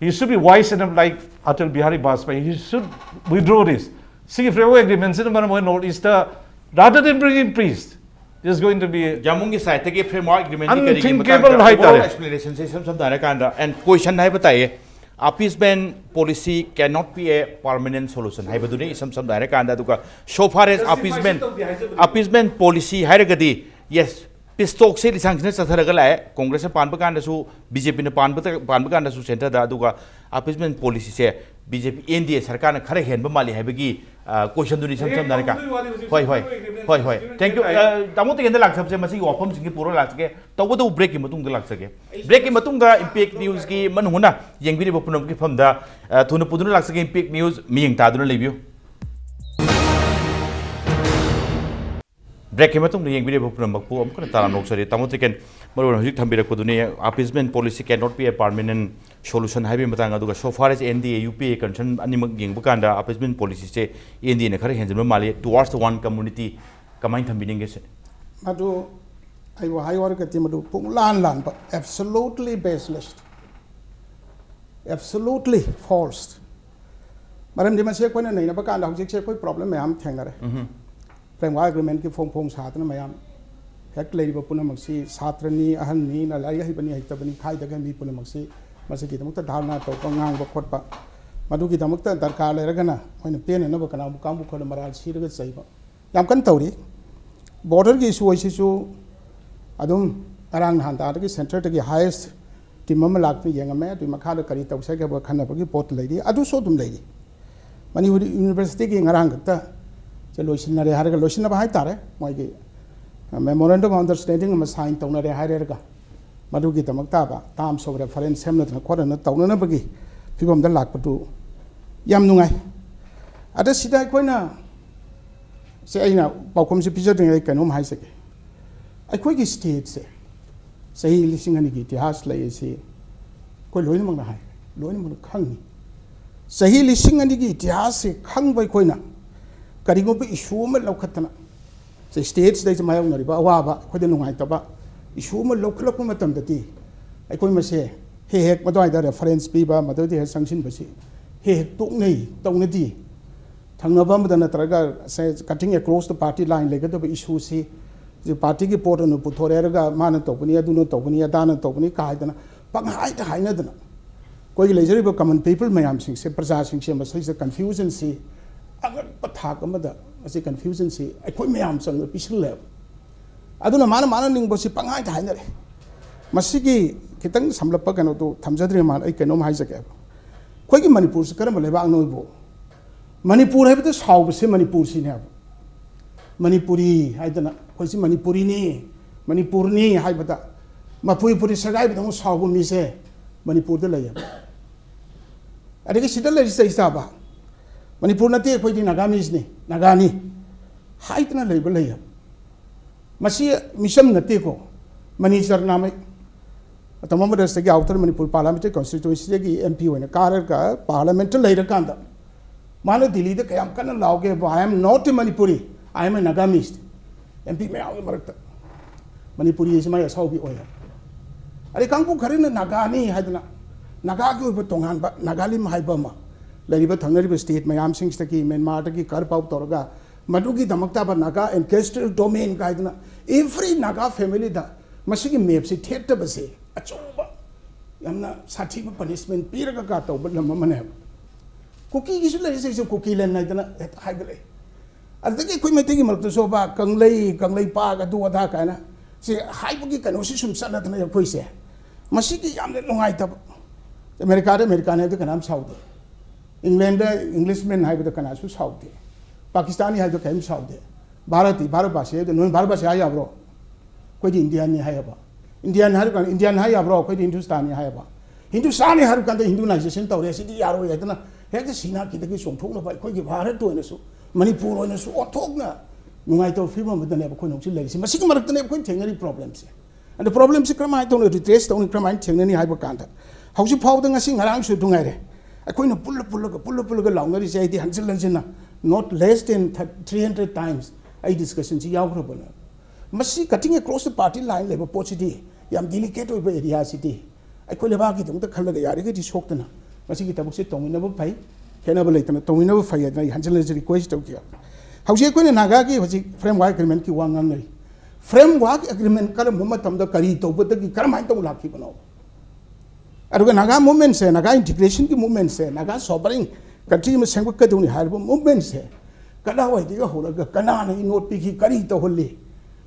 He should be wise enough like Atal Bihari Vajpayee. He should withdraw this. ꯁꯤꯒꯤ framework agreement ꯁꯤꯅ ꯃꯔꯝ ꯑꯣꯏꯔꯒ North East ꯇ, rather than bringing peace, is going to be ꯖꯥꯃꯨꯡꯒꯤ side ꯇꯒꯤ framework agreement ꯀꯤ ꯀꯔꯤꯒꯤ Unthinkable ꯃꯇꯥꯡꯗ ꯍꯥꯏꯇꯥꯔꯦ. Overall explanation ꯁꯦ ꯏꯁꯝ ꯁꯝꯅ ꯍꯥꯏꯔꯀꯥꯟꯗ, and question ꯍꯥꯏꯕ ꯇꯥꯏꯌꯦ, appeasement policy cannot be a permanent solution ꯍꯥꯏꯕꯗꯨꯅꯤ ꯏꯁꯝ ꯁꯝꯅ ꯍꯥꯏꯔꯀꯥꯟꯗ. ꯑꯗꯨꯒ so far as appeasement, appeasement policy ꯍꯥꯏꯔꯒꯗꯤ, yes, peace talk ꯁꯦ ꯂꯤꯁꯥꯡꯁꯤꯟꯅ ꯆꯠꯊꯔꯒ ꯂꯥꯛꯑꯦ, ꯀꯣꯡꯒ꯭ꯔꯦꯁꯅ ꯄꯥꯟꯕ ꯀꯥꯟꯗꯁꯨ, ꯕꯤ ꯖꯦ ꯄꯤꯅ ꯄꯥꯟꯕ ꯄꯥꯟꯕ ꯀꯥꯟꯗꯁꯨ centre ꯗ, ꯑꯗꯨꯒ appeasement policy ꯁꯦ ꯕꯤ ꯖꯦ ꯄꯤ, ꯑꯦꯟ ꯗꯤ ꯑꯦ ꯁꯔꯀꯥꯔꯅ ꯈꯔ ꯍꯦꯟꯕ ꯃꯥꯜꯂꯤ ꯍꯥꯏꯕꯒꯤ question ꯗꯨꯅꯤ ꯏꯁꯝ ꯁꯝꯅ ꯍꯥꯏꯔꯀꯥꯟꯗ. ꯍꯣꯏ, ꯍꯣꯏ, ꯍꯣꯏ, ꯍꯣꯏ. Thank you. ꯑ, ꯇꯥꯃꯣ ꯇꯦꯀꯦꯟꯗ ꯂꯥꯛꯆꯕꯁꯦ ꯃꯁꯤꯒꯤ ꯋꯥꯐꯝꯁꯤꯡꯒꯤ ꯄꯨꯔ ꯂꯥꯛꯆꯒꯦ. ꯇꯧꯕꯇꯕꯨ break ꯀꯤ ꯃꯇꯨꯡꯗ ꯂꯥꯛꯆꯒꯦ. Break ꯀꯤ ꯃꯇꯨꯡꯗ Impact News ꯀꯤ ꯃꯅꯨꯡ ꯍꯨꯠꯅ ꯌꯦꯡꯕꯤꯔꯤꯕ ꯄꯨꯝꯅꯃꯛꯀꯤ ꯐꯝꯗ, ꯑ, ꯊꯨꯅ ꯄꯨꯗꯨꯅ ꯂꯥꯛꯆꯒꯦ. Impact News ꯃꯤꯠꯌꯦꯡ ꯇꯥꯗꯨꯅ ꯂꯩꯕꯤꯌꯨ. Break ꯀꯤ ꯃꯇꯨꯡꯗ ꯌꯦꯡꯕꯤꯔꯤꯕ ꯄꯨꯝꯅꯃꯛꯄꯨ ꯑꯃꯨꯛ ꯍꯟꯅ ꯇꯔꯥꯝꯅ ꯑꯣꯛꯆꯔꯤ. ꯇꯥꯃꯣ ꯇꯦꯀꯦꯟ, ꯃꯔꯨꯑꯣꯏꯅ ꯍꯧꯖꯤꯛ ꯊꯝꯕꯤꯔꯛꯄꯗꯨꯅꯤ, appeasement policy cannot be a permanent solution ꯍꯥꯏꯕꯒꯤ ꯃꯇꯥꯡ, ꯑꯗꯨꯒ so far as N D A U P A concern ꯑꯅꯤꯃꯛ ꯌꯦꯡꯕ ꯀꯥꯟꯗ appeasement policy say N D A ꯅ ꯈꯔ ꯍꯦꯟꯖꯤꯟꯕ ꯃꯥꯜꯂꯤ, towards the one community. ꯀꯃꯥꯏꯅ ꯊꯝꯕꯤꯅꯤꯡꯒꯦ ꯁꯦ? ꯃꯗꯨ ꯑꯩꯕꯨ ꯍꯥꯏꯌꯨ ꯍꯥꯏꯔꯒꯗꯤ ꯃꯗꯨ ꯄꯨꯡꯂꯥꯟ ꯂꯥꯟꯕ, absolutely baseless, absolutely false. ꯃꯔꯝꯗꯤ ꯃꯁꯤ ꯑꯩꯈꯣꯏꯅ ꯅꯩꯅꯕ ꯀꯥꯟꯗ ꯍꯧꯖꯤꯛꯁꯦ ꯑꯩꯈꯣꯏ problem ꯃꯌꯥꯝ ꯊꯦꯡꯅꯔꯦ. Framework agreement ꯀꯤ ꯐꯣꯡ ꯐꯣꯡ ꯁꯥꯗꯅ ꯃꯌꯥꯝ, ꯍꯦꯛ ꯂꯩꯔꯤꯕ ꯄꯨꯝꯅꯃꯛꯁꯤ ꯁꯥꯇ꯭ꯔꯅꯤ, ꯑꯍꯟꯅꯤꯅ, ꯂꯥꯏꯔꯤꯛ ꯍꯩꯕꯅꯤ ꯍꯩꯇꯕꯅꯤ ꯈꯥꯏꯗꯒ ꯃꯤ ꯄꯨꯝꯅꯃꯛꯁꯤ ꯃꯁꯤꯒꯤꯗꯃꯛꯇ ꯙꯔꯅꯥ ꯇꯧꯕ, ꯉꯥꯡꯕ ꯈꯣꯠꯄ, ꯃꯗꯨꯒꯤꯗꯃꯛꯇ ꯗꯔꯀꯥꯔ ꯂꯩꯔꯒꯅ ꯃꯣꯏꯅ ꯄꯦꯟꯅꯅꯕ ꯀꯅꯥꯒꯨꯝꯕ ꯀꯥꯡꯕꯨ ꯈꯔꯅ ꯃꯔꯥꯜ ꯁꯤꯔꯒ ꯆꯩꯕ ꯌꯥꯝ ꯀꯟꯅ ꯇꯧꯔꯤ꯫ Border ꯒꯤ issue ꯍꯥꯏꯁꯤꯁꯨ ꯑꯗꯨꯝ ꯉꯔꯥꯡ ꯅꯍꯥꯟ ꯇꯥꯗꯒꯤ centre ꯗꯒꯤ highest team ꯑꯃ ꯂꯥꯛꯇꯨꯅ ꯌꯦꯡꯉꯝꯃꯦ꯫ ꯑꯗꯨꯒꯤ ꯃꯈꯥꯗ ꯀꯔꯤ ꯇꯧꯁꯦ ꯍꯥꯏꯕ ꯈꯟꯅꯕꯒꯤ ꯄꯣꯠ ꯂꯩꯔꯤ, ꯑꯗꯨꯁꯨ ꯑꯗꯨꯝ ꯂꯩꯔꯤ꯫ ꯃꯅꯤꯄꯨꯔ University ꯒꯤ ꯉꯔꯥꯡ ꯈꯛꯇ ꯁꯦ ꯂꯣꯏꯁꯤꯟꯅꯔꯦ ꯍꯥꯏꯔꯒ, ꯂꯣꯏꯁꯤꯟꯅꯕ ꯍꯥꯏꯇꯥꯔꯦ, ꯃꯣꯏꯒꯤ memorandum of understanding ꯑꯃ sign ꯇꯧꯅꯔꯦ ꯍꯥꯏꯔꯒ, ꯃꯗꯨꯒꯤꯗꯃꯛ ꯇꯥꯕ terms of reference ꯁꯦꯝꯅꯗꯅ ꯈꯣꯠꯅꯗꯅ ꯇꯧꯅꯅꯕꯒꯤ ꯐꯤꯕꯝꯗ ꯂꯥꯛꯄꯗꯨ ꯌꯥꯝ ꯅꯨꯡꯉꯥꯏ꯫ ꯑꯗ ꯁꯤꯗ ꯑꯩꯈꯣꯏꯅ, ꯁꯦ ꯑꯩꯅ ꯄꯥꯎꯈꯨꯝꯁꯤ ꯄꯤꯖꯗ꯭ꯔꯤꯉꯩ ꯀꯩꯅꯣꯝ ꯍꯥꯏꯖꯒꯦ꯫ ꯑꯩꯈꯣꯏꯒꯤ state ꯁꯦ ꯆꯍꯤ ꯂꯤꯁꯤꯡ ꯑꯅꯤꯒꯤ ꯏꯇꯤꯍꯥꯁ ꯂꯩꯔꯤꯁꯤ ꯑꯩꯈꯣꯏ ꯂꯣꯏꯅꯃꯛꯅ ꯍꯥꯏ, ꯂꯣꯏꯅꯃꯛꯅ ꯈꯪꯉꯤ꯫ ꯆꯍꯤ ꯂꯤꯁꯤꯡ ꯑꯅꯤꯒꯤ ꯏꯇꯤꯍꯥꯁꯁꯦ ꯈꯪꯕ ꯑꯩꯈꯣꯏꯅ ꯀꯔꯤꯒꯨꯝꯕ ꯏꯁꯨ ꯑꯃ ꯂꯧꯈꯠꯇꯅ, ꯁꯤ ꯁ꯭ꯇꯦꯠꯁꯤꯗꯩꯁꯤ ꯃꯥꯌꯣꯛꯅꯔꯤꯕ ꯑꯋꯥꯕ, ꯑꯩꯈꯣꯏꯗ ꯅꯨꯡꯉꯥꯏꯇꯕ ꯏꯁꯨ ꯑꯃ ꯂꯧꯈꯠꯂꯛꯄ ꯃꯇꯝꯗꯗꯤ, ꯑꯩꯈꯣꯏ ꯃꯁꯦ ꯍꯦꯛ ꯍꯦꯛ ꯃꯗꯨꯋꯥꯏꯗ ꯔꯦꯐꯔꯦꯟꯁ ꯄꯤꯕ, ꯃꯗꯨꯗ ꯍꯦꯛ ꯆꯪꯁꯤꯟꯕꯁꯤ ꯍꯦꯛ ꯍꯦꯛ ꯇꯣꯛꯅꯩ, ꯇꯧꯅꯗꯦ꯫ ꯊꯪꯅꯕ ꯑꯃꯗ ꯅꯠꯇ꯭ꯔꯒ, say, cutting across the party line ꯂꯩꯒꯗꯕ ꯏꯁꯨꯁꯤ, ꯄꯥꯔꯇꯤꯒꯤ ꯄꯣꯠ ꯑꯣꯏꯅ ꯄꯨꯊꯣꯔꯛꯑꯒ ꯃꯥꯅ ꯇꯧꯕꯅꯤ, ꯑꯗꯨꯅ ꯇꯧꯕꯅꯤ, ꯑꯗꯥꯅ ꯇꯧꯕꯅꯤ ꯀꯥ ꯍꯥꯏꯗꯅ ꯄꯪꯍꯥꯏꯗ ꯍꯥꯏꯅꯗꯅ, ꯑꯩꯈꯣꯏꯒꯤ ꯂꯩꯖꯔꯤꯕ ꯀꯃꯟ ꯄꯤꯄꯜ ꯃꯌꯥꯝꯁꯤꯡꯁꯦ, ꯄ꯭ꯔꯖꯥꯁꯤꯡꯁꯦ ꯃꯁꯤꯗ ꯀꯟꯐ꯭ꯌꯨꯖꯟꯁꯤ ꯑꯉꯛꯄ ꯊꯥꯛ ꯑꯃꯗ, ꯃꯁꯤ ꯀꯟꯐ꯭ꯌꯨꯖꯟꯁꯤ ꯑꯩꯈꯣꯏ ꯃꯌꯥꯝ ꯆꯪꯗ ꯄꯤꯁꯤꯜꯂꯦꯕ꯫ ꯑꯗꯨꯅ ꯃꯥꯅ, ꯃꯥꯅ ꯅꯤꯡꯕꯁꯤ ꯄꯪꯍꯥꯏꯗ ꯍꯥꯏꯅꯔꯦ꯫ ꯃꯁꯤꯒꯤ ꯈꯤꯇꯪ ꯁꯝꯂꯞꯄ ꯀꯩꯅꯣꯗꯨ ꯊꯝꯖꯗ꯭ꯔꯤ ꯃꯥꯜꯂꯦ, ꯑꯩ ꯀꯩꯅꯣꯝ ꯍꯥꯏꯖꯒꯦꯕ꯫ ꯑꯩꯈꯣꯏꯒꯤ ꯃꯅꯤꯄꯨꯔꯁꯤ ꯀꯔꯝꯕ ꯂꯩꯕꯥꯛꯅꯣ ꯏꯕꯣ? ꯃꯅꯤꯄꯨꯔ ꯍꯥꯏꯕꯗ ꯁꯥꯎꯕꯁꯦ ꯃꯅꯤꯄꯨꯔꯁꯤꯅꯦꯕ꯫ ꯃꯅꯤꯄꯨꯔꯤ ꯍꯥꯏꯗꯅ, ꯑꯩꯈꯣꯏꯁꯤ ꯃꯅꯤꯄꯨꯔꯤꯅꯤ, ꯃꯅꯤꯄꯨꯔꯅꯤ ꯍꯥꯏꯕꯗ, ꯃꯄꯨꯔꯤ ꯄꯨꯔꯤ ꯁꯦꯒꯥꯏꯕꯗꯧꯅ ꯁꯥꯎꯕ ꯃꯤꯁꯦ ꯃꯅꯤꯄꯨꯔꯗ ꯂꯩꯌꯦꯕ꯫ ꯑꯗꯒꯤ ꯁꯤꯗ ꯂꯩꯔꯤ ꯆꯩ ꯆꯥꯕ, "ꯃꯅꯤꯄꯨꯔ ꯅꯠꯇꯦ, ꯑꯩꯈꯣꯏꯗꯤ ꯅꯥꯒꯥꯃꯤꯁꯅꯤ, ꯅꯥꯒꯥꯅꯤ" ꯍꯥꯏꯗꯅ ꯂꯩꯕ ꯂꯩꯌꯦꯕ꯫ ꯃꯁꯤ ꯃꯤꯆꯝ ꯅꯠꯇꯦꯀꯣ, ꯃꯅꯤ ꯆꯔꯅꯥꯃꯩ꯫ ꯃꯇꯝ ꯑꯃꯗ ꯁꯤꯗꯒꯤ ꯑꯥꯎꯇꯔ ꯃꯅꯤꯄꯨꯔ ꯄꯥꯔꯂꯥꯃꯦꯟꯇꯔꯤ ꯀꯟꯁꯇꯤꯇ꯭ꯋꯦꯟꯁꯤꯗꯒꯤ ꯑꯦꯝ ꯄꯤ ꯑꯣꯏꯅ ꯀꯥꯔꯒ ꯄꯥꯔꯂꯥꯃꯦꯟꯇ ꯂꯩꯔꯀꯥꯟꯗ, ꯃꯥꯅ ꯗꯤꯜꯂꯤꯗ ꯀꯌꯥꯝ ꯀꯟꯅ ꯂꯥꯎꯒꯦꯕ, "I am not a Manipuri, I am a Nagamese"꯫ M P ꯃꯌꯥꯝꯒꯤ ꯃꯔꯛꯇ ꯃꯅꯤꯄꯨꯔꯤ ꯍꯥꯏꯁꯤ ꯃꯥꯒꯤ ꯑꯁꯥꯎꯕꯤ ꯑꯣꯏ ꯍꯥꯏ꯫ ꯑꯗꯩ ꯀꯥꯡꯕꯨ ꯈꯔꯅ ꯅꯥꯒꯥꯅꯤ ꯍꯥꯏꯗꯅ, ꯅꯥꯒꯥꯒꯤ ꯑꯣꯏꯕ ꯇꯣꯉꯥꯟꯕ ꯅꯥꯒꯥꯂꯤꯝ ꯍꯥꯏꯕ ꯑꯃ, ꯂꯩꯔꯤꯕ ꯊꯪꯅꯔꯤꯕ ꯁ꯭ꯇꯦꯠ ꯃꯌꯥꯝꯁꯤꯡꯁꯤꯗꯒꯤ, ꯃ꯭ꯌꯥꯟꯃꯥꯔꯗꯒꯤ ꯀꯔꯞ ꯑꯥꯎꯠ ꯇꯧꯔꯒ, ꯃꯗꯨꯒꯤꯗꯃꯛꯇꯕ ꯅꯥꯒꯥ ꯑꯦꯟꯀꯦꯁꯇ꯭ꯔꯦꯜ ꯗꯣꯃꯦꯟ ꯀꯥꯏꯗꯅ, ꯑꯦꯚ꯭ꯔꯤ ꯅꯥꯒꯥ ꯐꯦꯃꯤꯂꯤꯗ ꯃꯁꯤꯒꯤ ꯃꯦꯞꯁꯤ ꯊꯦꯠꯇꯕꯁꯦ ꯑꯆꯧꯕ, ꯌꯥꯝꯅ ꯁꯥꯊꯤꯕ ꯄꯅꯤꯁꯃꯦꯟ ꯄꯤꯔꯒ ꯀꯥ ꯇꯧꯕ ꯂꯝ ꯑꯃꯅꯦꯕ꯫ ꯀꯨꯀꯤꯒꯤꯁꯨ ꯂꯩꯔꯤꯁꯦ, ꯑꯩꯁꯨ ꯀꯨꯀꯤꯂꯦꯟ ꯍꯥꯏꯗꯅ ꯍꯦꯛꯇ ꯍꯥꯏꯒꯠꯂꯛꯏ꯫ ꯑꯗꯨꯗꯒꯤ ꯑꯩꯈꯣꯏ ꯃꯩꯇꯩꯒꯤ ꯃꯔꯛꯇꯁꯨꯕ ꯀꯪꯂꯩ, ꯀꯪꯂꯩꯄꯥꯛ, ꯑꯗꯨ ꯑꯗꯥ ꯀꯥꯏꯅ ꯁꯤ ꯍꯥꯏꯕꯒꯤ ꯀꯩꯅꯣꯁꯤ ꯁꯨꯝ ꯆꯠꯅꯗꯅ ꯑꯩꯈꯣꯏꯁꯦ, ꯃꯁꯤꯒꯤ ꯌꯥꯝꯅ ꯅꯨꯡꯉꯥꯏꯇꯕ꯫ ꯑꯃꯦꯔꯤꯀꯥꯗ ꯑꯃꯦꯔꯤꯀꯥꯅꯤ ꯍꯥꯏꯕꯗ ꯀꯅꯥꯝ ꯁꯥꯎꯗꯦ, ꯏꯪꯂꯦꯟꯗ ꯏꯪꯂꯤꯁꯃꯦꯟ ꯍꯥꯏꯕꯗ ꯀꯅꯥꯁꯨ ꯁꯥꯎꯗꯦ, ꯄꯥꯀꯤꯁꯇꯥꯅꯤ ꯍꯥꯏꯕꯗ ꯀꯔꯤꯝ ꯁꯥꯎꯗꯦ꯫ ꯚꯥꯔꯠꯇꯤ ꯚꯥꯔꯠꯕꯥꯁꯤ ꯍꯥꯏꯕꯗ, ꯅꯣꯏ ꯚꯥꯔꯠꯕꯥꯁꯤ ꯍꯥꯏ ꯌꯥꯕ꯭ꯔꯣ? ꯑꯩꯈꯣꯏꯗꯤ ꯏꯟꯗꯤꯌꯥꯟꯅꯤ ꯍꯥꯏꯌꯦꯕ꯫ ꯏꯟꯗꯤꯌꯥꯟ ꯍꯥꯏꯔ ꯀꯥꯟꯗ ꯏꯟꯗꯤꯌꯥꯟ ꯍꯥꯏ ꯌꯥꯕ꯭ꯔꯣ? ꯑꯩꯈꯣꯏꯗꯤ ꯍꯤꯟꯗꯨꯁꯇꯥꯅꯤ ꯍꯥꯏꯌꯦꯕ꯫ ꯍꯤꯟꯗꯨꯁꯇꯥꯅꯤ ꯍꯥꯏꯔ ꯀꯥꯟꯗ ꯍꯤꯟꯗꯨꯅꯥꯏꯖꯦꯁꯟ ꯇꯧꯔꯦ, ꯁꯤꯗꯤ ꯌꯥꯔꯣꯏ ꯍꯥꯏꯗꯅ ꯍꯦꯛꯇ ꯁꯤꯅꯥꯀꯤꯗꯒꯤ ꯆꯣꯡꯊꯣꯛꯅꯕ ꯑꯩꯈꯣꯏꯒꯤ ꯚꯥꯔꯠꯇ ꯑꯣꯏꯅꯁꯨ, ꯃꯅꯤꯄꯨꯔ ꯑꯣꯏꯅꯁꯨ ꯑꯣꯟꯊꯣꯛꯅ ꯅꯨꯡꯉꯥꯏꯇꯕ ꯐꯤꯕꯝ ꯑꯃꯗꯅꯦꯕ ꯑꯩꯈꯣꯏꯅ ꯍꯧꯖꯤꯛ ꯂꯩꯔꯤꯁꯤ꯫ ꯃꯁꯤꯒꯤ ꯃꯔꯛꯇꯅꯦ ꯑꯩꯈꯣꯏꯅ ꯊꯦꯡꯅꯔꯤ ꯄ꯭ꯔꯣꯕ꯭ꯂꯦꯝꯁꯦ꯫ ꯑꯗꯣ ꯄ꯭ꯔꯣꯕ꯭ꯂꯦꯝꯁꯤ ꯀꯔꯝꯍꯥꯏꯅ ꯇꯧꯅ ꯔꯤꯇ꯭ꯔꯦꯁ ꯇꯧꯅꯤ, ꯀꯔꯝꯍꯥꯏꯅ ꯊꯦꯡꯅꯅꯤ ꯍꯥꯏꯕ ꯀꯥꯟꯗ, ꯍꯧꯖꯤꯛ ꯐꯥꯎꯗ ꯉꯁꯤ ꯉꯔꯥꯡꯁꯨ ꯑꯗꯨ ꯉꯥꯏꯔꯦ꯫ ꯑꯩꯈꯣꯏꯅ ꯄꯨꯜꯂ ꯄꯨꯜꯂꯒ, ꯄꯨꯜꯂ ꯄꯨꯜꯂꯒ ꯂꯥꯎꯅꯔꯤꯁꯦ, ꯑꯩꯗꯤ ꯍꯟꯖꯤꯟ ꯍꯟꯖꯤꯟꯅ, not less than three hundred times ꯑꯩ discussionꯁꯤ ꯌꯥꯎꯈ꯭ꯔꯕꯅꯦ꯫ ꯃꯁꯤ cutting across the party line ꯂꯩꯕ ꯄꯣꯠꯁꯤꯗꯤ, ꯌꯥꯝ delicate ꯑꯣꯏꯕ areaꯁꯤꯗꯤ, ꯑꯩꯈꯣꯏ ꯂꯩꯕꯥꯛꯀꯤꯗꯃꯛꯇ ꯈꯜꯂꯒ ꯌꯥꯔꯤꯈꯩꯗꯤ ꯁꯣꯛꯇꯅ ꯃꯁꯤꯒꯤ ꯊꯕꯛꯁꯦ ꯇꯧꯃꯤꯟꯅꯕ ꯐꯩ, ꯈꯦꯠꯅꯕ ꯂꯩꯇꯅ ꯇꯧꯃꯤꯟꯅꯕ ꯐꯩ ꯍꯥꯏꯗꯅ ꯑꯩ ꯍꯟꯖꯤꯟ ꯍꯟꯖꯤꯟ request ꯇꯧꯈꯤ꯫ ꯍꯧꯖꯤꯛ ꯑꯩꯈꯣꯏꯅ ꯅꯥꯒꯥꯒꯤ ꯍꯧꯖꯤꯛ framework agreementꯀꯤ ꯋꯥ ꯉꯥꯡꯅꯔꯤ꯫ Framework agreement ꯀꯔꯝꯕ ꯃꯇꯝꯗ ꯀꯔꯤ ꯇꯧꯕꯗꯒꯤ ꯀꯔꯝꯍꯥꯏꯅ ꯇꯧꯅ ꯂꯥꯛꯈꯤꯕꯅꯣ? ꯑꯗꯨꯒ ꯅꯥꯒꯥ movementꯁꯦ, ꯅꯥꯒꯥ integrationꯒꯤ movementꯁꯦ, ꯅꯥꯒꯥ sovereign country ꯑꯃ ꯁꯦꯝꯒꯠꯀꯗꯧꯅꯤ ꯍꯥꯏꯔꯤꯕ movementꯁꯦ ꯀꯗꯥꯏꯋꯥꯏꯗꯒꯤ ꯍꯧꯔꯒ, ꯀꯅꯥꯅ ꯏꯅꯣꯠ ꯄꯤꯈꯤ, ꯀꯔꯤ ꯇꯧꯍꯜꯂꯤ,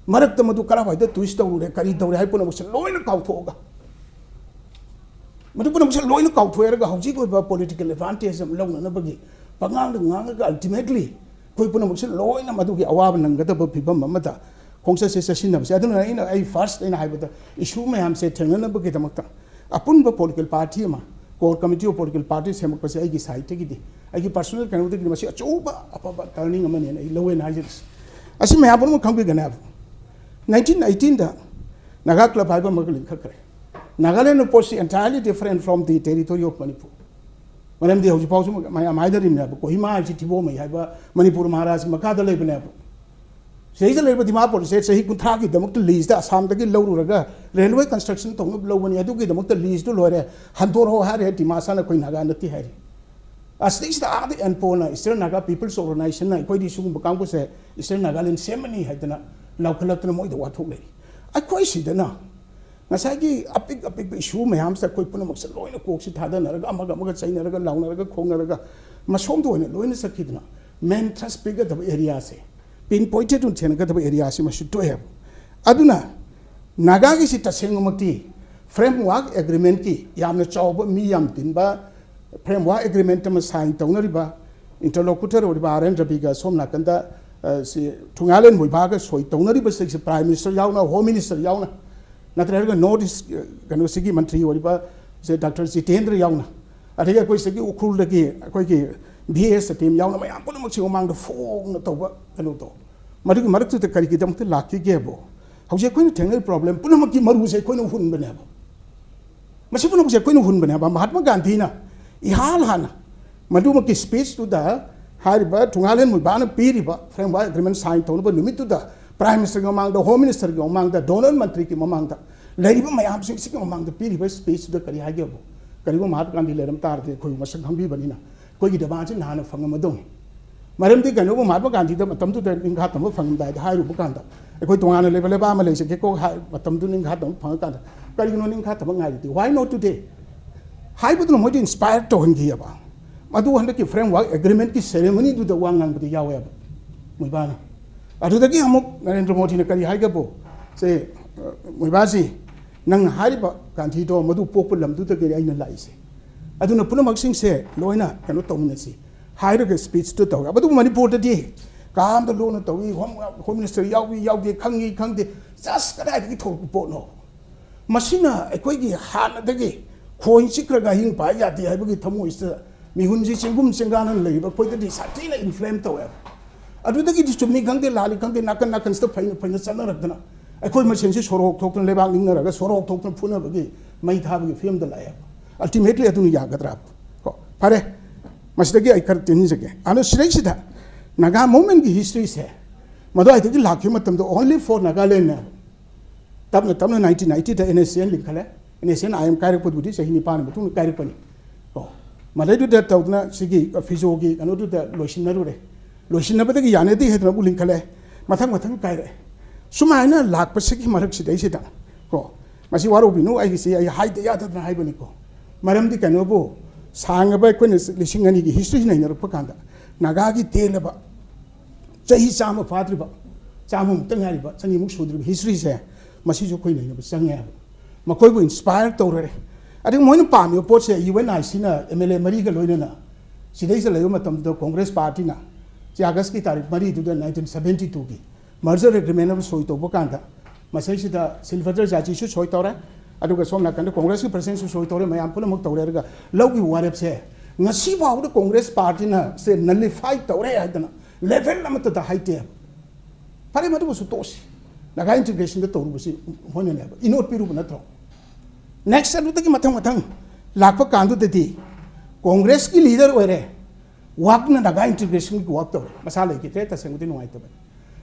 ꯃꯔꯛꯇ ꯃꯗꯨ ꯀꯔꯥꯏꯋꯥꯏꯗ twist ꯇꯧꯔꯨꯔꯦ, ꯀꯔꯤ ꯇꯧꯔꯦ ꯍꯥꯏꯕ ꯄꯨꯝꯅꯃꯛꯁꯦ ꯂꯣꯏꯅ ꯀꯥꯎꯊꯣꯛꯑꯒ, ꯃꯗꯨ ꯄꯨꯝꯅꯃꯛꯁꯦ ꯂꯣꯏꯅ ꯀꯥꯎꯊꯣꯛꯑꯦꯔꯒ ꯍꯧꯖꯤꯛ ꯑꯣꯏꯕ political advantage ꯑꯃ ꯂꯧꯅꯅꯕꯒꯤ ꯄꯉꯥꯡꯗ ꯉꯥꯡꯉꯒ ultimately ꯑꯩꯈꯣꯏ ꯄꯨꯝꯅꯃꯛꯁꯦ ꯂꯣꯏꯅ ꯃꯗꯨꯒꯤ ꯑꯋꯥꯕ ꯅꯪꯒꯗꯕ ꯐꯤꯕꯝ ꯑꯃꯗ ꯈꯣꯡꯆꯠꯁꯦ ꯆꯠꯁꯤꯟꯅꯕꯁꯦ꯫ ꯑꯗꯨꯅ ꯑꯩꯅ, ꯑꯩ first ꯑꯩꯅ ꯍꯥꯏꯕꯗ, issue ꯃꯌꯥꯝꯁꯦ ꯊꯦꯡꯅꯅꯕꯒꯤꯗꯃꯛꯇ ꯑꯄꯨꯟꯕ political party ꯑꯃ, core committee of political party ꯁꯦꯝꯃꯛꯄꯁꯦ ꯑꯩꯒꯤ sideꯇꯒꯤꯗꯤ, ꯑꯩꯒꯤ personal ꯀꯩꯅꯣꯗꯒꯤꯗꯤ ꯃꯁꯤ ꯑꯆꯧꯕ ꯑꯐꯕ turning ꯑꯃꯅꯦꯅ ꯑꯩ ꯂꯧꯋꯦꯅ ꯍꯥꯏꯖꯔꯤꯁꯦ꯫ ꯑꯁꯤ ꯃꯌꯥꯝ ꯄꯨꯝꯅꯃꯛ ꯈꯪꯕꯤꯒꯅꯦꯕ꯫ Nineteen eighteenꯗ Naga Club ꯍꯥꯏꯕ ꯑꯃꯒ ꯂꯤꯡꯈꯠꯈ꯭ꯔꯦ꯫ Nagaland of course entirely different from the territory of Manipur꯫ ꯃꯔꯝꯗꯤ ꯍꯧꯖꯤꯛ ꯐꯥꯎꯁꯨ ꯃꯌꯥꯝ ꯍꯥꯏꯅꯔꯤꯕꯅꯦꯕ, ꯀꯣꯍꯤꯃꯥ ꯍꯥꯏꯕꯁꯤ ꯊꯤꯕꯣꯃꯩ ꯍꯥꯏꯕ ꯃꯅꯤꯄꯨꯔ ꯃꯍꯥꯔꯥꯖꯀꯤ ꯃꯈꯥꯗ ꯂꯩꯕꯅꯦꯕ꯫ ꯁꯤꯗꯩꯗ ꯂꯩꯔꯤꯕ ꯗꯤꯃꯥꯄꯨꯔꯁꯦ ꯆꯍꯤ ꯀꯨꯟꯊ꯭ꯔꯥꯒꯤꯗꯃꯛꯇ leaseꯇ ꯑꯁꯥꯝꯗꯒꯤ ꯂꯧꯔꯨꯔꯒ railway construction ꯇꯧꯅꯕ ꯂꯧꯕꯅꯤ, ꯑꯗꯨꯒꯤꯗꯃꯛꯇ leaseꯇꯨ ꯂꯣꯏꯔꯦ, ꯍꯟꯗꯣꯔꯛꯑꯣ ꯍꯥꯏꯔꯦ, ꯗꯤꯃꯥꯁꯥꯅ ꯑꯩꯈꯣꯏ ꯅꯥꯒꯥ ꯅꯠꯇꯦ ꯍꯥꯏꯔꯤ꯫ ꯑꯁꯤꯗꯩꯁꯤꯗ ꯑꯥꯗ ꯑꯦꯟꯄꯣꯅ, Eastern Naga People's Organizationꯅ ꯑꯩꯈꯣꯏꯗꯤ ꯁꯤꯒꯨꯝꯕ ꯀꯥꯡꯕꯨꯁꯦ Eastern Nagaland ꯁꯦꯝꯃꯅꯤ ꯍꯥꯏꯗꯅ ꯂꯥꯎꯈꯠꯂꯛꯇꯅ ꯃꯣꯏꯗ ꯋꯥꯊꯣꯛ ꯂꯩꯔꯤ꯫ ꯑꯩꯈꯣꯏ ꯁꯤꯗꯅ ꯉꯁꯥꯏꯒꯤ ꯑꯄꯤꯛ ꯑꯄꯤꯛꯄ issue ꯃꯌꯥꯝꯁꯤꯗ ꯑꯩꯈꯣꯏ ꯄꯨꯝꯅꯃꯛꯁꯦ ꯂꯣꯏꯅ ꯀꯣꯛꯁꯤ ꯊꯥꯗꯅꯔꯒ, ꯑꯃꯒ ꯑꯃꯒ ꯆꯩꯅꯔꯒ, ꯂꯥꯎꯅꯔꯒ, ꯈꯣꯡꯅꯔꯒ, ꯃꯁꯣꯝꯗ ꯑꯣꯏꯅ ꯂꯣꯏꯅ ꯆꯠꯈꯤꯗꯅ, main thrust ꯄꯤꯒꯗꯕ areaꯁꯦ, pinpointed ꯑꯣꯏꯅ ꯊꯦꯡꯅꯒꯗꯕ areaꯁꯤ ꯃꯁꯤ ꯇꯣꯛꯑꯦꯕ꯫ ꯑꯗꯨꯅ ꯅꯥꯒꯥꯒꯤꯁꯤ ꯇꯁꯦꯡꯅꯃꯛꯇꯤ framework agreementꯀꯤ ꯌꯥꯝꯅ ꯆꯥꯎꯕ, ꯃꯤ ꯌꯥꯝ ꯇꯤꯟꯕ framework agreement ꯑꯃ sign ꯇꯧꯅꯔꯤꯕ interlocutor ꯑꯣꯏꯔꯤꯕ R N Raviꯒ ꯁꯣꯝ ꯅꯥꯀꯟꯗ, ꯑ, ꯁꯤ ꯊꯨꯡꯒꯥꯂꯦꯟ ꯃꯣꯏꯕꯥꯒ ꯁꯣꯏ ꯇꯧꯅꯔꯤꯕꯁꯤꯡꯁꯦ Prime Minister ꯌꯥꯎꯅ, Home Minister ꯌꯥꯎꯅ, ꯅꯠꯇ꯭ꯔꯒ North East, ꯑ, ꯀꯩꯅꯣꯁꯤꯒꯤ ꯃꯟꯇ꯭ꯔꯤ ꯑꯣꯏꯔꯤꯕ ꯁꯦ Doctor Jitendra ꯌꯥꯎꯅ, ꯑꯗꯒꯤ ꯑꯩꯈꯣꯏ ꯁꯤꯒꯤ ꯎꯈ꯭ꯔꯨꯜꯗꯒꯤ ꯑꯩꯈꯣꯏꯒꯤ V S ꯁꯇꯤꯝ ꯌꯥꯎꯅ ꯃꯌꯥꯝ ꯄꯨꯝꯅꯃꯛꯁꯤ ꯃꯃꯥꯡꯗ ꯐꯣꯡꯅ ꯇꯧꯕ ꯀꯩꯅꯣꯗꯣ, ꯃꯗꯨꯒꯤ ꯃꯔꯛꯇꯨꯗ ꯀꯔꯤꯒꯤꯗꯃꯛꯇ ꯂꯥꯛꯈꯤꯒꯦꯕꯨ? ꯍꯧꯖꯤꯛ ꯑꯩꯈꯣꯏꯅ ꯊꯦꯡꯅꯔꯤꯕ problem ꯄꯨꯝꯅꯃꯛꯀꯤ ꯃꯔꯨꯁꯦ ꯑꯩꯈꯣꯏꯅ ꯍꯨꯟꯕꯅꯦꯕ꯫ ꯃꯁꯤ ꯄꯨꯝꯅꯃꯛꯁꯦ ꯑꯩꯈꯣꯏꯅ ꯍꯨꯟꯕꯅꯦꯕ꯫ ꯃꯍꯥꯠꯃ ꯒꯥꯟꯙꯤꯅ ꯏꯍꯥꯟ ꯍꯥꯟꯅ ꯃꯗꯨꯃꯛꯀꯤ ꯁ꯭ꯄꯤꯆꯇꯨꯗ ꯍꯥꯏꯔꯤꯕ ꯊꯨꯡꯒꯥꯂꯦꯟ ꯃꯣꯏꯕꯥꯅ ꯄꯤꯔꯤꯕ ꯐ꯭ꯔꯦꯝꯋꯥꯔꯛ ꯑꯦꯒ꯭ꯔꯤꯃꯦꯟ ꯁꯥꯏꯟ ꯇꯧꯅꯕ ꯅꯨꯃꯤꯠꯇꯨꯗ ꯄ꯭ꯔꯥꯏꯝ ꯃꯤꯅꯤꯁꯇꯔꯒꯤ ꯃꯃꯥꯡꯗ, ꯍꯣꯝ ꯃꯤꯅꯤꯁꯇꯔꯒꯤ ꯃꯃꯥꯡꯗ, ꯗꯣꯅꯔ ꯃꯟꯇ꯭ꯔꯤꯒꯤ ꯃꯃꯥꯡꯗ, ꯂꯩꯔꯤꯕ ꯃꯌꯥꯝꯁꯤꯡꯁꯤꯒꯤ ꯃꯃꯥꯡꯗ ꯄꯤꯔꯤꯕ ꯁ꯭ꯄꯤꯆꯇꯨꯗ ꯀꯔꯤ ꯍꯥꯏꯒꯦꯕꯨ? ꯀꯔꯤꯒꯨꯝꯕ ꯃꯍꯥꯠꯃ ꯒꯥꯟꯙꯤ ꯂꯩꯔꯝ ꯇꯥꯔꯗꯤ ꯑꯩꯈꯣꯏ ꯃꯁꯛ ꯈꯪꯕꯤꯕꯅꯤꯅ ꯑꯩꯈꯣꯏꯒꯤ ꯗꯤꯃꯥꯟꯁꯤ ꯅꯍꯥꯟꯅ ꯐꯪꯉꯝꯃꯗꯧꯅꯤ꯫ ꯃꯔꯝꯗꯤ ꯀꯩꯅꯣꯕꯨ ꯃꯍꯥꯠꯃ ꯒꯥꯟꯙꯤꯗ ꯃꯇꯝꯗꯨꯗ ꯅꯤꯡꯈꯥ ꯇꯝꯕ ꯐꯪꯉꯝꯗꯥꯏꯗ ꯍꯥꯏꯔꯨꯕ ꯀꯥꯟꯗ, "ꯑꯩꯈꯣꯏ ꯇꯣꯉꯥꯟꯅ ꯂꯩꯕ ꯂꯩꯕꯥꯛ ꯑꯃ ꯂꯩꯖꯒꯦꯀꯣ" ꯍꯥꯏ ꯃꯇꯝꯗꯨ ꯅꯤꯡꯈꯥ ꯇꯝꯕ ꯐꯪꯉꯀꯥꯟꯗ, "ꯀꯔꯤꯒꯤꯅꯣ ꯅꯤꯡꯈꯥ ꯇꯝꯕ ꯉꯥꯏꯔꯤꯗꯤ? Why not today?" ꯍꯥꯏꯕꯗꯨꯅ ꯃꯣꯏꯗ ꯏꯟꯁꯄꯥꯌꯔ ꯇꯧꯍꯟꯈꯤꯑꯕ꯫ ꯃꯗꯨ ꯍꯟꯗꯛꯀꯤ ꯐ꯭ꯔꯦꯝꯋꯥꯔꯛ ꯑꯦꯒ꯭ꯔꯤꯃꯦꯟꯠꯀꯤ ꯁꯦꯔꯦꯃꯣꯅꯤꯗꯨꯗ ꯋꯥ ꯉꯥꯡꯕꯗ ꯌꯥꯎꯋꯦꯕ ꯃꯣꯏꯕꯥꯅ꯫ ꯑꯗꯨꯗꯒꯤ ꯑꯃꯨꯛ ꯅꯔꯦꯟꯗ꯭ꯔ ꯃꯣꯗꯤꯅ ꯀꯔꯤ ꯍꯥꯏꯒꯦꯕꯨ? "ꯁꯦ, ꯑ, ꯃꯣꯏꯕꯥꯁꯤ, ꯅꯪꯅ ꯍꯥꯏꯔꯤꯕ ꯒꯥꯟꯙꯤꯗꯣ ꯃꯗꯨ ꯄꯣꯛꯄ ꯂꯝꯗꯨꯗꯒꯤꯅꯤ ꯑꯩꯅ ꯂꯥꯛꯏꯁꯦ꯫ ꯑꯗꯨꯅ ꯄꯨꯝꯅꯃꯛꯁꯤꯡꯁꯦ ꯂꯣꯏꯅ ꯀꯩꯅꯣ ꯇꯧꯃꯤꯟꯅꯁꯤ" ꯍꯥꯏꯔꯒ ꯁ꯭ꯄꯤꯆꯇꯨ ꯇꯧꯋꯦ꯫ ꯑꯗꯨꯕꯨ ꯃꯅꯤꯄꯨꯔꯗꯗꯤ ꯀꯥꯝꯗ ꯂꯣꯟꯅ ꯇꯧꯏ, ꯍꯣꯝ, ꯍꯣꯝ ꯃꯤꯅꯤꯁꯇꯔ ꯌꯥꯎꯏ ꯌꯥꯎꯗꯦ, ꯈꯪꯉꯤ ꯈꯪꯗꯦ, ꯖꯁ ꯀꯗꯥꯏꯗꯒꯤ ꯊꯣꯛꯂꯛꯄ ꯄꯣꯠꯅꯣ? ꯃꯁꯤꯅ ꯑꯩꯈꯣꯏꯒꯤ ꯍꯥꯟꯅꯗꯒꯤ ꯈꯣꯏ ꯆꯤꯛꯈ꯭ꯔꯒ ꯑꯍꯤꯡ ꯄꯥꯏ ꯌꯥꯗꯦ ꯍꯥꯏꯕꯒꯤ ꯊꯃꯣꯏꯁꯤꯗ ꯃꯤꯍꯨꯟꯁꯤ ꯆꯦꯡꯒꯨꯝ ꯆꯦꯡꯒꯥꯅ ꯂꯩꯔꯤꯕ ꯑꯩꯈꯣꯏꯗꯗꯤ ꯁꯥꯊꯤꯅ ꯏꯟꯐ꯭ꯂꯦꯝ ꯇꯧꯋꯦꯕ꯫ ꯑꯗꯨꯗꯒꯤꯗꯤ ꯆꯨꯝꯃꯤ ꯈꯪꯗꯦ, ꯂꯥꯜꯂꯤ ꯈꯪꯗꯦ, ꯅꯥꯀꯟ ꯅꯥꯀꯟꯁꯤꯗ ꯐꯩꯅ ꯐꯩꯅ ꯆꯠꯅꯔꯛꯇꯅ ꯑꯩꯈꯣꯏ ꯃꯁꯦꯟꯁꯤ ꯁꯣꯔꯣꯛ ꯊꯣꯛꯇꯅ, ꯂꯩꯕꯥꯛ ꯅꯤꯡꯅꯔꯒ ꯁꯣꯔꯣꯛ ꯊꯣꯛꯇꯅ ꯐꯨꯅꯕꯒꯤ ꯃꯩ ꯊꯥꯕꯒꯤ ꯐꯤꯕꯝꯗ ꯂꯥꯛꯑꯦꯕ꯫ Ultimately ꯑꯗꯨꯅ ꯌꯥꯒꯗ꯭ꯔꯥ? ꯀꯣ, ꯐꯔꯦ, ꯃꯁꯤꯗꯒꯤ ꯑꯩ ꯈꯔ ꯇꯦꯟꯖꯒꯦ꯫ ꯑꯗꯣ ꯁꯤꯗꯩꯁꯤꯗ ꯅꯥꯒꯥ ꯃꯨꯚꯃꯦꯟꯠꯀꯤ ꯍꯤꯁꯇ꯭ꯔꯤꯁꯦ ꯃꯗꯨꯋꯥꯏꯗꯒꯤ ꯂꯥꯛꯈꯤꯕ ꯃꯇꯝꯗ only for Nagaland ꯅꯦꯕ꯫ ꯇꯞꯅ ꯇꯞꯅ nineteen ninety ꯗ NSCN ꯂꯤꯡꯈꯠꯂꯦ꯫ NSCN IM ꯀꯥꯏꯔꯛꯄꯗꯨꯗꯤ ꯆꯍꯤ ꯅꯤꯄꯥꯟꯒꯤ ꯃꯇꯨꯡꯗ ꯀꯥꯏꯔꯛꯄꯅꯤ꯫ ꯀꯣ, ꯃꯗꯩꯗꯨꯗ ꯇꯧꯗꯅ ꯁꯤꯒꯤ ꯐꯤꯖꯣꯒꯤ ꯀꯩꯅꯣꯗꯨꯗ ꯂꯣꯏꯁꯤꯟꯅꯔꯨꯔꯦ꯫ ꯂꯣꯏꯁꯤꯟꯅꯕꯗꯒꯤ ꯌꯥꯅꯗꯦ ꯍꯥꯏꯗꯅ ꯑꯃꯨꯛ ꯂꯤꯡꯈꯠꯂꯦ꯫ ꯃꯊꯪ ꯃꯊꯪ ꯀꯥꯏꯔꯛꯑꯦ꯫ ꯁꯨꯃꯥꯏꯅ ꯂꯥꯛꯄꯁꯤꯒꯤ ꯃꯔꯛꯁꯤꯗꯩꯁꯤꯗ, ꯀꯣ, ꯃꯁꯤ ꯋꯥꯔꯧꯕꯤꯅꯨ, ꯑꯩꯒꯤꯁꯤ ꯑꯩ ꯍꯥꯏꯗ ꯌꯥꯗꯗꯅ ꯍꯥꯏꯕꯅꯤꯀꯣ꯫ ꯃꯔꯝꯗꯤ ꯀꯩꯅꯣꯕꯨ, ꯁꯥꯡꯉꯕ ꯑꯩꯈꯣꯏꯅ ꯂꯤꯁꯤꯡ ꯑꯅꯤꯒꯤ ꯍꯤꯁꯇ꯭ꯔꯤ ꯅꯩꯅꯔꯛꯄ ꯀꯥꯟꯗ ꯅꯥꯒꯥꯒꯤ ꯇꯦꯜꯂꯕ ꯆꯍꯤ ꯆꯥꯝꯃ ꯐꯥꯗ꯭ꯔꯤꯕ, ꯆꯥꯝꯃꯃꯨꯛꯇ ꯉꯥꯏꯔꯤꯕ, ꯆꯅꯤꯃꯨꯛ ꯁꯨꯗ꯭ꯔꯤꯕ ꯍꯤꯁꯇ꯭ꯔꯤꯁꯦ ꯃꯁꯤꯁꯨ ꯑꯩꯈꯣꯏ ꯅꯩꯅꯕ ꯆꯪꯉꯦ ꯍꯥꯏꯕ꯫ ꯃꯈꯣꯏꯕꯨ ꯏꯟꯁꯄꯥꯌꯔ ꯇꯧꯔꯦ꯫ ꯑꯗꯒꯤ ꯃꯣꯏꯅ ꯄꯥꯝꯃꯤꯕ ꯄꯣꯠꯁꯦ UNIC ꯅ MLA ꯃꯔꯤꯒ ꯂꯣꯏꯅꯅ ꯁꯤꯗꯩꯁꯤꯗ ꯂꯩꯕ ꯃꯇꯝꯗꯨꯗ ꯀꯣꯡꯒ꯭ꯔꯦꯁ ꯄꯥꯔꯇꯤꯅ ꯁꯤ ꯑꯥꯒꯁꯀꯤ ꯇꯥꯔꯤꯛ ꯃꯔꯤꯗꯨꯗ nineteen seventy two ꯒꯤ merger agreement ꯑꯃ ꯁꯣꯏ ꯇꯧꯕ ꯀꯥꯟꯗ ꯃꯁꯤꯁꯤꯗ ꯁꯤꯜꯚꯗ꯭ꯔ ꯖꯥꯇꯤꯁꯨ ꯁꯣꯏ ꯇꯧꯔꯦ, ꯑꯗꯨꯒ ꯁꯣꯝ ꯅꯥꯀꯟꯗ ꯀꯣꯡꯒ꯭ꯔꯦꯁꯀꯤ ꯄ꯭ꯔꯁꯤꯗꯦꯟꯠꯁꯨ ꯁꯣꯏ ꯇꯧꯔꯦ, ꯃꯌꯥꯝ ꯄꯨꯝꯅꯃꯛ ꯇꯧꯔꯦ꯫ ꯑꯗꯨꯒ ꯂꯧꯈꯤꯕ ꯋꯥꯔꯦꯞꯁꯦ ꯉꯁꯤ ꯐꯥꯎꯕꯗ ꯀꯣꯡꯒ꯭ꯔꯦꯁ ꯄꯥꯔꯇꯤꯅ ꯁꯦ nullify ꯇꯧꯔꯦ ꯍꯥꯏꯗꯅ ꯂꯦꯚꯦꯜ ꯑꯃꯠꯇꯗ ꯍꯥꯏꯗꯦ꯫ ꯐꯔꯦ, ꯃꯗꯨꯕꯨꯁꯨ ꯇꯣꯛꯁꯤ꯫ ꯅꯥꯒꯥ ꯏꯟꯇꯤꯒ꯭ꯔꯦꯁꯟꯗ ꯇꯧꯔꯨꯕꯁꯤ ꯃꯣꯏꯅꯅꯦꯕ ꯏꯅꯣꯠ ꯄꯤꯔꯨꯕ ꯅꯠꯇ꯭ꯔꯣ? Next ꯑꯗꯨꯗꯒꯤ ꯃꯊꯪ ꯃꯊꯪ ꯂꯥꯛꯄ ꯀꯥꯟꯗꯨꯗꯗꯤ ꯀꯣꯡꯒ꯭ꯔꯦꯁꯀꯤ ꯂꯤꯗꯔ ꯑꯣꯏꯔꯦ, ꯋꯥꯛꯅ ꯅꯥꯒꯥ ꯏꯟꯇꯤꯒ꯭ꯔꯦꯁꯟꯒꯤ ꯋꯥꯛ ꯇꯧꯔꯦ, ꯃꯁꯥ ꯂꯩꯈꯤꯗ꯭ꯔꯦ꯫ ꯇꯁꯦꯡꯕꯗꯤ ꯅꯨꯡꯉꯥꯏꯇꯕꯅꯤ꯫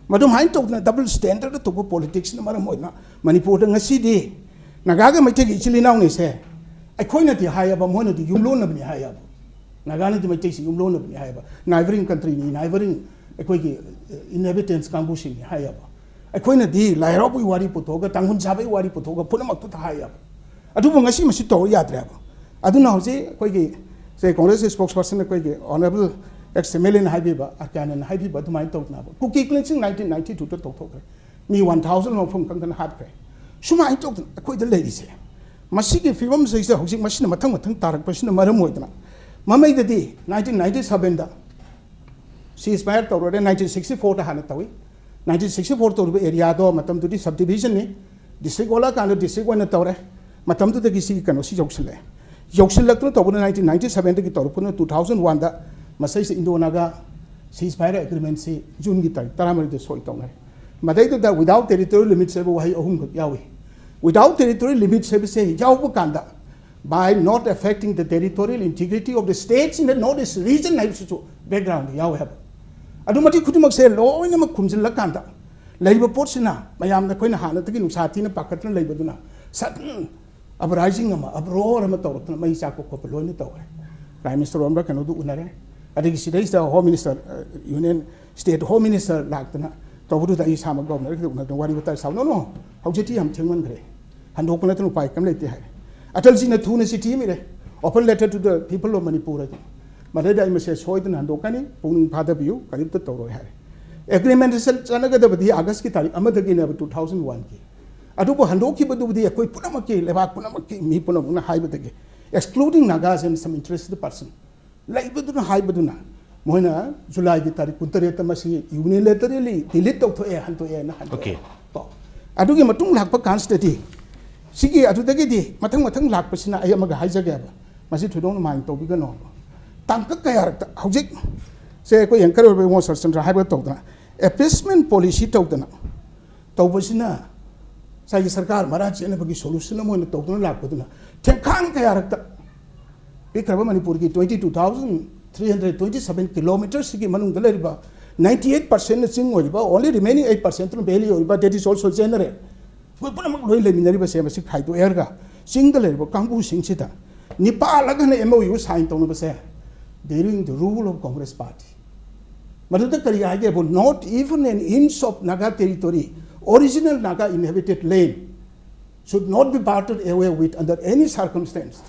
ꯃꯗꯨꯃꯥꯏꯅ ꯇꯧꯗꯅ ꯗꯕꯜ ꯁ꯭ꯇꯦꯟꯗꯔꯗ ꯇꯧꯕ ꯄꯣꯂꯤꯇꯤꯛꯁꯅ ꯃꯔꯝ ꯑꯣꯏꯗꯨꯅ ꯃꯅꯤꯄꯨꯔꯗ ꯉꯁꯤꯗꯤ ꯅꯥꯒꯥꯒ ꯃꯩꯇꯩꯒꯤ ꯏꯆꯤꯜ ꯏꯅꯥꯎꯅꯤꯁꯦ, ꯑꯩꯈꯣꯏꯅꯗꯤ ꯍꯥꯏꯌꯦꯕ, ꯃꯣꯏꯅꯗꯤ ꯌꯨꯝꯂꯣꯟꯅꯕꯅꯤ ꯍꯥꯏꯌꯦꯕ꯫ ꯅꯥꯒꯥꯅꯗꯤ ꯃꯩꯇꯩꯁꯤ ꯌꯨꯝꯂꯣꯟꯅꯕꯅꯤ ꯍꯥꯏꯌꯦꯕ, ꯅꯥꯏꯕꯔꯤꯡ ꯀꯟꯇ꯭ꯔꯤꯅꯤ, ꯅꯥꯏꯕꯔꯤꯡ ꯑꯩꯈꯣꯏꯒꯤ ꯏꯟꯍꯦꯕꯤꯇꯦꯟꯁ ꯀꯥꯡꯕꯨꯁꯤꯡꯅꯤ ꯍꯥꯏꯌꯦꯕ꯫ ꯑꯩꯈꯣꯏꯅꯗꯤ ꯂꯥꯏ ꯍꯔꯥꯎꯕꯒꯤ ꯋꯥꯔꯤ ꯄꯨꯊꯣꯛꯑꯒ, ꯇꯥꯡꯈꯨꯜ ꯁꯥꯕꯒꯤ ꯋꯥꯔꯤ ꯄꯨꯊꯣꯛꯑꯒ ꯄꯨꯝꯅꯃꯛꯇꯨꯗ ꯍꯥꯏꯌꯦꯕ꯫ ꯑꯗꯨꯕꯨ ꯉꯁꯤ ꯃꯁꯤ ꯇꯧꯕ ꯌꯥꯗ꯭ꯔꯦꯕ꯫ ꯑꯗꯨꯅ ꯍꯧꯖꯤꯛ ꯑꯩꯈꯣꯏꯒꯤ ꯁꯦ ꯀꯣꯡꯒ꯭ꯔꯦꯁ ꯁ꯭ꯄꯣꯛꯁ ꯄꯔꯁꯟ, ꯑꯩꯈꯣꯏꯒꯤ ꯑꯣꯅꯔꯦꯕꯜ ꯑꯦꯛꯁ ꯑꯦꯝ ꯑꯦꯜ ꯑꯦꯅ ꯍꯥꯏꯕꯤꯕ, ꯑꯀ꯭ꯌꯥꯅꯟꯅ ꯍꯥꯏꯕꯤꯕ ꯑꯗꯨꯃꯥꯏꯅ ꯇꯧꯗꯅꯕ ꯀꯨꯀꯤ ꯀ꯭ꯂꯤꯟꯁꯤꯡ ꯅꯥꯏꯟꯇꯤꯟ ꯅꯥꯏꯟꯇꯤ ꯇꯨꯗ ꯇꯧꯊꯣꯛꯈ꯭ꯔꯦ꯫ ꯃꯤ ꯋꯥꯟ ꯊꯥꯎꯖꯟ ꯃꯐꯝ ꯈꯪꯗꯅ ꯍꯥꯠꯈ꯭ꯔꯦ꯫ ꯁꯨꯃꯥꯏꯅ ꯇꯧꯗꯅ ꯑꯩꯈꯣꯏꯗ ꯂꯩꯔꯤꯁꯦ, ꯃꯁꯤꯒꯤ ꯐꯤꯕꯝꯁꯤꯗ ꯍꯧꯖꯤꯛ ꯃꯁꯤꯅ ꯃꯊꯪ ꯃꯊꯪ ꯇꯥꯔꯛꯄꯁꯤꯅ ꯃꯔꯝ ꯑꯣꯏꯗꯅ, ꯃꯃꯩꯗꯗꯤ ꯅꯥꯏꯟꯇꯤꯟ ꯅꯥꯏꯟꯇꯤ ꯁꯕꯦꯟꯗ ꯁꯤꯖ ꯐꯥꯌꯔ ꯇꯧꯔꯨꯔꯦ, ꯅꯥꯏꯟꯇꯤꯟ ꯁꯤꯛꯁꯇꯤ ꯐꯣꯔꯗ ꯍꯥꯟꯅ ꯇꯧꯏ꯫ ꯅꯥꯏꯟꯇꯤꯟ ꯁꯤꯛꯁꯇꯤ ꯐꯣꯔ ꯇꯧꯔꯤꯕ ꯑꯦꯔꯤꯌꯥꯗꯣ ꯃꯇꯝꯗꯨꯗꯤ ꯁꯕ ꯗꯤꯕꯤꯖꯟꯅꯤ, ꯗꯤꯁꯇ꯭ꯔꯤꯛ ꯑꯣꯜꯂꯛꯑꯀꯥꯟꯗ ꯗꯤꯁꯇ꯭ꯔꯤꯛ ꯑꯣꯏꯅ ꯇꯧꯔꯦ꯫ ꯃꯇꯝꯗꯨꯗꯒꯤ ꯁꯤꯒꯤ ꯀꯩꯅꯣꯁꯤ ꯌꯧꯁꯤꯜꯂꯛꯑꯦ꯫ ꯌꯧꯁꯤꯜꯂꯛꯇꯨꯅ ꯇꯧꯕꯅ ꯅꯥꯏꯟꯇꯤꯟ ꯅꯥꯏꯟꯇꯤ ꯁꯕꯦꯟꯗꯒꯤ ꯇꯧꯔꯛꯄꯅ ꯇꯨ ꯊꯥꯎꯖꯟ ꯋꯥꯟꯗ ꯃꯁꯤꯁꯦ ꯏꯟꯗꯣ ꯅꯥꯒꯥ ꯁꯤꯖ ꯐꯥꯌꯔ ꯑꯦꯒ꯭ꯔꯤꯃꯦꯟꯁꯤ ꯖꯨꯟꯒꯤ ꯇꯥꯔꯤꯛ ꯇꯔꯥꯃꯔꯤꯗ ꯁꯣꯏ ꯇꯧꯅꯔꯦ꯫ ꯃꯗꯩꯗꯨꯗ without territorial limits ꯍꯥꯏꯕ ꯋꯥꯍꯩ ꯑꯍꯨꯝꯈꯛ ꯌꯥꯎꯏ꯫ Without territorial limits ꯍꯥꯏꯕꯁꯦ ꯌꯥꯎꯕ ꯀꯥꯟꯗ, by not affecting the territorial integrity of the states in the North East region ꯍꯥꯏꯕꯁꯤꯁꯨ ꯕꯦꯛꯒ꯭ꯔꯥꯎꯟꯗ ꯌꯥꯎꯋꯦ ꯍꯥꯏꯕ꯫ ꯑꯗꯨ ꯃꯇꯤꯛ ꯈꯨꯗꯤꯡꯃꯛꯁꯦ ꯂꯣꯏꯅꯃꯛ ꯈꯨꯝꯖꯤꯜꯂꯀꯥꯟꯗ ꯂꯩꯔꯤꯕ ꯄꯣꯠꯁꯤꯅ, ꯃꯌꯥꯝꯅ ꯑꯩꯈꯣꯏꯅ ꯍꯥꯟꯅꯗꯒꯤ ꯅꯨꯡꯁꯥ ꯊꯤꯅ ꯄꯥꯈꯠꯇꯅ ꯂꯩꯕꯗꯨꯅ, sudden uprising ꯑꯃ, uproar ꯑꯃ ꯇꯧꯔꯛꯇꯅ ꯃꯩ ꯆꯥꯛꯄ ꯈꯣꯠꯄ ꯂꯣꯏꯅ ꯇꯧꯈ꯭ꯔꯦ꯫ ꯄ꯭ꯔꯥꯏꯝ ꯃꯤꯅꯤꯁꯇꯔ ꯑꯣꯏꯔꯝꯕ꯭ꯔꯥ ꯀꯩꯅꯣꯗꯨ ꯎꯅꯔꯦ꯫ ꯑꯗꯒꯤ ꯁꯤꯗꯩꯁꯤꯗ ꯍꯣꯝ ꯃꯤꯅꯤꯁꯇꯔ, ꯑ, ꯌꯨꯅꯤꯌꯟ ꯁ꯭ꯇꯦꯠ ꯍꯣꯝ ꯃꯤꯅꯤꯁꯇꯔ ꯂꯥꯛꯇꯅ ꯇꯧꯕꯗꯨꯗ ꯑꯩ ꯏꯁꯥꯃꯛ ꯒꯣꯕꯔꯅꯔꯒ ꯎꯅꯗꯅ ꯋꯥꯔꯤ ꯋꯥꯇꯥꯏ ꯁꯥꯎꯅꯅꯨ, ꯍꯧꯖꯤꯛꯇꯤ ꯌꯥꯝ ꯊꯦꯡꯃꯟꯈ꯭ꯔꯦ, ꯍꯟꯗꯣꯛꯄ ꯅꯠꯇꯅ ꯎꯄꯥꯏ ꯀꯔꯤꯝ ꯂꯩꯇꯦ ꯍꯥꯏꯔꯦ꯫ ꯑꯇꯜꯖꯤꯅ ꯊꯨꯅ ꯆꯤꯊꯤ ꯑꯃ ꯏꯔꯦ, open letter to the people of Manipur ꯍꯥꯏꯗꯅ꯫ ꯃꯗꯩꯗ ꯑꯩ ꯃꯁꯦ ꯁꯣꯏꯗꯅ ꯍꯟꯗꯣꯛꯀꯅꯤ, ꯄꯨꯛꯅꯤꯡ ꯐꯥꯗꯕꯤꯌꯨ, ꯀꯔꯤꯝꯇ ꯇꯧꯔꯣꯏ ꯍꯥꯏꯔꯦ꯫ ꯑꯦꯒ꯭ꯔꯤꯃꯦꯟ ꯆꯠꯅꯒꯗꯕꯗꯤ ꯑꯥꯒꯁꯀꯤ ꯇꯥꯔꯤꯛ ꯑꯃꯗꯒꯤꯅꯦꯕ, ꯇꯨ ꯊꯥꯎꯖꯟ ꯋꯥꯟꯒꯤ꯫ ꯑꯗꯨꯕꯨ ꯍꯟꯗꯣꯛꯈꯤꯕꯗꯨꯕꯨꯗꯤ ꯑꯩꯈꯣꯏ ꯄꯨꯝꯅꯃꯛꯀꯤ, ꯂꯩꯕꯥꯛ ꯄꯨꯝꯅꯃꯛꯀꯤ ꯃꯤ ꯄꯨꯝꯅꯃꯛꯅ ꯍꯥꯏꯕꯗꯒꯤ, excluding Nagas and some interested person, ꯂꯩꯕꯗꯨꯅ ꯍꯥꯏꯕꯗꯨꯅ ꯃꯣꯏꯅ ꯖꯨꯂꯥꯏꯒꯤ ꯇꯥꯔꯤꯛ ꯀꯨꯟꯇꯔꯦꯠꯇ ꯃꯁꯤ unilaterally delete ꯇꯧꯊꯣꯛꯑꯦ, ꯍꯟꯗꯣꯛꯑꯦꯅ ꯍꯟꯗꯣꯛꯑꯦ꯫ Okay. ꯀꯣ꯫ ꯑꯗꯨꯒꯤ ꯃꯇꯨꯡ ꯂꯥꯛꯄ ꯀꯥꯟꯁꯤꯗꯗꯤ ꯁꯤꯒꯤ ꯑꯗꯨꯗꯒꯤꯗꯤ ꯃꯊꯪ ꯃꯊꯪ ꯂꯥꯛꯄꯁꯤꯅ ꯑꯩ ꯑꯃꯒ ꯍꯥꯏꯖꯒꯦꯕ, ꯃꯁꯤ ꯊꯣꯏꯗꯣꯛꯅ mind ꯇꯧꯕꯤꯒꯅꯣ꯫ ꯇꯥꯡꯀꯛ ꯀꯌꯥꯔꯛꯇ ꯍꯧꯖꯤꯛ ꯁꯦ ꯑꯩꯈꯣꯏ anchor ꯑꯣꯏꯕ ꯏꯕꯨꯡꯉꯣ ꯁꯔꯠꯆꯟꯗ꯭ꯔ ꯍꯥꯏꯕ ꯇꯧꯗꯅ appeasement policy ꯇꯧꯗꯅ ꯇꯧꯕꯁꯤꯅ ꯉꯁꯥꯏꯒꯤ ꯁꯔꯀꯥꯔ ꯃꯔꯥ ꯆꯦꯠꯅꯕꯒꯤ solution ꯑꯃ ꯑꯣꯏꯅ ꯇꯧꯗꯨꯅ ꯂꯥꯛꯄꯗꯨꯅ ꯊꯦꯡꯈꯥꯡ ꯀꯌꯥꯔꯛꯇ ꯄꯤꯛꯈ꯭ꯔꯕ ꯃꯅꯤꯄꯨꯔꯒꯤ twenty two thousand three hundred twenty seven kilometer ꯁꯤꯒꯤ ꯃꯅꯨꯡꯗ ꯂꯩꯔꯤꯕ ninety eight percent ꯅ ꯆꯤꯡ ꯑꯣꯏꯔꯤꯕ, only remaining eight percent ꯇꯨꯅ valley ꯑꯣꯏꯔꯤꯕ, that is also general, ꯑꯩꯈꯣꯏ ꯄꯨꯝꯅꯃꯛ ꯂꯣꯏ ꯂꯩꯃꯤꯟꯅꯔꯤꯕꯁꯦ ꯃꯁꯤ ꯈꯥꯏꯗꯣꯛꯑꯦ ꯍꯥꯏꯔꯒ ꯆꯤꯡꯗ ꯂꯩꯔꯤꯕ ꯀꯥꯡꯕꯨꯁꯤꯡꯁꯤꯗ ꯅꯤꯄꯥꯜ ꯑꯃꯅ M O U sign ꯇꯧꯅꯕꯁꯦ during the rule of Congress party꯫ ꯃꯗꯨꯗ ꯀꯔꯤ ꯍꯥꯏꯒꯦꯕꯨ, not even an inch of Naga territory, original Naga inhabited land, should not be parted away with under any circumstance꯫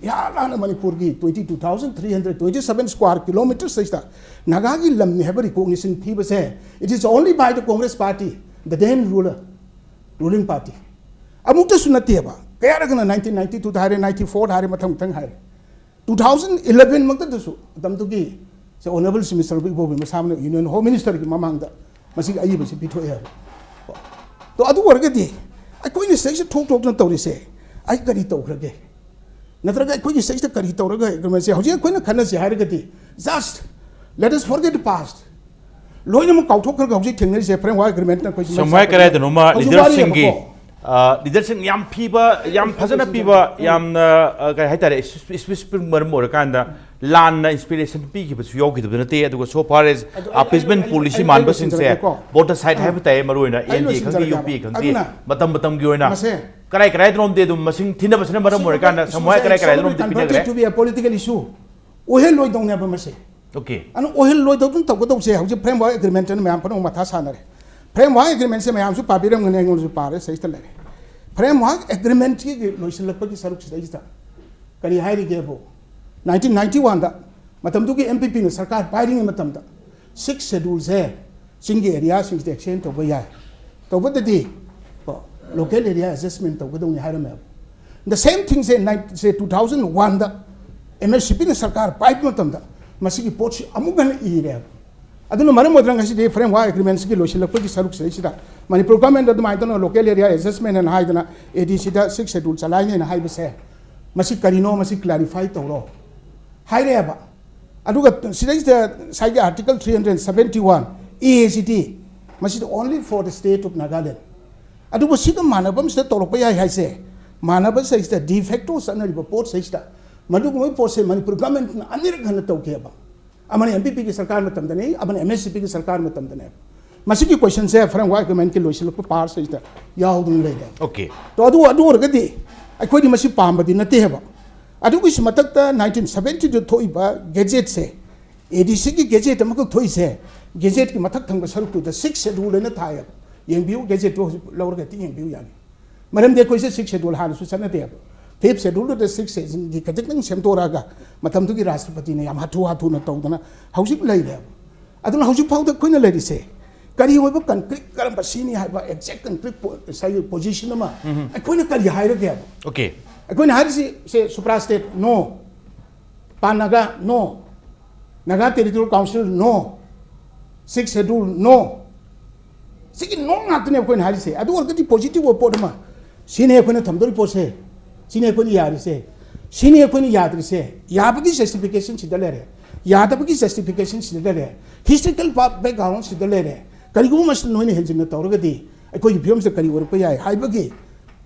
ꯏꯍꯥꯟ ꯍꯥꯟꯅ ꯃꯅꯤꯄꯨꯔꯒꯤ twenty two thousand three hundred twenty seven square kilometer ꯁꯤꯗ ꯅꯥꯒꯥꯒꯤ ꯂꯝꯅꯤ ꯍꯥꯏꯕ recognition ꯄꯤꯕꯁꯦ, it is only by the Congress party, the then ruler, ruling party꯫ ꯑꯃꯨꯛꯇꯁꯨ ꯅꯠꯇꯦꯕ꯫ ꯀꯌꯥꯔꯛꯅ nineteen ninety two ꯗ ꯍꯥꯏꯔꯦ, ninety four ꯗ ꯍꯥꯏꯔꯦ, ꯃꯊꯪ ꯃꯊꯪ ꯍꯥꯏꯔꯦ꯫ Two thousand eleven ꯃꯛꯇꯗꯁꯨ ꯃꯇꯝꯗꯨꯒꯤ ꯁꯦ Honourable Chief Minister ꯏꯕꯣꯕꯤ ꯃꯁꯥꯃꯛꯅ Union Home Minister ꯒꯤ ꯃꯃꯥꯡꯗ ꯃꯁꯤꯒꯤ ꯑꯏꯕꯁꯤ ꯄꯤꯊꯣꯛꯑꯦ ꯍꯥꯏꯕ꯫ ꯇꯣ, ꯑꯗꯨ ꯑꯣꯏꯔꯒꯗꯤ ꯑꯩꯈꯣꯏꯅ ꯁꯤꯗꯩꯁꯤꯗ ꯊꯣꯛ ꯊꯣꯛꯇꯅ ꯇꯧꯔꯤꯁꯦ ꯑꯩ ꯀꯔꯤ ꯇꯧꯈ꯭ꯔꯒꯦ? ꯅꯠꯇ꯭ꯔꯒ ꯑꯩꯈꯣꯏꯒꯤ ꯁꯤꯗꯩꯁꯤꯗ ꯀꯔꯤ ꯇꯧꯔꯒ agreement ꯁꯦ ꯍꯧꯖꯤꯛ ꯑꯩꯈꯣꯏꯅ ꯈꯟꯅꯁꯤ ꯍꯥꯏꯔꯒꯗꯤ, just let us forget the past꯫ ꯂꯣꯏꯅꯃꯛ ꯀꯥꯎꯊꯣꯛꯈ꯭ꯔꯒ ꯍꯧꯖꯤꯛ ꯊꯦꯡꯅꯔꯤꯁꯦ framework agreement ꯅ ꯑꯩꯈꯣꯏ ꯁꯨꯃꯥꯏ ꯀꯔꯥꯏꯗꯅꯣꯃ ꯍꯧꯖꯤꯛ leader ꯁꯤꯡꯒꯤ, ꯋꯥꯔꯤꯕꯀꯣ꯫ ꯑ, leader ꯁꯤꯡ ꯌꯥꯝ ꯄꯤꯕ, ꯌꯥꯝ ꯐꯖꯅ ꯄꯤꯕ, ꯌꯥꯝꯅ, ꯑ, ꯀꯔꯤ ꯍꯥꯏꯇꯥꯔꯦ, specific ꯃꯔꯝ ꯑꯣꯏꯔꯀꯥꯟꯗ ꯂꯥꯟꯅ inspiration ꯄꯤꯈꯤꯕꯁꯨ ꯌꯥꯎꯈꯤꯗꯕ ꯅꯠꯇꯦ꯫ ꯑꯗꯨꯒ so far as ꯑꯗꯨ ꯑꯩ, appeasement ꯑꯩ, policy ꯑꯩ, ꯑꯩ ꯃꯥꯟꯕꯁꯤꯡꯁꯦ ꯂꯣꯏꯁꯤꯟꯖꯔꯒꯦꯀꯣ꯫ Voter side ꯑꯥ꯫ ꯍꯥꯏꯕ ꯇꯥꯏ, ꯃꯔꯨ ꯑꯣꯏꯅ ꯑꯩ N D A ꯈꯪꯗꯦ, ꯂꯣꯏꯁꯤꯟꯖꯔꯒꯦꯕ꯫ U P A ꯈꯪꯗꯦ, ꯑꯗꯨꯅ ꯃꯇꯝ ꯃꯇꯝꯒꯤ ꯑꯣꯏꯅ ꯃꯁꯦ ꯀꯔꯥꯏ ꯀꯔꯥꯏꯗꯅꯣꯝꯗꯤ ꯑꯗꯨꯝ ꯃꯁꯤꯡ ꯊꯤꯅꯕꯁꯤꯅ ꯃꯔꯝ ꯁꯤ ꯑꯣꯏꯔꯀꯥꯟꯗ ꯁꯃꯨꯍ ꯀꯔꯥꯏ ꯀꯔꯥꯏꯗꯅꯣꯝꯗꯤ converted ꯄꯤꯅꯈ꯭ꯔꯦ꯫ To be a political issue ꯑꯣꯏꯍꯜꯂꯣꯏꯗꯧꯅꯦꯕ ꯃꯁꯦ꯫ Okay꯫ ꯑꯗꯨꯅ ꯑꯣꯏꯍꯜꯂꯣꯏꯗꯧꯗꯨꯅ ꯇꯧꯒꯗꯧꯁꯦ ꯍꯧꯖꯤꯛ framework agreement ꯑꯅ ꯃꯌꯥꯝ ꯄꯨꯝꯅꯃꯛ ꯃꯊꯥ ꯁꯥꯟꯅꯔꯦ꯫ Framework agreement ꯁꯦ ꯃꯌꯥꯝꯁꯨ ꯄꯥꯕꯤꯔꯝꯒꯅꯤ, ꯑꯩꯉꯣꯟꯗꯁꯨ ꯄꯥꯔꯦ, ꯁꯤꯗꯩꯁꯤꯗ ꯂꯩꯔꯦ꯫ Framework agreement ꯀꯤ ꯂꯣꯏꯁꯤꯜꯂꯛꯄꯒꯤ ꯁꯔꯨꯛꯁꯤꯗꯩꯁꯤꯗ ꯀꯔꯤ ꯍꯥꯏꯔꯤꯒꯦꯕꯨ, nineteen ninety one ꯗ ꯃꯇꯝꯗꯨꯒꯤ M P P ꯅ ꯁꯔꯀꯥꯔ ꯄꯥꯏꯔꯤꯉꯩ ꯃꯇꯝꯗ sixth schedule ꯁꯦ ꯆꯤꯡꯒꯤ area ꯁꯤꯡꯁꯤꯗ extend ꯇꯧꯕ ꯌꯥꯏ꯫ ꯇꯧꯕꯗꯗꯤ ꯀꯣ, local area adjustment ꯇꯧꯒꯗꯧꯅꯤ ꯍꯥꯏꯔꯝꯃꯦꯕ꯫ The same thing say nine say two thousand one the M H C P ꯅ ꯁꯔꯀꯥꯔ ꯄꯥꯏꯕ ꯃꯇꯝꯗ ꯃꯁꯤꯒꯤ ꯄꯣꯠꯁꯤ ꯑꯃꯨꯛ ꯍꯟꯅ ꯏꯔꯦꯕ꯫ ꯑꯗꯨꯅ ꯃꯔꯝ ꯑꯣꯏꯗꯅ ꯉꯁꯤꯗꯤ framework agreement ꯁꯤꯒꯤ ꯂꯣꯏꯁꯤꯜꯂꯛꯄꯒꯤ ꯁꯔꯨꯛꯁꯤꯗꯩꯁꯤꯗ ꯃꯅꯤꯄꯨꯔ government ꯑꯗꯨꯃꯥꯏꯅ ꯇꯧꯅ local area adjustment ꯍꯥꯏꯅ ꯍꯥꯏꯗꯅ A D C the sixth schedule ꯆꯂꯥꯏꯅꯦꯅ ꯍꯥꯏꯕꯁꯦ, ꯃꯁꯤ ꯀꯔꯤꯅꯣ, ꯃꯁꯤ clarify ꯇꯧꯔꯣ ꯍꯥꯏꯔꯛꯑꯦꯕ꯫ ꯑꯗꯨꯒ ꯁꯤꯗꯩꯁꯤꯗ ꯉꯁꯥꯏꯒꯤ article three hundred seventy one A ꯁꯤꯗꯤ ꯃꯁꯤꯗ only for the state of Nagaland꯫ ꯑꯗꯨꯕꯨ ꯁꯤꯒ ꯃꯥꯟꯅꯕ ꯑꯃꯁꯤꯗ ꯇꯧꯔꯛꯄ ꯌꯥꯏ ꯍꯥꯏꯁꯦ, ꯃꯥꯟꯅꯕ ꯁꯤꯗꯩꯁꯤꯗ de facto ꯆꯠꯅꯔꯤꯕ ꯄꯣꯠ ꯁꯤꯗꯩꯁꯤꯗ ꯃꯗꯨꯒꯨꯝꯕ ꯄꯣꯠꯁꯦ ꯃꯅꯤꯄꯨꯔ ꯒꯚꯔꯟꯃꯦꯟꯠꯅ ꯑꯅꯤꯔꯛ ꯍꯟꯅ ꯇꯧꯈꯤꯑꯕ꯫ ꯑꯃꯅ ꯑꯦꯝ ꯄꯤ ꯄꯤꯒꯤ ꯁꯔꯀꯥꯔ ꯃꯇꯝꯗꯅꯤ, ꯑꯃꯅ ꯑꯦꯝ ꯑꯦꯁ ꯁꯤ ꯄꯤꯒꯤ ꯁꯔꯀꯥꯔ ꯃꯇꯝꯗꯅꯦꯕ꯫ ꯃꯁꯤꯒꯤ ꯀꯣꯏꯁꯟꯁꯦ ꯐ꯭ꯔꯦꯝꯋꯥꯔꯛ ꯑꯦꯒ꯭ꯔꯤꯃꯦꯟꯠꯀꯤ ꯂꯣꯏꯁꯤꯜꯂꯛꯄ ꯄꯥꯔꯠꯁꯤꯗ ꯌꯥꯎꯗꯨꯅ ꯂꯩꯔꯦ꯫ ꯑꯣꯀꯦ꯫ ꯇꯣ ꯑꯗꯨ ꯑꯗꯨ ꯑꯣꯏꯔꯒꯗꯤ ꯑꯩꯈꯣꯏꯗꯤ ꯃꯁꯤ ꯄꯥꯝꯕꯗꯤ ꯅꯠꯇꯦ ꯍꯥꯏꯕ꯫ ꯑꯗꯨꯒꯤꯁꯨ ꯃꯊꯛꯇ ꯅꯥꯏꯟꯇꯤꯟ ꯁꯕꯦꯟꯇꯤꯗ ꯊꯣꯛꯏꯕ ꯒꯦꯖꯦꯠꯁꯦ, ꯑꯦ ꯗꯤ ꯁꯤꯒꯤ ꯒꯦꯖꯦꯠ ꯑꯃꯈꯛ ꯊꯣꯛꯏꯁꯦ, ꯒꯦꯖꯦꯠꯀꯤ ꯃꯊꯛ ꯊꯪꯕ ꯁꯔꯨꯛꯇꯨꯗ ꯁꯤꯛꯁ ꯁꯦꯗꯨꯜ ꯍꯥꯏꯅ ꯊꯥꯏꯌꯦꯕ꯫ ꯌꯦꯡꯕꯤꯌꯨ, ꯒꯦꯖꯦꯠꯇꯨ ꯍꯧꯖꯤꯛ ꯂꯧꯔꯒ ꯍꯦꯛꯇ ꯌꯦꯡꯕꯤꯌꯨ ꯌꯥꯅꯤ꯫ ꯃꯔꯝꯗꯤ ꯑꯩꯈꯣꯏꯁꯦ ꯁꯤꯛꯁ ꯁꯦꯗꯨꯜ ꯍꯥꯟꯅꯁꯨ ꯆꯠꯅꯗꯦꯕ꯫ ꯐꯤꯐ ꯁꯦꯗꯨꯜꯗꯨꯗ ꯁꯤꯛꯁ ꯁꯦꯗꯨꯜꯒꯤ ꯈꯖꯤꯛꯇꯪ ꯁꯦꯝꯗꯣꯔꯛꯑꯒ ꯃꯇꯝꯗꯨꯒꯤ ꯔꯥꯁꯇ꯭ꯔꯄꯇꯤꯅ ꯌꯥꯝ ꯍꯥꯊꯨ ꯍꯥꯊꯨꯅ ꯇꯧꯗꯅ ꯍꯧꯖꯤꯛ ꯂꯩꯔꯦꯕ꯫ ꯑꯗꯨꯅ ꯍꯧꯖꯤꯛ ꯐꯥꯎꯗ ꯑꯩꯈꯣꯏꯅ ꯂꯩꯔꯤꯁꯦ ꯀꯔꯤ ꯑꯣꯏꯕ ꯀꯟꯀ꯭ꯔꯤꯠ ꯀꯔꯝꯕ ꯁꯤꯅꯤ ꯍꯥꯏꯕ ꯑꯦꯛꯖꯦꯛ ꯀꯟꯀ꯭ꯔꯤꯠ ꯉꯁꯥꯏꯒꯤ ꯄꯣꯖꯤꯁꯟ ꯑꯃ ꯑꯩꯈꯣꯏꯅ ꯀꯔꯤ ꯍꯥꯏꯔꯒꯦꯕ? ꯑꯣꯀꯦ꯫ ꯑꯩꯈꯣꯏꯅ ꯍꯥꯏꯔꯤꯁꯤ ꯁꯦ ꯁꯨꯄ꯭ꯔꯥ ꯁ꯭ꯇꯦꯠ ꯅꯣ, ꯄꯥꯟ ꯅꯥꯒꯥ ꯅꯣ, ꯅꯥꯒꯥ ꯇꯦꯔꯤꯇꯣꯔꯤꯌꯦꯜ ꯀꯥꯎꯟꯁꯤꯜ ꯅꯣ, ꯁꯤꯛꯁ ꯁꯦꯗꯨꯜ ꯅꯣ, ꯁꯤꯒꯤ ꯅꯣ ꯉꯥꯛꯇꯅꯦ ꯑꯩꯈꯣꯏꯅ ꯍꯥꯏꯔꯤꯁꯦ꯫ ꯑꯗꯨ ꯑꯣꯏꯔꯒꯗꯤ ꯄꯣꯖꯤꯇꯤꯚ ꯑꯣꯏꯕ ꯄꯣꯠ ꯑꯃ, ꯁꯤꯅꯦ ꯑꯩꯈꯣꯏꯅ ꯊꯝꯗꯣꯔꯤ ꯄꯣꯠꯁꯦ, ꯁꯤꯅꯦ ꯑꯩꯈꯣꯏꯅ ꯌꯥꯔꯤꯁꯦ, ꯁꯤꯅꯦ ꯑꯩꯈꯣꯏꯅ ꯌꯥꯗ꯭ꯔꯤꯁꯦ꯫ ꯌꯥꯕꯒꯤ ꯖꯁꯇꯤꯐꯤꯀꯦꯁꯟ ꯁꯤꯗ ꯂꯩꯔꯦ, ꯌꯥꯗꯕꯒꯤ ꯖꯁꯇꯤꯐꯤꯀꯦꯁꯟ ꯁꯤꯗ ꯂꯩꯔꯦ, ꯍꯤꯁꯇ꯭ꯔꯤꯀꯦꯜ ꯕꯦꯛꯒ꯭ꯔꯥꯎꯟ ꯁꯤꯗ ꯂꯩꯔꯦ꯫ ꯀꯔꯤꯒꯨꯝꯕ ꯑꯃꯁꯤꯗ ꯅꯣꯏꯅ ꯍꯦꯟꯖꯤꯟꯅ ꯇꯧꯔꯒꯗꯤ ꯑꯩꯈꯣꯏꯒꯤ ꯐꯤꯕꯝꯁꯦ ꯀꯔꯤ ꯑꯣꯏꯔꯛꯄ ꯌꯥꯏ ꯍꯥꯏꯕꯒꯤ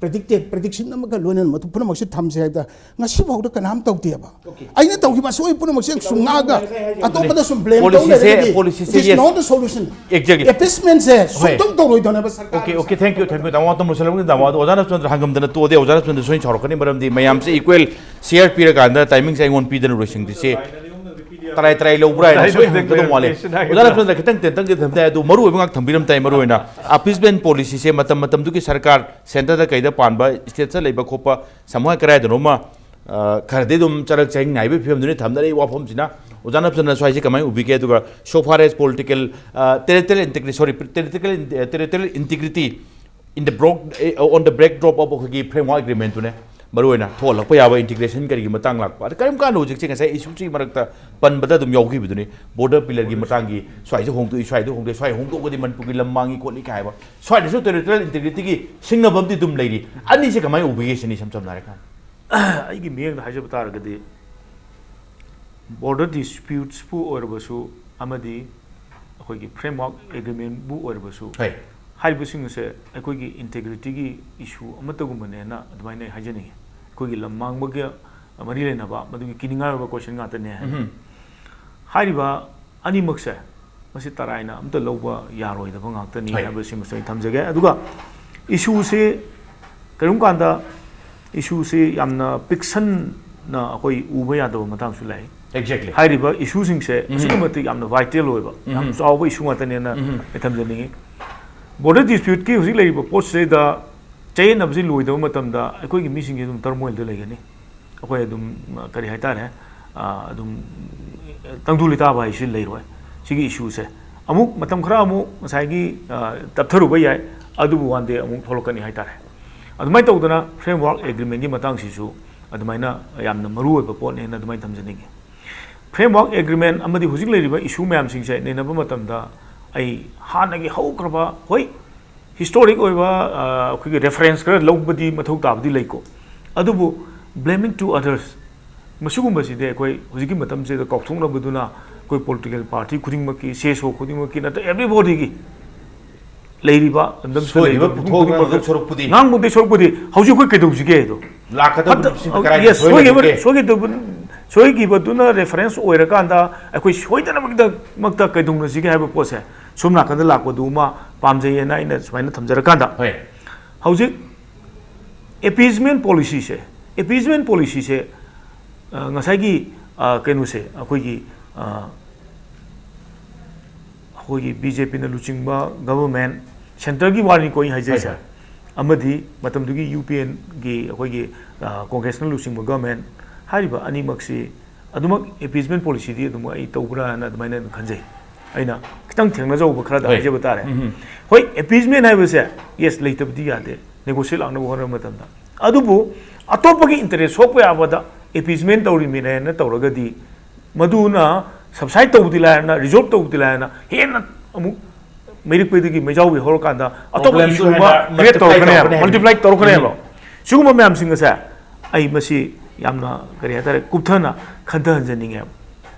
ꯄ꯭ꯔꯤꯗꯤꯛꯇꯦꯠ ꯄ꯭ꯔꯤꯗꯤꯛꯁꯟ ꯑꯃꯒ ꯂꯣꯏꯅꯅ ꯃꯗꯨ ꯄꯨꯝꯅꯃꯛꯁꯤ ꯊꯝꯁꯦ ꯍꯥꯏꯕꯗ ꯉꯁꯤ ꯐꯥꯎꯗ ꯀꯅꯥꯝ ꯇꯧꯗꯦꯕ꯫ ꯑꯩꯅ ꯇꯧꯈꯤꯕ ꯑꯁꯣꯏ ꯄꯨꯝꯅꯃꯛꯁꯦ ꯁꯨꯝ ꯉꯥꯛꯑꯒ ꯑꯇꯣꯞꯄꯗ ꯁꯨꯝ ꯕ꯭ꯂꯦꯝ ꯇꯧ Policy ꯁꯦ, ꯂꯩꯔꯒꯗꯤ policy say, it is yes. Not the solution. Exactly. ꯑꯦꯄꯤꯁꯃꯦꯟꯁꯦ ꯁꯨꯡꯇꯧ ꯇꯧꯔꯣꯏꯗꯧꯅꯦꯕ ꯁꯔꯀꯥꯔ꯫ Okay, okay, thank you, thank you. ꯇꯥꯃꯣ, ꯃꯇꯝ ꯂꯣꯏꯁꯤꯜꯂꯛꯄꯅꯤ, ꯇꯥꯃꯣ꯫ ꯑꯗꯣ ꯑꯣꯖꯥ ꯅꯁꯃꯟꯗ ꯍꯪꯉꯝꯗꯅ ꯇꯣꯛꯑꯗꯤ ꯑꯣꯖꯥ ꯅꯁꯃꯟꯗ ꯁꯣꯏꯅ ꯁꯥꯎꯔꯛꯀꯅꯤ, ꯃꯔꯝꯗꯤ ꯃꯌꯥꯝꯁꯦ ꯏꯀ꯭ꯋꯦꯜ ꯁꯤꯌꯔ ꯄꯤꯔꯀꯥꯟꯗ ꯇꯥꯏꯃꯤꯡꯁꯦ ꯑꯩꯉꯣꯟꯗ ꯄꯤꯗꯅ ꯂꯣꯏꯁꯤꯟꯈ꯭ꯔꯤꯁꯦ ꯇꯔꯥꯏ ꯇꯔꯥꯏ ꯂꯧꯕ꯭ꯔꯥ ꯍꯥꯏꯅ ꯁꯣꯏ ꯍꯪꯉꯛꯀꯗꯧ ꯃꯥꯜꯂꯦ꯫ ꯑꯣꯖꯥ ꯅꯁꯃꯟꯗ ꯈꯤꯇꯪ ꯇꯦꯟꯇꯪꯗꯤ ꯊꯝ ꯇꯥꯏ, ꯑꯗꯨ ꯃꯔꯨ ꯑꯣꯏꯕ ꯉꯥꯛ ꯊꯝꯕꯤꯔꯝ ꯇꯥꯏ꯫ ꯃꯔꯨ ꯑꯣꯏꯅ ꯑꯄꯤꯁꯃꯦꯟ ꯄꯣꯂꯤꯁꯤꯁꯦ ꯃꯇꯝ ꯃꯇꯝꯗꯨꯒꯤ ꯁꯔꯀꯥꯔ ꯁꯦꯟꯇꯔꯗ ꯀꯩꯗ ꯄꯥꯟꯕ, ꯁ꯭ꯇꯦꯠꯇ ꯂꯩꯕ ꯈꯣꯠꯄ, ꯁꯃꯨꯍ ꯀꯗꯥꯏꯗꯅꯣꯃ, ꯑ, ꯈꯔꯗꯤ ꯑꯗꯨꯝ ꯆꯔꯛ ꯆꯍꯤꯡ ꯅꯥꯏꯕꯒꯤ ꯐꯤꯕꯝꯗꯨꯅꯤ ꯊꯝꯅꯔꯤꯕ ꯋꯥꯐꯝꯁꯤꯅ꯫ ꯑꯣꯖꯥ ꯅꯁꯃꯟꯗꯅ ꯁ꯭ꯋꯥꯏꯁꯦ ꯀꯃꯥꯏꯅ ꯎꯕꯤꯒꯦ? ꯑꯗꯨꯒ so far as political, ꯑ, territorial integrity, sorry, territorial, territorial integrity in the broad, on the backdrop of ꯑꯩꯈꯣꯏꯒꯤ framework agreement ꯇꯨꯅꯦ ꯃꯔꯨꯑꯣꯏꯅ ꯊꯣꯛꯍꯜꯂꯛꯄ ꯌꯥꯕ integration ꯀꯔꯤꯒꯤ ꯃꯇꯥꯡ ꯂꯥꯛꯄ꯫ ꯑꯗ ꯀꯔꯤꯝ ꯀꯥꯟꯗ ꯍꯧꯖꯤꯛꯁꯦ ꯉꯁꯥꯏ issue ꯁꯤ ꯃꯔꯛꯇ ꯄꯟꯕꯗ ꯑꯗꯨꯝ ꯌꯥꯎꯈꯤꯕꯗꯨꯅꯤ, border pillar ꯒꯤ ꯃꯇꯥꯡꯒꯤ, ꯁ꯭ꯋꯥꯏꯁꯦ ꯍꯣꯡꯗꯣꯛꯏ, ꯁ꯭ꯋꯥꯏꯗ ꯍꯣꯡꯗꯣꯛꯏ, ꯁ꯭ꯋꯥꯏ ꯍꯣꯡꯗꯣꯛꯑꯒꯗꯤ ꯃꯅꯤꯄꯨꯔꯒꯤ ꯂꯝ ꯃꯥꯡꯉꯤ ꯈꯣꯠꯂꯤ ꯀꯥꯏ ꯍꯥꯏꯕ꯫ ꯁ꯭ꯋꯥꯏꯗꯁꯨ territorial integrity ꯒꯤ ꯁꯤꯡꯅꯕ ꯑꯃꯗꯤ ꯑꯗꯨꯝ ꯂꯩꯔꯤ꯫ ꯑꯅꯤꯁꯦ ꯀꯃꯥꯏꯅ ꯎꯕꯤꯒꯦ ꯁꯤꯅꯤ ꯏꯁꯝ ꯁꯝꯅ ꯍꯥꯏꯔꯀꯥꯟꯗ꯫ ꯑꯩꯒꯤ ꯃꯤꯠꯌꯦꯡꯗ ꯍꯥꯏꯖꯕ ꯇꯥꯔꯒꯗꯤ, border disputes ꯄꯨ ꯑꯣꯏꯔꯕꯁꯨ ꯑꯃꯗꯤ ꯑꯩꯈꯣꯏꯒꯤ framework agreement ꯕꯨ ꯑꯣꯏꯔꯕꯁꯨ, ꯍꯣꯏ꯫ ꯍꯥꯏꯔꯤꯕꯁꯤꯡ ꯑꯁꯦ ꯑꯩꯈꯣꯏꯒꯤ ꯏꯟꯇꯦꯒ꯭ꯔꯤꯇꯤꯒꯤ ꯏꯁꯨ ꯑꯃꯠꯇꯒꯨꯝꯕꯅꯦꯅ ꯑꯗꯨꯃꯥꯏꯅ ꯑꯩ ꯍꯥꯏꯖꯅꯤꯡꯉꯤ꯫ ꯑꯩꯈꯣꯏꯒꯤ ꯂꯝ ꯃꯥꯡꯕꯒ ꯃꯔꯤ ꯂꯩꯅꯕ ꯃꯗꯨꯒꯤ ꯀꯤꯅꯤꯡꯉꯥꯏ ꯑꯣꯏꯕ ꯀꯣꯏꯁꯟ ꯉꯥꯛꯇꯅꯦ ꯍꯥꯏ꯫ ꯍꯥꯏꯔꯤꯕ ꯑꯅꯤꯃꯛꯁꯦ ꯃꯁꯤ ꯇꯔꯥꯏꯅ ꯑꯝꯇ ꯂꯧꯕ ꯌꯥꯔꯣꯏꯗꯕ ꯉꯥꯛꯇꯅꯤ ꯍꯥꯏꯕꯁꯤꯃꯁꯨ ꯑꯩ ꯊꯝꯖꯒꯦ꯫ ꯑꯗꯨꯒ ꯏꯁꯨꯁꯤ ꯀꯔꯤꯒꯨꯝꯕ ꯀꯥꯟꯗ ꯏꯁꯨꯁꯤ ꯌꯥꯝꯅ ꯄꯤꯛꯁꯟꯅ ꯑꯩꯈꯣꯏ ꯎꯕ ꯌꯥꯗꯕ ꯃꯇꯥꯡꯁꯨ ꯂꯩ꯫ Exactly. ꯍꯥꯏꯔꯤꯕ ꯏꯁꯨꯁꯤꯡꯁꯦ ꯑꯁꯨꯛꯀꯤ ꯃꯇꯤꯛ ꯌꯥꯝꯅ ꯚꯥꯏꯇꯦꯜ ꯑꯣꯏꯕ, ꯌꯥꯝ ꯆꯥꯎꯕ ꯏꯁꯨ ꯉꯥꯛꯇꯅꯦꯅ ꯑꯩ ꯊꯝꯖꯅꯤꯡꯉꯤ꯫ ꯕꯣꯔꯗꯔ ꯗꯤꯁꯄ꯭ꯌꯨꯠꯀꯤ ꯍꯧꯖꯤꯛ ꯂꯩꯔꯤꯕ ꯄꯣꯠꯁꯤꯗꯩꯗ ꯆꯌꯦꯠꯅꯕꯁꯤ ꯂꯣꯏꯗꯕ ꯃꯇꯝꯗ ꯑꯩꯈꯣꯏꯒꯤ ꯃꯤꯁꯤꯡꯁꯦ ꯑꯗꯨꯝ ꯇꯔꯃꯣꯏꯜꯗ ꯂꯩꯒꯅꯤ꯫ ꯑꯩꯈꯣꯏ ꯑꯗꯨꯝ, ꯀꯔꯤ ꯍꯥꯏꯇꯥꯔꯦ, ꯑꯗꯨꯝ ꯇꯪꯗꯨ ꯂꯩꯇꯥꯕ ꯍꯥꯏꯁꯤ ꯂꯩꯔꯣꯏ꯫ ꯁꯤꯒꯤ ꯏꯁꯨꯁꯦ ꯑꯃꯨꯛ ꯃꯇꯝ ꯈꯔ ꯑꯃꯨꯛ ꯉꯁꯥꯏꯒꯤ ꯇꯞꯊꯔꯨꯕ ꯌꯥꯏ, ꯑꯗꯨꯕꯨ ꯋꯥꯟ ꯗꯦ ꯑꯃꯨꯛ ꯊꯣꯛꯂꯛꯀꯅꯤ ꯍꯥꯏꯇꯥꯔꯦ꯫ ꯑꯗꯨꯃꯥꯏꯅ ꯇꯧꯗꯅ ꯐ꯭ꯔꯦꯝꯋꯥꯔꯛ ꯑꯦꯒ꯭ꯔꯤꯃꯦꯟꯒꯤ ꯃꯇꯥꯡꯁꯤꯁꯨ ꯑꯗꯨꯃꯥꯏꯅ ꯌꯥꯝꯅ ꯃꯔꯨ ꯑꯣꯏꯕ ꯄꯣꯠꯅꯦꯅ ꯑꯗꯨꯃꯥꯏꯅ ꯊꯝꯖꯅꯤꯡꯉꯤ꯫ ꯐ꯭ꯔꯦꯝꯋꯥꯔꯛ ꯑꯦꯒ꯭ꯔꯤꯃꯦꯟ ꯑꯃꯗꯤ ꯍꯧꯖꯤꯛ ꯂꯩꯔꯤꯕ ꯏꯁꯨ ꯃꯌꯥꯝꯁꯤꯡꯁꯦ ꯅꯩꯅꯕ ꯃꯇꯝꯗ ꯑꯩ ꯍꯥꯟꯅꯒꯤ ꯍꯧꯈ꯭ꯔꯕ, ꯍꯣꯏ, ꯍꯤꯁꯇꯣꯔꯤꯛ ꯑꯣꯏꯕ, ꯑꯩꯈꯣꯏꯒꯤ ꯔꯦꯐꯔꯦꯟꯁ ꯈꯔ ꯂꯧꯕꯗꯤ ꯃꯊꯧ ꯇꯥꯕꯗꯤ ꯂꯩꯀꯣ꯫ ꯑꯗꯨꯕꯨ blaming to others, ꯃꯁꯤꯒꯨꯝꯕꯁꯤꯗꯤ ꯑꯩꯈꯣꯏ ꯍꯧꯖꯤꯛꯀꯤ ꯃꯇꯝꯁꯤꯗ ꯀꯥꯎꯊꯣꯛꯅꯕꯗꯨꯅ ꯑꯩꯈꯣꯏ ꯄꯣꯂꯤꯇꯤꯀꯦꯜ ꯄꯥꯔꯇꯤ ꯈꯨꯗꯤꯡꯃꯛꯀꯤ, ꯁꯤ ꯑꯦꯁ ꯑꯣ ꯈꯨꯗꯤꯡꯃꯛꯀꯤ, ꯅꯠꯇ꯭ꯔꯒ ꯑꯦꯕ꯭ꯔꯤꯕꯣꯗꯤꯒꯤ ꯂꯩꯔꯤꯕ ꯂꯝꯗꯝꯁꯤꯗ ꯁꯣꯏꯔꯤꯕ ꯂꯩꯔꯤꯕ ꯃꯤꯄꯨꯝ ꯄꯨꯊꯣꯛꯑꯒ ꯈꯨꯗꯤꯡꯃꯛꯇ ꯉꯥꯡꯗꯧ ꯁꯔꯨꯛꯄꯨꯗꯤ꯫ ꯉꯥꯡꯕꯗꯤ ꯁꯔꯨꯛꯄꯨꯗꯤ ꯍꯧꯖꯤꯛ ꯑꯩꯈꯣꯏ ꯀꯩꯗꯧꯁꯤꯒꯦ ꯍꯥꯏꯗꯣ꯫ ꯂꯥꯛꯀꯗꯕ ꯐꯠꯇ- ꯅꯨꯃꯤꯠꯁꯤꯡꯗ ꯀꯗꯥꯏꯗ Yes, ꯁꯣꯏꯈꯤꯕ- ꯁꯣꯏꯔꯤꯕꯒꯦ? ꯁꯣꯏꯈꯤꯗꯕ- ꯁꯣꯏꯈꯤꯕꯗꯨꯅ ꯔꯦꯐꯔꯦꯟꯁ ꯑꯣꯏꯔꯀꯥꯟꯗ ꯑꯩꯈꯣꯏ ꯁꯣꯏꯗꯅꯕꯒꯤꯗꯃꯛꯇ ꯀꯩꯗꯧꯅꯁꯤꯒꯦ ꯍꯥꯏꯕ ꯄꯣꯠꯁꯦ ꯁꯣꯝ ꯅꯥꯀꯟꯗ ꯂꯥꯛꯄꯗꯨꯃ ꯄꯥꯝꯖꯩꯌꯦꯅ ꯑꯩꯅ ꯁꯨꯃꯥꯏꯅ ꯊꯝꯖꯔꯀꯥꯟꯗ, ꯍꯣꯏ꯫ ꯍꯧꯖꯤꯛ ꯑꯦꯄꯤꯁꯃꯦꯟ ꯄꯣꯂꯤꯁꯤꯁꯦ, ꯑꯦꯄꯤꯁꯃꯦꯟ ꯄꯣꯂꯤꯁꯤꯁꯦ, ꯑ, ꯉꯁꯥꯏꯒꯤ, ꯑ, ꯀꯩꯅꯣꯁꯦ, ꯑꯩꯈꯣꯏꯒꯤ, ꯑ, ꯑꯩꯈꯣꯏꯒꯤ ꯕꯤ ꯖꯦ ꯄꯤꯅ ꯂꯨꯆꯤꯡꯕ ꯒꯚꯔꯟꯃꯦꯟ, ꯁꯦꯟꯇꯔꯒꯤ ꯋꯥꯔꯤꯅꯤꯀꯣ ꯑꯩ ꯍꯥꯏꯖꯩꯁꯦ, ꯍꯣꯏ, ꯍꯣꯏ꯫ ꯑꯃꯗꯤ ꯃꯇꯝꯗꯨꯒꯤ ꯌꯨ ꯄꯤ ꯑꯦꯟꯒꯤ ꯑꯩꯈꯣꯏꯒꯤ, ꯑ, ꯀꯣꯡꯒ꯭ꯔꯦꯁꯅ ꯂꯨꯆꯤꯡꯕ ꯒꯚꯔꯟꯃꯦꯟ, ꯍꯥꯏꯔꯤꯕ ꯑꯅꯤꯃꯛꯁꯤ ꯑꯗꯨꯃꯛ ꯑꯦꯄꯤꯁꯃꯦꯟ ꯄꯣꯂꯤꯁꯤꯗꯤ ꯑꯗꯨꯃꯛ ꯑꯩ ꯇꯧꯕ꯭ꯔꯥꯅ ꯑꯗꯨꯃꯥꯏꯅ ꯑꯗꯨꯝ ꯈꯟꯖꯩ꯫ ꯑꯩꯅ ꯈꯤꯇꯪ ꯊꯦꯡꯅꯖꯍꯧꯕ ꯈꯔꯗ ꯍꯣꯏ꯫ ꯍꯥꯏꯖꯕ ꯇꯥꯔꯦ꯫ ꯎꯝ꯫ ꯍꯣꯏ, ꯑꯦꯄꯤꯁꯃꯦꯟ ꯍꯥꯏꯕꯁꯦ, ꯌꯦꯁ, ꯂꯩꯇꯕꯗꯤ ꯌꯥꯗꯦ, ꯅꯦꯒꯣꯁꯤꯌꯦꯠ ꯂꯥꯛꯅꯕ ꯍꯣꯠꯅꯕ ꯃꯇꯝꯗ꯫ ꯑꯗꯨꯕꯨ ꯑꯇꯣꯞꯄꯒꯤ ꯏꯟꯇꯔꯦꯁ ꯁꯣꯛꯄ ꯌꯥꯕꯗ ꯑꯦꯄꯤꯁꯃꯦꯟ ꯇꯧꯔꯤꯃꯤꯅꯦꯅ ꯇꯧꯔꯒꯗꯤ, ꯃꯗꯨꯅ ꯁꯕꯁꯥꯏꯠ ꯇꯧꯕꯗꯤ ꯂꯥꯏꯔꯅ, ꯔꯤꯖꯣꯜꯕ ꯇꯧꯕꯗꯤ ꯂꯥꯏꯔꯅ, ꯍꯦꯟꯅ ꯑꯃꯨꯛ ꯃꯩꯔꯤꯛꯄꯩꯗꯒꯤ ꯃꯩꯖꯥꯎꯕꯤ ꯍꯧꯔꯀꯥꯟꯗ ꯑꯇꯣꯞꯄ Problem ꯏꯁꯨ ꯁꯨ ꯑꯃ ꯍꯦꯟꯅ ꯀ꯭ꯔꯤꯌꯦꯠ multiply ꯇꯧꯔꯛꯀꯅꯦꯕ, ꯇꯧꯔꯛꯀꯅꯦ ꯍꯥꯏꯕꯅꯤ꯫ ꯃꯜꯇꯤꯄ꯭ꯂꯥꯏ ꯇꯧꯔꯛꯀꯅꯦꯕ꯫ ꯁꯤꯒꯨꯝꯕ ꯃꯌꯥꯝꯁꯤꯡ ꯑꯁꯦ ꯑꯩ ꯃꯁꯤ ꯌꯥꯝꯅ, ꯀꯔꯤ ꯍꯥꯏꯇꯥꯔꯦ, ꯀꯨꯞꯊꯅ ꯈꯟꯊꯍꯟꯖꯅꯤꯡꯉꯦꯕ꯫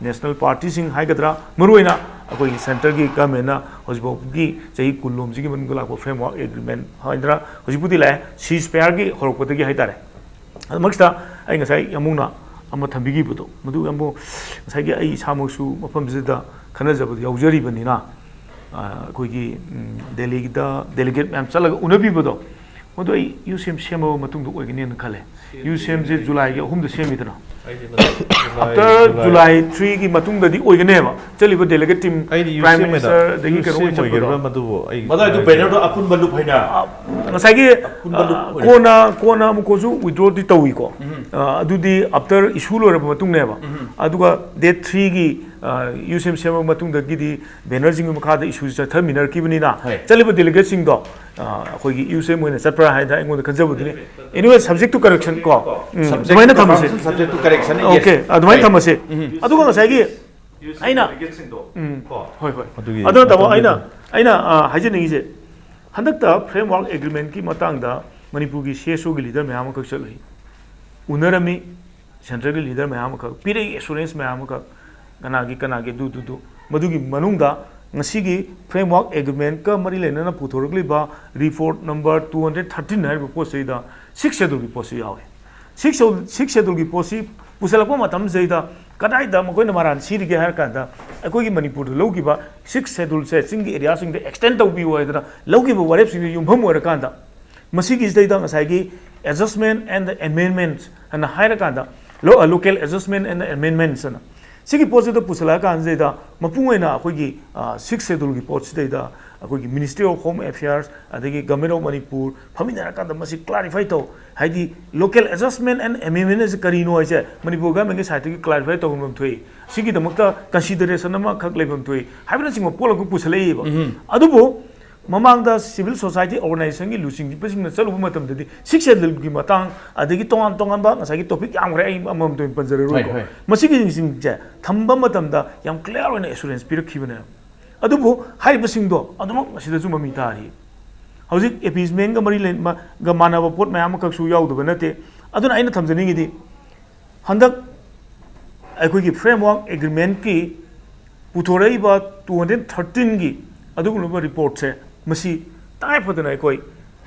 ꯅꯦꯁꯅꯦꯜ ꯄꯥꯔꯇꯤꯁꯤꯡ ꯍꯥꯏꯒꯗ꯭ꯔꯥ, ꯃꯔꯨꯑꯣꯏꯅ ꯑꯩꯈꯣꯏꯒꯤ ꯁꯦꯟꯇꯔꯒꯤ ꯒꯃꯦꯟꯅ ꯍꯧꯖꯤꯛꯐꯥꯎꯒꯤ ꯆꯍꯤ ꯀꯨꯟ ꯂꯣꯝꯁꯤꯒꯤ ꯃꯅꯨꯡꯗ ꯂꯥꯛꯄ ꯐ꯭ꯔꯦꯝꯋꯥꯔꯛ ꯑꯦꯒ꯭ꯔꯤꯃꯦꯟ ꯍꯥꯏꯗꯅ ꯍꯧꯖꯤꯛꯄꯨꯗꯤ ꯂꯥꯛꯑꯦ, ꯁꯤꯖ ꯐꯌꯥꯔꯒꯤ ꯍꯧꯔꯛꯄꯗꯒꯤ ꯍꯥꯏꯇꯥꯔꯦ꯫ ꯑꯗꯨꯃꯛꯁꯤꯗ ꯑꯩ ꯉꯁꯥꯏ ꯌꯥꯝꯕꯨꯡꯅ ꯑꯃ ꯊꯝꯕꯤꯈꯤꯕꯗꯣ, ꯃꯗꯨ ꯌꯥꯝꯕꯨꯡ, ꯉꯁꯥꯏꯒꯤ ꯑꯩ ꯏꯁꯥꯃꯛꯁꯨ ꯃꯐꯝꯁꯤꯗ ꯈꯟꯅꯖꯕꯗ ꯌꯥꯎꯖꯔꯤꯕꯅꯤꯅ, ꯑ, ꯑꯩꯈꯣꯏꯒꯤ, ꯎꯝ, ꯗꯦꯜꯂꯤꯗ ꯗꯦꯂꯤꯒꯦꯠ ꯃꯌꯥꯝ ꯆꯠꯂꯒ ꯎꯅꯕꯤꯕꯗꯣ, ꯃꯗꯨ ꯑꯩ ꯌꯨ ꯁꯦꯝ ꯁꯦꯝꯃꯕ ꯃꯇꯨꯡꯗ ꯑꯣꯏꯒꯅꯤꯅ ꯈꯜꯂꯦ꯫ ꯌꯨ ꯁꯦꯝꯁꯦ ꯖꯨꯂꯥꯏꯒꯤ ꯑꯍꯨꯝꯗ ꯁꯦꯝꯃꯤꯗꯅ, ꯑꯩꯗꯤ ꯅꯪ ꯖꯨꯂꯥꯏ, ꯑꯥꯐꯇꯔ ꯖꯨꯂꯥꯏ ꯖꯨꯂꯥꯏ ꯊ꯭ꯔꯤꯒꯤ ꯃꯇꯨꯡꯗꯗꯤ ꯑꯣꯏꯒꯅꯦꯕ꯫ ꯆꯠꯂꯤꯕ ꯗꯦꯂꯤꯒꯦꯠ ꯇꯤꯝ, ꯑꯩꯗꯤ ꯌꯨ ꯄ꯭ꯔꯥꯏꯝ ꯁꯦꯝ ꯑꯣꯏꯅ, ꯃꯤꯅꯤꯁꯇꯔꯗꯒꯤ ꯌꯨ ꯀꯩꯅꯣ ꯁꯦꯝ ꯆꯠꯄꯗꯣ꯫ ꯑꯣꯏꯒꯗ꯭ꯔꯥ ꯃꯗꯨꯕꯨ ꯑꯩ ꯃꯗꯨ ꯑꯩꯗꯨ ꯕꯦꯅꯔꯗꯣ ꯑꯄꯨꯟꯕ ꯂꯨꯞ ꯍꯥꯏꯅ꯫ ꯉꯁꯥꯏꯒꯤ, ꯑꯄꯨꯟꯕ ꯂꯨꯞ ꯑ, ꯑꯣꯏꯅ꯫ ꯀꯣꯟꯅ, ꯀꯣꯟꯅ ꯑꯃꯨꯛꯀꯁꯨ ꯋꯤꯗ꯭ꯔꯣꯗꯤ ꯇꯧꯏꯀꯣ꯫ ꯎꯝ꯫ ꯑ, ꯑꯗꯨꯗꯤ ꯑꯥꯐꯇꯔ ꯏꯁꯨ ꯂꯣꯏꯔꯕ ꯃꯇꯨꯡꯅꯦꯕ꯫ ꯎꯝ꯫ ꯑꯗꯨꯒ ꯗꯦꯠ ꯊ꯭ꯔꯤꯒꯤ, ꯑ, ꯌꯨ ꯁꯦꯝ ꯁꯦꯝꯃꯕ ꯃꯇꯨꯡꯗꯒꯤꯗꯤ ꯕꯦꯅꯔꯁꯤꯡꯒꯤ ꯃꯈꯥꯗ ꯏꯁꯨ ꯆꯠꯊꯃꯤꯟꯅꯔꯛꯈꯤꯕꯅꯤꯅ, ꯍꯣꯏ꯫ ꯆꯠꯂꯤꯕ ꯗꯦꯂꯤꯒꯦꯠꯁꯤꯡꯗꯣ, ꯑ, ꯑꯩꯈꯣꯏꯒꯤ ꯌꯨ ꯁꯦꯝ ꯑꯣꯏꯅ ꯆꯠꯄ꯭ꯔꯥ ꯍꯥꯏꯅ ꯑꯩꯉꯣꯟꯗ ꯈꯟꯖꯕꯗꯨꯅꯤ꯫ Anyway, subject to correction ꯀꯣ꯫ ꯎꯝ, subject ꯑꯗꯨꯃꯥꯏꯅ to ꯊꯝꯃꯁꯤ꯫ Subject to correction, yes. Okay, ꯑꯗꯨꯃꯥꯏꯅ ꯍꯣꯏ꯫ ꯊꯝꯃꯁꯤ꯫ ꯎꯝ꯫ ꯑꯗꯨꯒ ꯉꯁꯥꯏꯒꯤ ꯌꯨ ꯁꯦꯝ ꯑꯩꯅ ꯗꯦꯂꯤꯒꯦꯠꯁꯤꯡꯗꯣ ꯎꯝ꯫ ꯀꯣ꯫ ꯍꯣꯏ, ꯍꯣꯏ꯫ ꯑꯗꯨꯒꯤ ꯑꯗꯨ ꯅꯠꯇꯕ ꯃꯇꯝꯗꯨꯗ ꯑꯩꯅ, ꯑꯩꯅ, ꯑ, ꯍꯥꯏꯖꯅꯤꯡꯉꯤꯁꯦ, ꯍꯟꯗꯛꯇ ꯐ꯭ꯔꯦꯝꯋꯥꯔꯛ ꯑꯦꯒ꯭ꯔꯤꯃꯦꯟꯒꯤ ꯃꯇꯥꯡꯗ ꯃꯅꯤꯄꯨꯔꯒꯤ ꯁꯤ ꯑꯦꯁ ꯑꯣꯒꯤ ꯂꯤꯗꯔ ꯃꯌꯥꯝ ꯑꯃꯈꯛ ꯆꯠꯂꯨꯏ, ꯎꯅꯔꯝꯃꯤ꯫ ꯁꯦꯟꯇ꯭ꯔꯦꯜꯒꯤ ꯂꯤꯗꯔ ꯃꯌꯥꯝ ꯑꯃꯈꯛ ꯄꯤꯔꯛꯏ, ꯑꯦꯁꯨꯔꯦꯟꯁ ꯃꯌꯥꯝ ꯑꯃꯈꯛ, ꯀꯅꯥꯒꯤ ꯀꯅꯥꯒꯤ ꯑꯗꯨ, ꯑꯗꯨ, ꯑꯗꯨ꯫ ꯃꯗꯨꯒꯤ ꯃꯅꯨꯡꯗ ꯉꯁꯤꯒꯤ ꯐ꯭ꯔꯦꯝꯋꯥꯔꯛ ꯑꯦꯒ꯭ꯔꯤꯃꯦꯟꯀ ꯃꯔꯤ ꯂꯩꯅꯅ ꯄꯨꯊꯣꯔꯛꯂꯤꯕ report number two hundred thirteen ꯍꯥꯏꯔꯤꯕ ꯄꯣꯠꯁꯤꯗ ꯁꯤꯛꯁ ꯁꯦꯗꯨꯜꯒꯤ ꯄꯣꯠꯁꯤ ꯌꯥꯎꯏ꯫ ꯁꯤꯛꯁ ꯁꯦꯗꯨꯜ, ꯁꯤꯛꯁ ꯁꯦꯗꯨꯜꯒꯤ ꯄꯣꯠꯁꯤ ꯄꯨꯁꯜꯂꯛꯄ ꯃꯇꯝꯁꯤꯗꯩꯗ ꯀꯗꯥꯏꯗ ꯃꯈꯣꯏꯅ ꯃꯔꯥꯟ ꯁꯤꯔꯤꯒꯦ ꯍꯥꯏꯔ ꯀꯥꯟꯗ, ꯑꯩꯈꯣꯏꯒꯤ ꯃꯅꯤꯄꯨꯔꯗ ꯂꯧꯈꯤꯕ ꯁꯤꯛꯁ ꯁꯦꯗꯨꯜꯁꯦ ꯆꯤꯡꯒꯤ ꯑꯦꯔꯤꯌꯥꯁꯤꯡꯗ ꯑꯦꯛꯁꯇꯦꯟ ꯇꯧꯕꯤꯌꯨ ꯍꯥꯏꯗꯅ ꯂꯧꯈꯤꯕ ꯋꯥꯔꯦꯞꯁꯤꯡꯗ ꯌꯨꯝꯐꯝ ꯑꯣꯏꯔꯀꯥꯟꯗ, ꯃꯁꯤꯒꯤꯁꯤꯗꯩꯗ ꯉꯁꯥꯏꯒꯤ adjustment and amendment ꯍꯥꯏꯅ ꯍꯥꯏꯔꯀꯥꯟꯗ, lo-, local adjustment and amendments ꯍꯥꯏꯅ ꯁꯤꯒꯤ ꯄꯣꯠꯁꯤꯗ ꯄꯨꯁꯜꯂꯛꯑꯀꯥꯟꯁꯤꯗꯩꯗ ꯃꯄꯨꯡ ꯑꯣꯏꯅ ꯑꯩꯈꯣꯏꯒꯤ, ꯑ, ꯁꯤꯛꯁ ꯁꯦꯗꯨꯜꯒꯤ ꯄꯣꯠꯁꯤꯗꯩꯗ ꯑꯩꯈꯣꯏꯒꯤ Ministry of Home Affairs ꯑꯗꯒꯤ Government of ꯃꯅꯤꯄꯨꯔ ꯐꯝꯃꯤꯟꯅꯔꯀꯥꯟꯗ ꯃꯁꯤ clarify ꯇꯧ, ꯍꯥꯏꯗꯤ local adjustment and amendment ꯑꯁꯤ ꯀꯔꯤꯅꯣ ꯍꯥꯏꯁꯦ ꯃꯅꯤꯄꯨꯔ ꯒꯚꯔꯟꯃꯦꯟꯒꯤ ꯁꯥꯏꯠꯇꯒꯤ clarify ꯇꯧꯐꯝ ꯊꯣꯛꯏ꯫ ꯁꯤꯒꯤꯗꯃꯛꯇ consideration ꯑꯃꯈꯛ ꯂꯩꯐꯝ ꯊꯣꯛꯏ ꯍꯥꯏꯕꯅꯆꯤꯡꯕ ꯄꯣꯠ ꯑꯃꯈꯛ ꯄꯨꯁꯜꯂꯛꯏꯕ꯫ ꯎꯝ꯫ ꯑꯗꯨꯕꯨ ꯃꯃꯥꯡꯗ civil society organizationꯒꯤ ꯂꯨꯆꯤꯡꯕꯁꯤꯡꯅ ꯆꯠꯂꯨꯕ ꯃꯇꯝꯗꯗꯤ ꯁꯤꯛꯁ ꯁꯦꯗꯨꯜꯒꯤ ꯃꯇꯥꯡ, ꯑꯗꯒꯤ ꯇꯣꯉꯥꯟ ꯇꯣꯉꯥꯟꯕ ꯉꯁꯥꯏꯒꯤ topic ꯌꯥꯝꯈ꯭ꯔꯦ, ꯑꯩ ꯑꯃꯃꯝꯇ ꯑꯣꯏꯅ ꯄꯟꯖꯔꯔꯣꯏꯀꯣ꯫ ꯍꯣꯏ, ꯍꯣꯏ꯫ ꯃꯁꯤꯒꯤꯁꯤꯡꯁꯦ ꯊꯝꯕ ꯃꯇꯝꯗ ꯌꯥꯝ clear ꯑꯣꯏꯅ assurance ꯄꯤꯔꯛꯈꯤꯕꯅꯦꯕ꯫ ꯑꯗꯨꯕꯨ ꯍꯥꯏꯔꯤꯕꯁꯤꯡꯗꯣ ꯑꯗꯨꯃꯛ ꯃꯁꯤꯗꯁꯨ ꯃꯃꯤ ꯇꯥꯔꯤ꯫ ꯍꯧꯖꯤꯛ appeasementꯒ ꯃꯔꯤ ꯂꯩ-, ꯃ-, ꯒ ꯃꯥꯟꯅꯕ ꯄꯣꯠ ꯃꯌꯥꯝ ꯑꯃꯈꯛꯁꯨ ꯌꯥꯎꯗꯕ ꯅꯠꯇꯦ꯫ ꯑꯗꯨꯅ ꯑꯩꯅ ꯊꯝꯖꯅꯤꯡꯉꯤꯗꯤ, ꯍꯟꯗꯛ ꯑꯩꯈꯣꯏꯒꯤ framework agreementꯀꯤ ꯄꯨꯊꯣꯔꯛꯏꯕ two hundred thirteen ꯒꯤ ꯑꯗꯨꯒꯨꯝꯂꯕ ꯔꯤꯄꯣꯔꯠꯁꯦ, ꯃꯁꯤ ꯇꯉꯥꯏ ꯐꯗꯅ ꯑꯩꯈꯣꯏ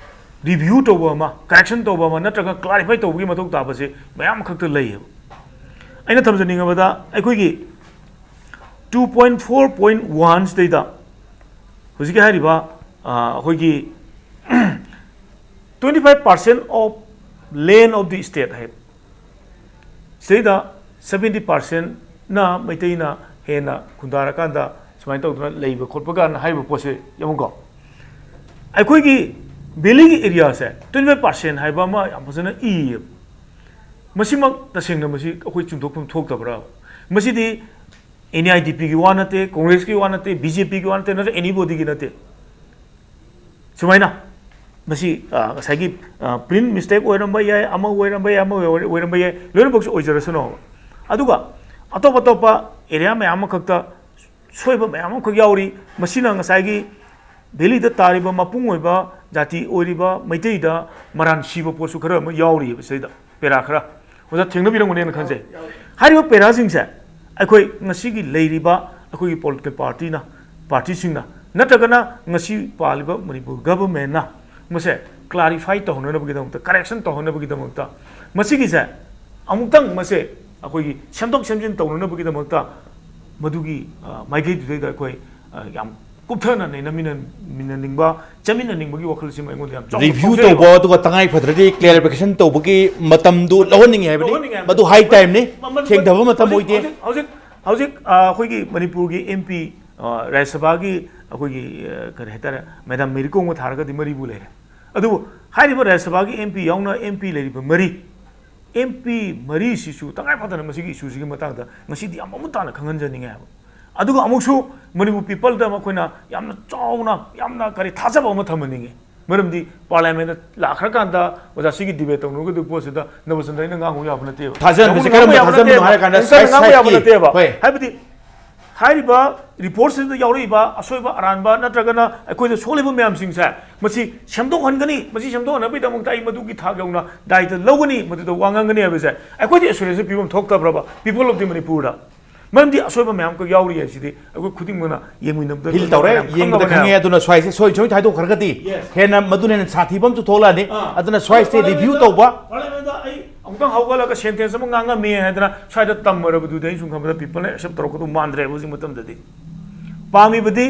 ꯔꯤꯚ꯭ꯌꯨ ꯇꯧꯕ ꯑꯃ, ꯀꯔꯦꯛꯁꯟ ꯇꯧꯕ ꯑꯃ ꯅꯠꯇ꯭ꯔꯒ ꯀ꯭ꯂꯥꯔꯤꯐꯥꯏ ꯇꯧꯕꯒꯤ ꯃꯊꯧ ꯇꯥꯕꯁꯦ ꯃꯌꯥꯝ ꯈꯛꯇ ꯂꯩꯌꯦꯕ꯫ ꯑꯩꯅ ꯊꯝꯖꯅꯤꯡꯉꯕꯗ, ꯑꯩꯈꯣꯏꯒꯤ two point four point one ꯁꯤꯗꯩꯗ ꯍꯧꯖꯤꯛꯀꯤ ꯍꯥꯏꯔꯤꯕ, ꯑ, ꯑꯩꯈꯣꯏꯒꯤ twenty five percent of land of the state ꯍꯥꯏ, ꯁꯤꯗꯩꯗ seventy percent ꯅ ꯃꯩꯇꯩꯅ ꯍꯦꯟꯅ ꯈꯨꯟꯗꯥꯔꯀꯥꯟꯗ ꯁꯨꯃꯥꯏꯅ ꯇꯧꯗꯅ ꯂꯩꯕ ꯈꯣꯠꯄ ꯀꯥꯟꯗ ꯍꯥꯏꯔꯤꯕ ꯄꯣꯠꯁꯦ ꯌꯦꯡꯉꯨꯀꯣ꯫ ꯑꯩꯈꯣꯏꯒꯤ ꯚꯦꯂꯤꯒꯤ ꯑꯦꯔꯤꯌꯥꯁꯦ twenty five percent ꯍꯥꯏꯕ ꯑꯃ ꯌꯥꯝ ꯐꯖꯅ ꯏꯌꯦꯕ꯫ ꯃꯁꯤꯃꯛ ꯇꯁꯦꯡꯅ ꯃꯁꯤ ꯑꯩꯈꯣꯏ ꯆꯨꯝꯊꯣꯛꯐꯝ ꯊꯣꯛꯇꯕ꯭ꯔꯥ? ꯃꯁꯤꯗꯤ NEIDP ꯒꯤ ꯋꯥ ꯅꯠꯇꯦ, ꯀꯣꯡꯒ꯭ꯔꯦꯁꯀꯤ ꯋꯥ ꯅꯠꯇꯦ, BJP ꯒꯤ ꯋꯥ ꯅꯠꯇꯦ, ꯅꯠꯇ꯭ꯔꯒ anybodyꯒꯤ ꯅꯠꯇꯦ꯫ ꯁꯨꯃꯥꯏꯅ ꯃꯁꯤ, ꯑ, ꯉꯁꯥꯏꯒꯤ, ꯑ, print mistake ꯑꯣꯏꯔꯝꯕ ꯌꯥꯏ, ꯑꯃ ꯑꯣꯏꯔꯝꯕ ꯌꯥꯏ, ꯑꯃ ꯑꯣꯏꯔ-, ꯑꯣꯏꯔꯝꯕ ꯌꯥꯏ, ꯂꯣꯏꯅꯃꯛꯁꯨ ꯑꯣꯏꯖꯔꯁꯅꯣꯕ꯫ ꯑꯗꯨꯒ ꯑꯇꯣꯞ ꯑꯇꯣꯞꯄ ꯑꯦꯔꯤꯌꯥ ꯃꯌꯥꯝ ꯑꯃꯈꯛꯇ ꯁꯣꯏꯕ ꯃꯌꯥꯝ ꯑꯃꯈꯛ ꯌꯥꯎꯔꯤ꯫ ꯃꯁꯤꯅ ꯉꯁꯥꯏꯒꯤ ꯚꯦꯂꯤꯗ ꯇꯥꯔꯤꯕ ꯃꯄꯨꯡ ꯑꯣꯏꯕ ꯖꯥꯇꯤ ꯑꯣꯏꯔꯤꯕ ꯃꯩꯇꯩꯗ ꯃꯔꯥꯟ ꯁꯤꯕ ꯄꯣꯠꯁꯨ ꯈꯔ ꯑꯃ ꯌꯥꯎꯔꯤꯑꯕ ꯁꯤꯗꯩꯗ꯫ ꯄꯦꯔꯥ ꯈꯔ ꯑꯣꯖꯥ ꯊꯦꯡꯅꯕꯤꯔꯝꯒꯅꯦꯅ ꯈꯟꯖꯩ꯫ ꯍꯥꯏꯔꯤꯕ ꯄꯦꯔꯥꯁꯤꯡꯁꯦ ꯑꯩꯈꯣꯏ ꯉꯁꯤꯒꯤ ꯂꯩꯔꯤꯕ ꯑꯩꯈꯣꯏꯒꯤ ꯄꯣꯂꯤꯇꯤꯀꯦꯜ ꯄꯥꯔꯇꯤꯅ, ꯄꯥꯔꯇꯤꯁꯤꯡꯅ, ꯅꯠꯇ꯭ꯔꯒꯅ ꯉꯁꯤ ꯄꯥꯜꯂꯤꯕ ꯃꯅꯤꯄꯨꯔ ꯒꯚꯔꯟꯃꯦꯟꯅ ꯃꯁꯦ ꯀ꯭ꯂꯥꯔꯤꯐꯥꯏ ꯇꯧꯍꯟꯅꯅꯕꯒꯤꯗꯃꯛꯇ, ꯀꯔꯦꯛꯁꯟ ꯇꯧꯍꯟꯅꯕꯒꯤꯗꯃꯛꯇ, ꯃꯁꯤꯒꯤꯁꯦ ꯑꯃꯨꯛꯇꯪ ꯃꯁꯦ ꯑꯩꯈꯣꯏꯒꯤ ꯁꯦꯝꯗꯣꯛ ꯁꯦꯝꯖꯤꯟ ꯇꯧꯅꯅꯕꯒꯤꯗꯃꯛꯇ ꯃꯗꯨꯒꯤ, ꯑ, ꯃꯥꯏꯀꯩꯗꯨꯗꯩꯗ ꯑꯩꯈꯣꯏ, ꯑ, ꯌꯥꯝ ꯀꯨꯞꯊꯅ ꯅꯩꯅꯃꯤꯟꯅ-, ꯃꯤꯟꯅꯅꯤꯡꯕ, ꯆꯠꯃꯤꯟꯅꯅꯤꯡꯕꯒꯤ ꯋꯥꯈꯜꯁꯤꯃ ꯑꯩꯉꯣꯟꯗ ꯌꯥꯝ ꯆꯥꯎꯅ ꯔꯤꯚ꯭ꯌꯨ ꯐꯥꯎꯖꯩꯕ꯫ ꯇꯧꯕ, ꯑꯗꯨꯒ ꯇꯉꯥꯏ ꯐꯗ꯭ꯔꯗꯤ ꯀ꯭ꯂꯦꯔꯤꯐꯤꯀꯦꯁꯟ ꯇꯧꯕꯒꯤ ꯃꯇꯝꯗꯨ ꯂꯧꯍꯟꯅꯤꯡꯉꯦ ꯍꯥꯏꯕꯅꯤ꯫ ꯂꯧꯍꯟꯅꯤꯡꯉꯦ ꯍꯥꯏꯕꯅꯤ꯫ ꯃꯗꯨ ꯍꯥꯏ ꯇꯥꯏꯝꯅꯤ, ꯃꯃꯜ-, ꯊꯦꯡꯊꯕ ꯃꯇꯝ ꯍꯧꯖꯤꯛ, ꯑꯣꯏꯗꯦ꯫ ꯍꯧꯖꯤꯛ, ꯍꯧꯖꯤꯛ, ꯍꯧꯖꯤꯛ, ꯑ, ꯑꯩꯈꯣꯏꯒꯤ ꯃꯅꯤꯄꯨꯔꯒꯤ MP, ꯑ, ꯔꯥꯖ꯭ꯌ ꯁꯚꯥꯒꯤ ꯑꯩꯈꯣꯏꯒꯤ, ꯑ, ꯀꯔꯤ ꯍꯥꯏꯇꯥꯔꯦ, ꯃꯦꯗꯥꯝ ꯃꯦꯔꯤ ꯀꯣꯝꯒ ꯊꯥꯔꯒꯗꯤ ꯃꯔꯤꯕꯨ ꯂꯩꯔꯦ꯫ ꯑꯗꯨꯕꯨ ꯍꯥꯏꯔꯤꯕ ꯔꯥꯖ꯭ꯌ ꯁꯚꯥꯒꯤ MP ꯌꯥꯎꯅ MP ꯂꯩꯔꯤꯕ ꯃꯔꯤ, MP ꯃꯔꯤꯁꯤꯁꯨ ꯇꯉꯥꯏ ꯐꯗꯅ ꯃꯁꯤꯒꯤ ꯏꯁꯨꯁꯤꯒꯤ ꯃꯇꯥꯡꯗ ꯉꯁꯤꯗꯤ ꯌꯥꯝ ꯃꯃꯨꯠ ꯇꯥꯅ ꯈꯪꯍꯟꯖꯅꯤꯡꯉꯦ ꯍꯥꯏꯕ꯫ ꯑꯗꯨꯒ ꯑꯃꯨꯛꯁꯨ ꯃꯅꯤꯄꯨꯔ ꯄꯤꯄꯜꯗ ꯃꯈꯣꯏꯅ ꯌꯥꯝꯅ ꯆꯥꯎꯅ, ꯌꯥꯝꯅ ꯀꯔꯤ, ꯊꯥꯖꯕ ꯑꯃ ꯊꯝꯍꯟꯅꯤꯡꯉꯦ꯫ ꯃꯔꯝꯗꯤ ꯄꯥꯔꯂꯤꯌꯥꯃꯦꯟꯗ ꯂꯥꯛꯈ꯭ꯔꯀꯥꯟꯗ ꯑꯣꯖꯥ ꯁꯤꯒꯤ ꯗꯤꯕꯦꯠ ꯇꯧꯅꯔꯒꯗꯕ ꯄꯣꯠꯁꯤꯗ ꯅꯕꯆꯟꯗ꯭ꯔ ꯑꯩꯅ ꯉꯥꯡꯉꯨ ꯌꯥꯕ ꯅꯠꯇꯦꯕ꯫ ꯊꯥꯖꯍꯟꯕꯁꯦ ꯅꯕꯨꯅ ꯀꯔꯝꯕ ꯉꯥꯡꯕ ꯌꯥꯕ ꯊꯥꯖꯍꯟꯕꯅꯣ ꯅꯠꯇꯦꯕ꯫ ꯍꯥꯏꯔ ꯀꯥꯟꯗ ꯅꯕꯨꯅ ꯁꯥꯏꯠ ꯉꯥꯡꯕ ꯌꯥꯕ ꯁꯥꯏꯠꯀꯤ, ꯅꯠꯇꯦꯕ꯫ ꯍꯣꯏ꯫ ꯍꯥꯏꯕꯗꯤ ꯍꯥꯏꯔꯤꯕ ꯔꯤꯄꯣꯔꯠꯁꯤꯗ ꯌꯥꯎꯔꯛꯏꯕ ꯑꯁꯣꯏꯕ ꯑꯔꯥꯟꯕ ꯅꯠꯇ꯭ꯔꯒꯅ ꯑꯩꯈꯣꯏꯗ ꯁꯣꯛꯂꯤꯕ ꯃꯌꯥꯝꯁꯤꯡꯁꯦ, ꯃꯁꯤ ꯁꯦꯝꯗꯣꯛꯍꯟꯒꯅꯤ, ꯃꯁꯤ ꯁꯦꯝꯗꯣꯛꯍꯟꯅꯕꯒꯤꯗꯃꯛꯇ ꯑꯩ ꯃꯗꯨꯒꯤ ꯊꯥꯛ ꯌꯧꯅ ꯗꯥꯏꯇ ꯂꯧꯒꯅꯤ, ꯃꯗꯨꯗ ꯋꯥ ꯉꯥꯡꯒꯅꯤ ꯍꯥꯏꯕꯁꯦ ꯑꯩꯈꯣꯏꯗ ꯑꯦꯁꯨꯔꯦꯟꯁ ꯄꯤꯐꯝ ꯊꯣꯛꯇꯕ꯭ꯔꯕ, People of the ꯃꯅꯤꯄꯨꯔꯗ? ꯃꯔꯝꯗꯤ ꯑꯁꯣꯏꯕ ꯃꯌꯥꯝ ꯑꯃ ꯌꯥꯎꯔꯤ ꯍꯥꯏꯁꯤꯗꯤ ꯑꯩꯈꯣꯏ ꯈꯨꯗꯤꯡꯃꯛꯅ ꯌꯦꯡꯃꯤꯟꯅꯕꯗ ꯐꯤꯜ ꯇꯧꯔꯦ, ꯃꯌꯥꯝ ꯌꯦꯡꯕꯗ ꯈꯪꯅꯕ ꯈꯪꯉꯦ꯫ ꯃꯌꯥꯝ꯫ ꯑꯗꯨꯅ ꯁ꯭ꯋꯥꯏꯁꯦ ꯁꯣꯏ ꯁꯣꯏ ꯊꯥꯗꯣꯛꯈ꯭ꯔꯒꯗꯤ Yes. ꯍꯦꯟꯅ ꯃꯗꯨꯅ ꯍꯦꯟꯅ ꯁꯥꯊꯤꯕ ꯑꯃꯁꯨ ꯊꯣꯛꯂꯛꯑꯅꯤ꯫ ꯑꯥ꯫ ꯑꯗꯨꯅ ꯁ꯭ꯋꯥꯏꯁꯦ ꯑꯗꯨ ꯔꯤꯚ꯭ꯌꯨ Parliament ꯇꯧꯕ꯫ Parliament ꯑꯩ ꯑꯃꯨꯛꯇꯪ ꯍꯧꯒꯠꯂꯒ ꯁꯦꯟꯇꯦꯟꯁ ꯑꯃ ꯉꯥꯡꯉꯝꯃꯦ ꯍꯥꯏꯗꯅ ꯁ꯭ꯋꯥꯏꯗ ꯇꯝꯃꯔꯕꯗꯨꯗꯤ ꯑꯩ ꯁꯨꯝ ꯈꯟꯕꯗ ꯄꯤꯄꯜꯅ ꯑꯦꯛꯁꯦꯞ ꯇꯧꯔꯛꯀꯗꯧ ꯃꯥꯟꯗ꯭ꯔꯦꯕ ꯍꯧꯖꯤꯛ ꯃꯇꯝꯗꯗꯤ꯫ ꯄꯥꯝꯃꯤꯕꯗꯤ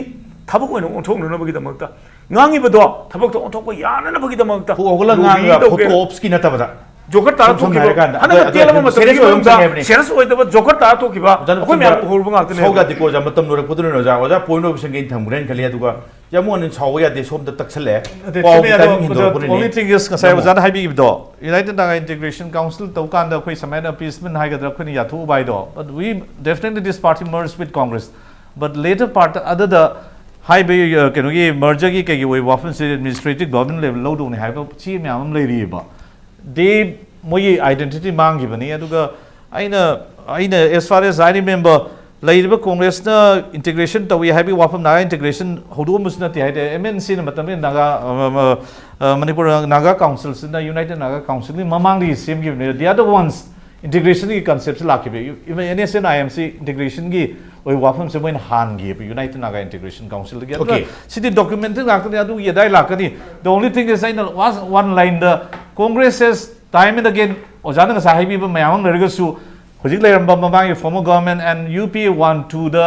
ꯊꯕꯛ ꯑꯣꯏꯅ ꯑꯣꯟꯊꯣꯛꯅꯅꯕꯒꯤꯗꯃꯛꯇ, ꯉꯥꯡꯉꯤꯕꯗꯣ ꯊꯕꯛꯇ ꯑꯣꯟꯊꯣꯛꯄ ꯌꯥꯅꯅꯕꯒꯤꯗꯃꯛꯇ ꯍꯧꯒꯠꯂꯒ lobby ꯉꯥꯡꯉꯒ ꯇꯧꯒꯦ꯫ ꯐꯣꯇꯣ ꯑꯣꯞꯁꯀꯤ ꯅꯠꯇꯕꯗ꯫ ꯖꯣꯀꯔ ꯇꯥꯔ ꯁꯝ- ꯁꯝꯅ ꯊꯣꯛꯈꯤꯕ ꯍꯥꯏꯔꯀꯥꯟꯗ, ꯍꯟꯗꯛ ꯑꯗ- ꯇꯦꯜ ꯑꯃ ꯑꯗ- ꯃꯇꯝꯗ serious ꯑꯣꯏꯕ ꯑꯃ ꯌꯦꯡꯉꯨꯗ ꯆꯪꯉꯦ ꯍꯥꯏꯕꯅꯤ꯫ ꯁꯦꯔꯤꯌꯁ ꯑꯣꯏꯗꯕ ꯖꯣꯀꯔ ꯇꯥꯔ ꯊꯣꯛꯈꯤꯕ ꯑꯩꯈꯣꯏ ꯃꯌꯥꯝ ꯎꯍꯧꯔꯕ ꯉꯥꯛꯇꯅꯦ꯫ ꯁꯣꯝꯗ ꯗꯤꯀꯣ ꯑꯣꯖꯥ ꯃꯇꯝ ꯂꯣꯏꯔꯛꯄꯗꯨꯅ ꯑꯣꯖꯥ, ꯑꯣꯖꯥ ꯄꯣꯏꯟ ꯑꯣꯐ ꯁꯪꯒꯦ ꯊꯝꯈ꯭ꯔꯦꯅ ꯈꯜꯂꯤ꯫ ꯑꯗꯨꯒ ꯌꯥꯝ ꯑꯣꯏꯅ ꯁꯥꯎꯕ ꯌꯥꯗꯦ꯫ ꯁꯣꯝꯗ ꯇꯛꯁꯜꯂꯛꯑꯦ꯫ ꯑꯗꯩ ꯄꯥꯎꯒꯤ ꯆꯨꯝꯃꯦ, ꯑꯗꯣ ꯇꯥꯏꯃꯤꯡ ꯍꯦꯟꯗꯣꯔꯛꯄꯅꯤꯅꯦ꯫ only thing is ꯉꯁꯥꯏ ꯅꯪꯕꯨ꯫ ꯑꯣꯖꯥꯅ ꯍꯥꯏꯕꯤꯈꯤꯕꯗꯣ, United Naga Integration Council ꯇꯧ ꯀꯥꯟꯗ ꯑꯩꯈꯣꯏ ꯁꯨꯃꯥꯏꯅ appeasement ꯍꯥꯏꯒꯗ꯭ꯔꯥ ꯑꯩꯈꯣꯏꯅ ꯌꯥꯊꯣꯛꯎꯕ ꯍꯥꯏꯗꯣ, but we definitely this party merged with Congress, but later part ꯑꯗꯨꯗ ꯍꯥꯏꯕ ꯑ, ꯀꯩꯅꯣꯒꯤ mergerꯒꯤ ꯀꯩꯒꯤ ꯑꯣꯏꯕ ꯋꯥꯐꯝꯁꯦ administrative government level ꯂꯧꯗꯧꯅꯤ ꯍꯥꯏꯕ ꯆꯦ ꯃꯌꯥꯝ ꯑꯃ ꯂꯩꯔꯤꯑꯕ꯫ ꯗꯤ ꯃꯣꯏꯒꯤ identity ꯃꯥꯡꯈꯤꯕꯅꯤ꯫ ꯑꯗꯨꯒ ꯑꯩꯅ ꯑꯩꯅ as far as I remember, ꯂꯩꯔꯤꯕ ꯀꯣꯡꯒ꯭ꯔꯦꯁꯅ integration ꯇꯧꯏ ꯍꯥꯏꯕꯒꯤ ꯋꯥꯐꯝ, ꯅꯥꯒꯥ integration ꯍꯧꯗꯣꯛꯑꯝꯕꯁꯨ ꯅꯠꯇꯦ꯫ ꯍꯥꯏꯗꯤ MNCꯅ ꯃꯇꯝꯗꯨꯗ ꯅꯥꯒꯥ ꯑ, ꯑ, ꯑ, ꯃꯅꯤꯄꯨꯔ ꯅꯥꯒꯥ ꯀꯥꯎꯟꯁꯤꯜꯁꯤꯅ United Naga Councilꯒꯤ ꯃꯃꯥꯡꯗꯒꯤ ꯁꯦꯝꯈꯤꯕꯅꯤ꯫ The other ones integrationꯒꯤ conceptꯁꯦ ꯂꯥꯛꯈꯤꯕ, even NSCN IMC integrationꯒꯤ ꯑꯣꯏꯕ ꯋꯥꯐꯝꯁꯦ ꯃꯣꯏꯅ ꯍꯥꯟꯈꯤꯕ United Naga Integration Councilꯗꯒꯤ꯫ ꯑꯗꯨꯅ Okay. ꯁꯤꯗꯤ documented ꯉꯥꯛꯇꯅꯤ, ꯑꯗꯨꯒꯤ ꯑꯗꯥꯏ ꯂꯥꯛꯀꯅꯤ꯫ The only thing is, ꯑꯩꯅ one lineꯗ, Congress has time and again, ꯑꯣꯖꯥꯅ ꯉꯁꯥꯏ ꯍꯥꯏꯕꯤꯕ ꯃꯌꯥꯝ ꯑꯃ ꯂꯩꯔꯒꯁꯨ, ꯍꯧꯖꯤꯛ ꯂꯩꯔꯝꯕ ꯃꯃꯥꯡꯒꯤ former government and UPA one twoꯗ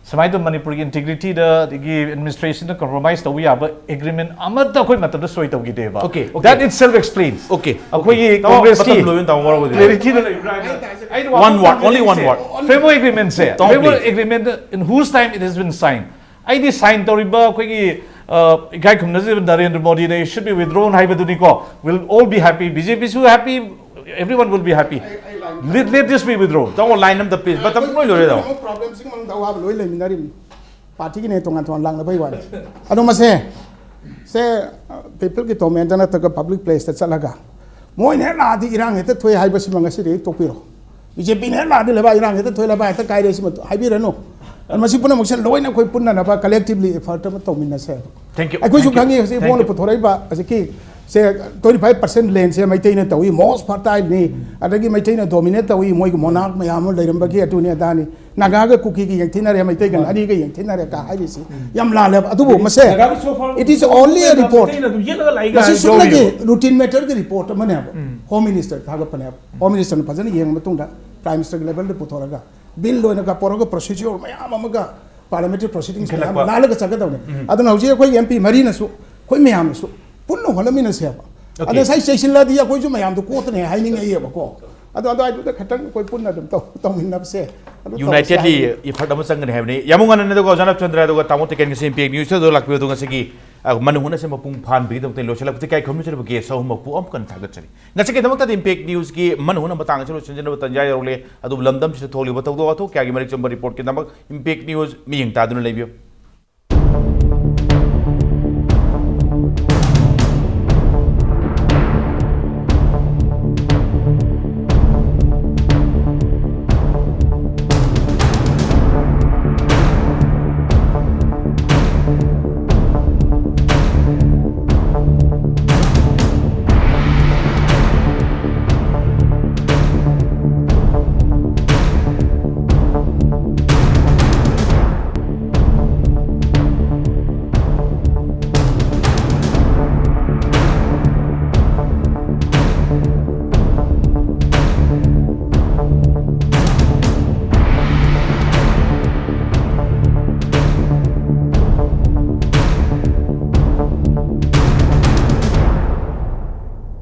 ꯁꯨꯃꯥꯏꯅ ꯇꯧ ꯃꯅꯤꯄꯨꯔꯒꯤ integrityꯗ ꯑꯗꯒꯤ administrationꯗ compromise ꯇꯧꯕ ꯌꯥꯕ agreement ꯑꯃꯠꯇ ꯑꯩꯈꯣꯏ ꯃꯇꯝꯗ ꯁꯣꯏ ꯇꯧꯈꯤꯗꯦꯕ꯫ Okay, okay. That itself explains. Okay, okay. ꯑꯩꯈꯣꯏꯒꯤ ꯇꯥꯃꯣ, Congressꯀꯤ ꯃꯇꯝ ꯂꯣꯏꯕ ꯇꯥꯃꯣ ꯋꯥꯔꯧꯕꯗꯤ꯫ Clarityꯗ ꯂꯩꯕ꯭ꯔꯥ ꯍꯥꯏꯅ꯫ ꯑꯩꯅ One ꯋꯥꯐꯝ word, only one ꯊꯝꯖꯅꯤꯡꯉꯤꯁꯦ, word. Framework agreementꯁꯦ, Don't framework please. agreement in whose time it has been signed? ꯑꯩꯗꯤ sign ꯇꯧꯔꯤꯕ ꯑꯩꯈꯣꯏꯒꯤ, ꯑ, ꯏꯀꯥꯏ ꯈꯨꯝꯅꯖꯔꯤꯕ ꯅꯔꯦꯟꯗ꯭ꯔ ꯃꯣꯗꯤꯅ it should be withdrawn ꯍꯥꯏꯕꯗꯨꯅꯤꯀꯣ꯫ We'll all be happy, BJPꯁꯨ happy, everyone will be happy. Let, let this be withdrawn. ꯇꯥꯃꯣ, line ꯑꯝꯇ please. ꯃꯇꯝ ꯂꯣꯏ ꯂꯣꯏꯔꯦ ꯇꯥꯃꯣ꯫ Problemꯁꯤꯒꯤ ꯃꯅꯨꯡꯗ ꯑꯋꯥꯕ ꯂꯣꯏ ꯂꯩꯃꯤꯟꯅꯔꯤꯕꯅꯤ꯫ Partyꯒꯤꯅꯦ ꯇꯣꯉꯥꯟ ꯇꯣꯉꯥꯟ ꯂꯥꯛꯅꯕꯩ ꯋꯥꯅꯤ꯫ ꯑꯗꯣ ꯃꯁꯦ, ꯁꯦ, peopleꯒꯤ domainꯗ ꯅꯠꯇ꯭ꯔꯒ public placeꯇ ꯆꯠꯂꯒ ꯃꯣꯏꯅ ꯍꯦꯛ ꯂꯥꯛꯑꯗꯤ ꯏꯔꯥꯡ ꯍꯦꯛꯇ ꯊꯣꯛꯑꯦ ꯍꯥꯏꯕꯁꯤꯃ ꯉꯁꯤꯗꯒꯤ ꯇꯣꯛꯄꯤꯔꯣ꯫ BJPꯅ ꯍꯦꯛ ꯂꯥꯛꯑꯗꯤ ꯂꯩꯕꯥꯛ ꯏꯔꯥꯡ ꯍꯦꯛꯇ ꯊꯣꯛꯑꯦ, ꯂꯩꯕꯥꯛ ꯍꯦꯛꯇ ꯀꯥꯏꯔꯦ, ꯁꯤꯃ ꯍꯥꯏꯕꯤꯔꯅꯨ꯫ ꯑꯗꯣ ꯃꯁꯤ ꯄꯨꯝꯅꯃꯛꯁꯦ ꯂꯣꯏꯅ ꯑꯩꯈꯣꯏ ꯄꯨꯟꯅꯅꯕ collectively effort ꯑꯃ ꯇꯧꯃꯤꯟꯅꯁꯦ꯫ Thank you. ꯑꯩꯈꯣꯏꯁꯨ Thank you. ꯈꯪꯉꯤ ꯍꯧꯖꯤꯛ Thank ꯏꯕꯣꯅ you. ꯄꯨꯊꯣꯔꯛꯏꯕ ꯍꯧꯖꯤꯛꯀꯤ ꯁꯦ twenty five percent landꯁꯦ ꯃꯩꯇꯩꯅ ꯇꯧꯏ, most fertileꯅꯤ, ꯑꯗꯒꯤ ꯃꯩꯇꯩꯅ dominate ꯇꯧꯏ, ꯃꯣꯏꯒꯤ monarch ꯃꯌꯥꯝ ꯑꯃ ꯂꯩꯔꯝꯕꯒꯤ ꯑꯗꯨꯅꯤ ꯑꯗꯥꯅꯤ꯫ ꯅꯥꯒꯥꯒ ꯀꯨꯀꯤꯒ ꯌꯦꯡꯊꯤꯅꯔꯦ, ꯃꯩꯇꯩꯒ ꯅꯥꯔꯤꯒ ꯌꯦꯡꯊꯤꯅꯔꯦ ꯀ ꯍꯥꯏꯔꯤꯁꯤ ꯌꯥꯝ ꯂꯥꯜꯂꯦꯕ꯫ ꯑꯗꯨꯕꯨ ꯃꯁꯦ, ꯅꯥꯒꯥꯒꯤ so far it is only a report. ꯃꯩꯇꯩꯅ ꯑꯗꯨꯝ ꯌꯦꯠꯂꯒ ꯂꯥꯛꯏꯒ ꯃꯁꯤ ꯍꯥꯏ ꯁꯨꯞꯅꯒꯤ ꯌꯥꯎꯔꯤꯕ꯫ Routine matter ꯒꯤ report ꯑꯃꯅꯦꯕ꯫ ꯎꯝ꯫ Home Minister ꯊꯥꯒꯠꯄꯅꯦꯕ꯫ Home Minister ꯅ ꯐꯖꯅ ꯌꯦꯡꯉ ꯃꯇꯨꯡꯗ Prime Minister ꯒꯤ level ꯗ ꯄꯨꯊꯣꯔꯒ bill ꯑꯣꯏꯅ ꯄꯨꯔꯛꯑꯒ procedure ꯃꯌꯥꯝ ꯑꯃꯒ parliamentary proceedings ꯃꯌꯥꯝ ꯏꯟꯈꯠꯂꯛꯄ꯫ ꯂꯥꯜꯂꯒ ꯆꯠꯀꯗꯧꯅꯦ꯫ ꯎꯝ꯫ ꯑꯗꯨꯅ ꯍꯧꯖꯤꯛ ꯑꯩꯈꯣꯏ M P ꯃꯔꯤꯅꯁꯨ, ꯑꯩꯈꯣꯏ ꯃꯌꯥꯝꯅꯁꯨ ꯄꯨꯟꯅ ꯍꯣꯠꯅꯃꯤꯟꯅꯁꯦꯕ꯫ ꯑꯗ Okay꯫ ꯉꯁꯥꯏ ꯆꯩꯁꯤꯜꯂꯗꯤ ꯑꯩꯈꯣꯏꯁꯨ ꯃꯌꯥꯝꯗꯣ ꯀꯣꯛꯇꯅꯦ ꯍꯥꯏꯅꯤꯡꯉꯛꯑꯦꯕꯀꯣ꯫ ꯑꯗꯣ ꯑꯗꯨꯋꯥꯏꯗꯨꯗ ꯈꯤꯇꯪ ꯑꯩꯈꯣꯏ ꯄꯨꯟꯅ ꯑꯗꯨꯝ ꯇꯧ-, ꯇꯧꯃꯤꯟꯅꯕꯁꯦ꯫ ꯑꯗꯨ ꯇꯧꯔꯁꯦ United ꯂꯤ ꯍꯥꯏꯕꯅꯤ꯫ Effort ꯑꯃ ꯆꯪꯒꯅꯤ ꯍꯥꯏꯕꯅꯤ꯫ ꯌꯥꯝ ꯅꯨꯡꯉꯥꯏꯅ ꯑꯗꯨꯒ ꯑꯣꯖꯥ ꯅꯞꯆꯟꯗ꯭ꯔ ꯑꯗꯨꯒ ꯇꯥꯃꯣ ꯇꯤꯀꯦꯟꯒꯤꯁꯨ Impact News ꯇ ꯂꯥꯛꯄꯤꯌꯨ꯫ ꯑꯗꯨꯒ ꯉꯁꯤꯒꯤ, ꯑ, ꯃꯅꯨꯡ ꯍꯨꯠꯅ ꯁꯦꯝꯕ ꯄꯨꯡ ꯐꯥꯍꯟꯕꯒꯤꯗꯃꯛꯇ ꯂꯣꯏꯁꯤꯜꯂꯛꯄꯁꯦ ꯀꯥꯏ ꯈꯨꯔꯨꯝꯖꯔꯤꯕ guest ꯑꯍꯨꯝꯃꯛꯄꯨ ꯑꯃꯨꯛ ꯍꯟꯅ ꯊꯥꯒꯠꯆꯔꯤ꯫ ꯉꯁꯤꯒꯤꯗꯃꯛꯇꯗꯤ Impact News ꯀꯤ ꯃꯅꯨꯡ ꯍꯨꯠꯅ ꯃꯇꯥꯡ ꯑꯁꯤ ꯂꯣꯏꯁꯤꯟꯖꯅꯕ ꯇꯟꯖꯥ ꯌꯧꯔꯛꯂꯦ꯫ ꯑꯗꯨꯕꯨ ꯂꯝꯗꯝꯁꯤꯗ ꯊꯣꯛꯂꯤꯕ ꯊꯧꯗꯣꯛ ꯋꯥꯊꯣꯛ ꯀꯌꯥꯒꯤ ꯃꯔꯤꯛ ꯆꯨꯝꯕ report ꯀꯤꯗꯃꯛ Impact News ꯃꯤꯠꯌꯦꯡ ꯇꯥꯗꯨꯅ ꯂꯩꯕꯤꯌꯨ꯫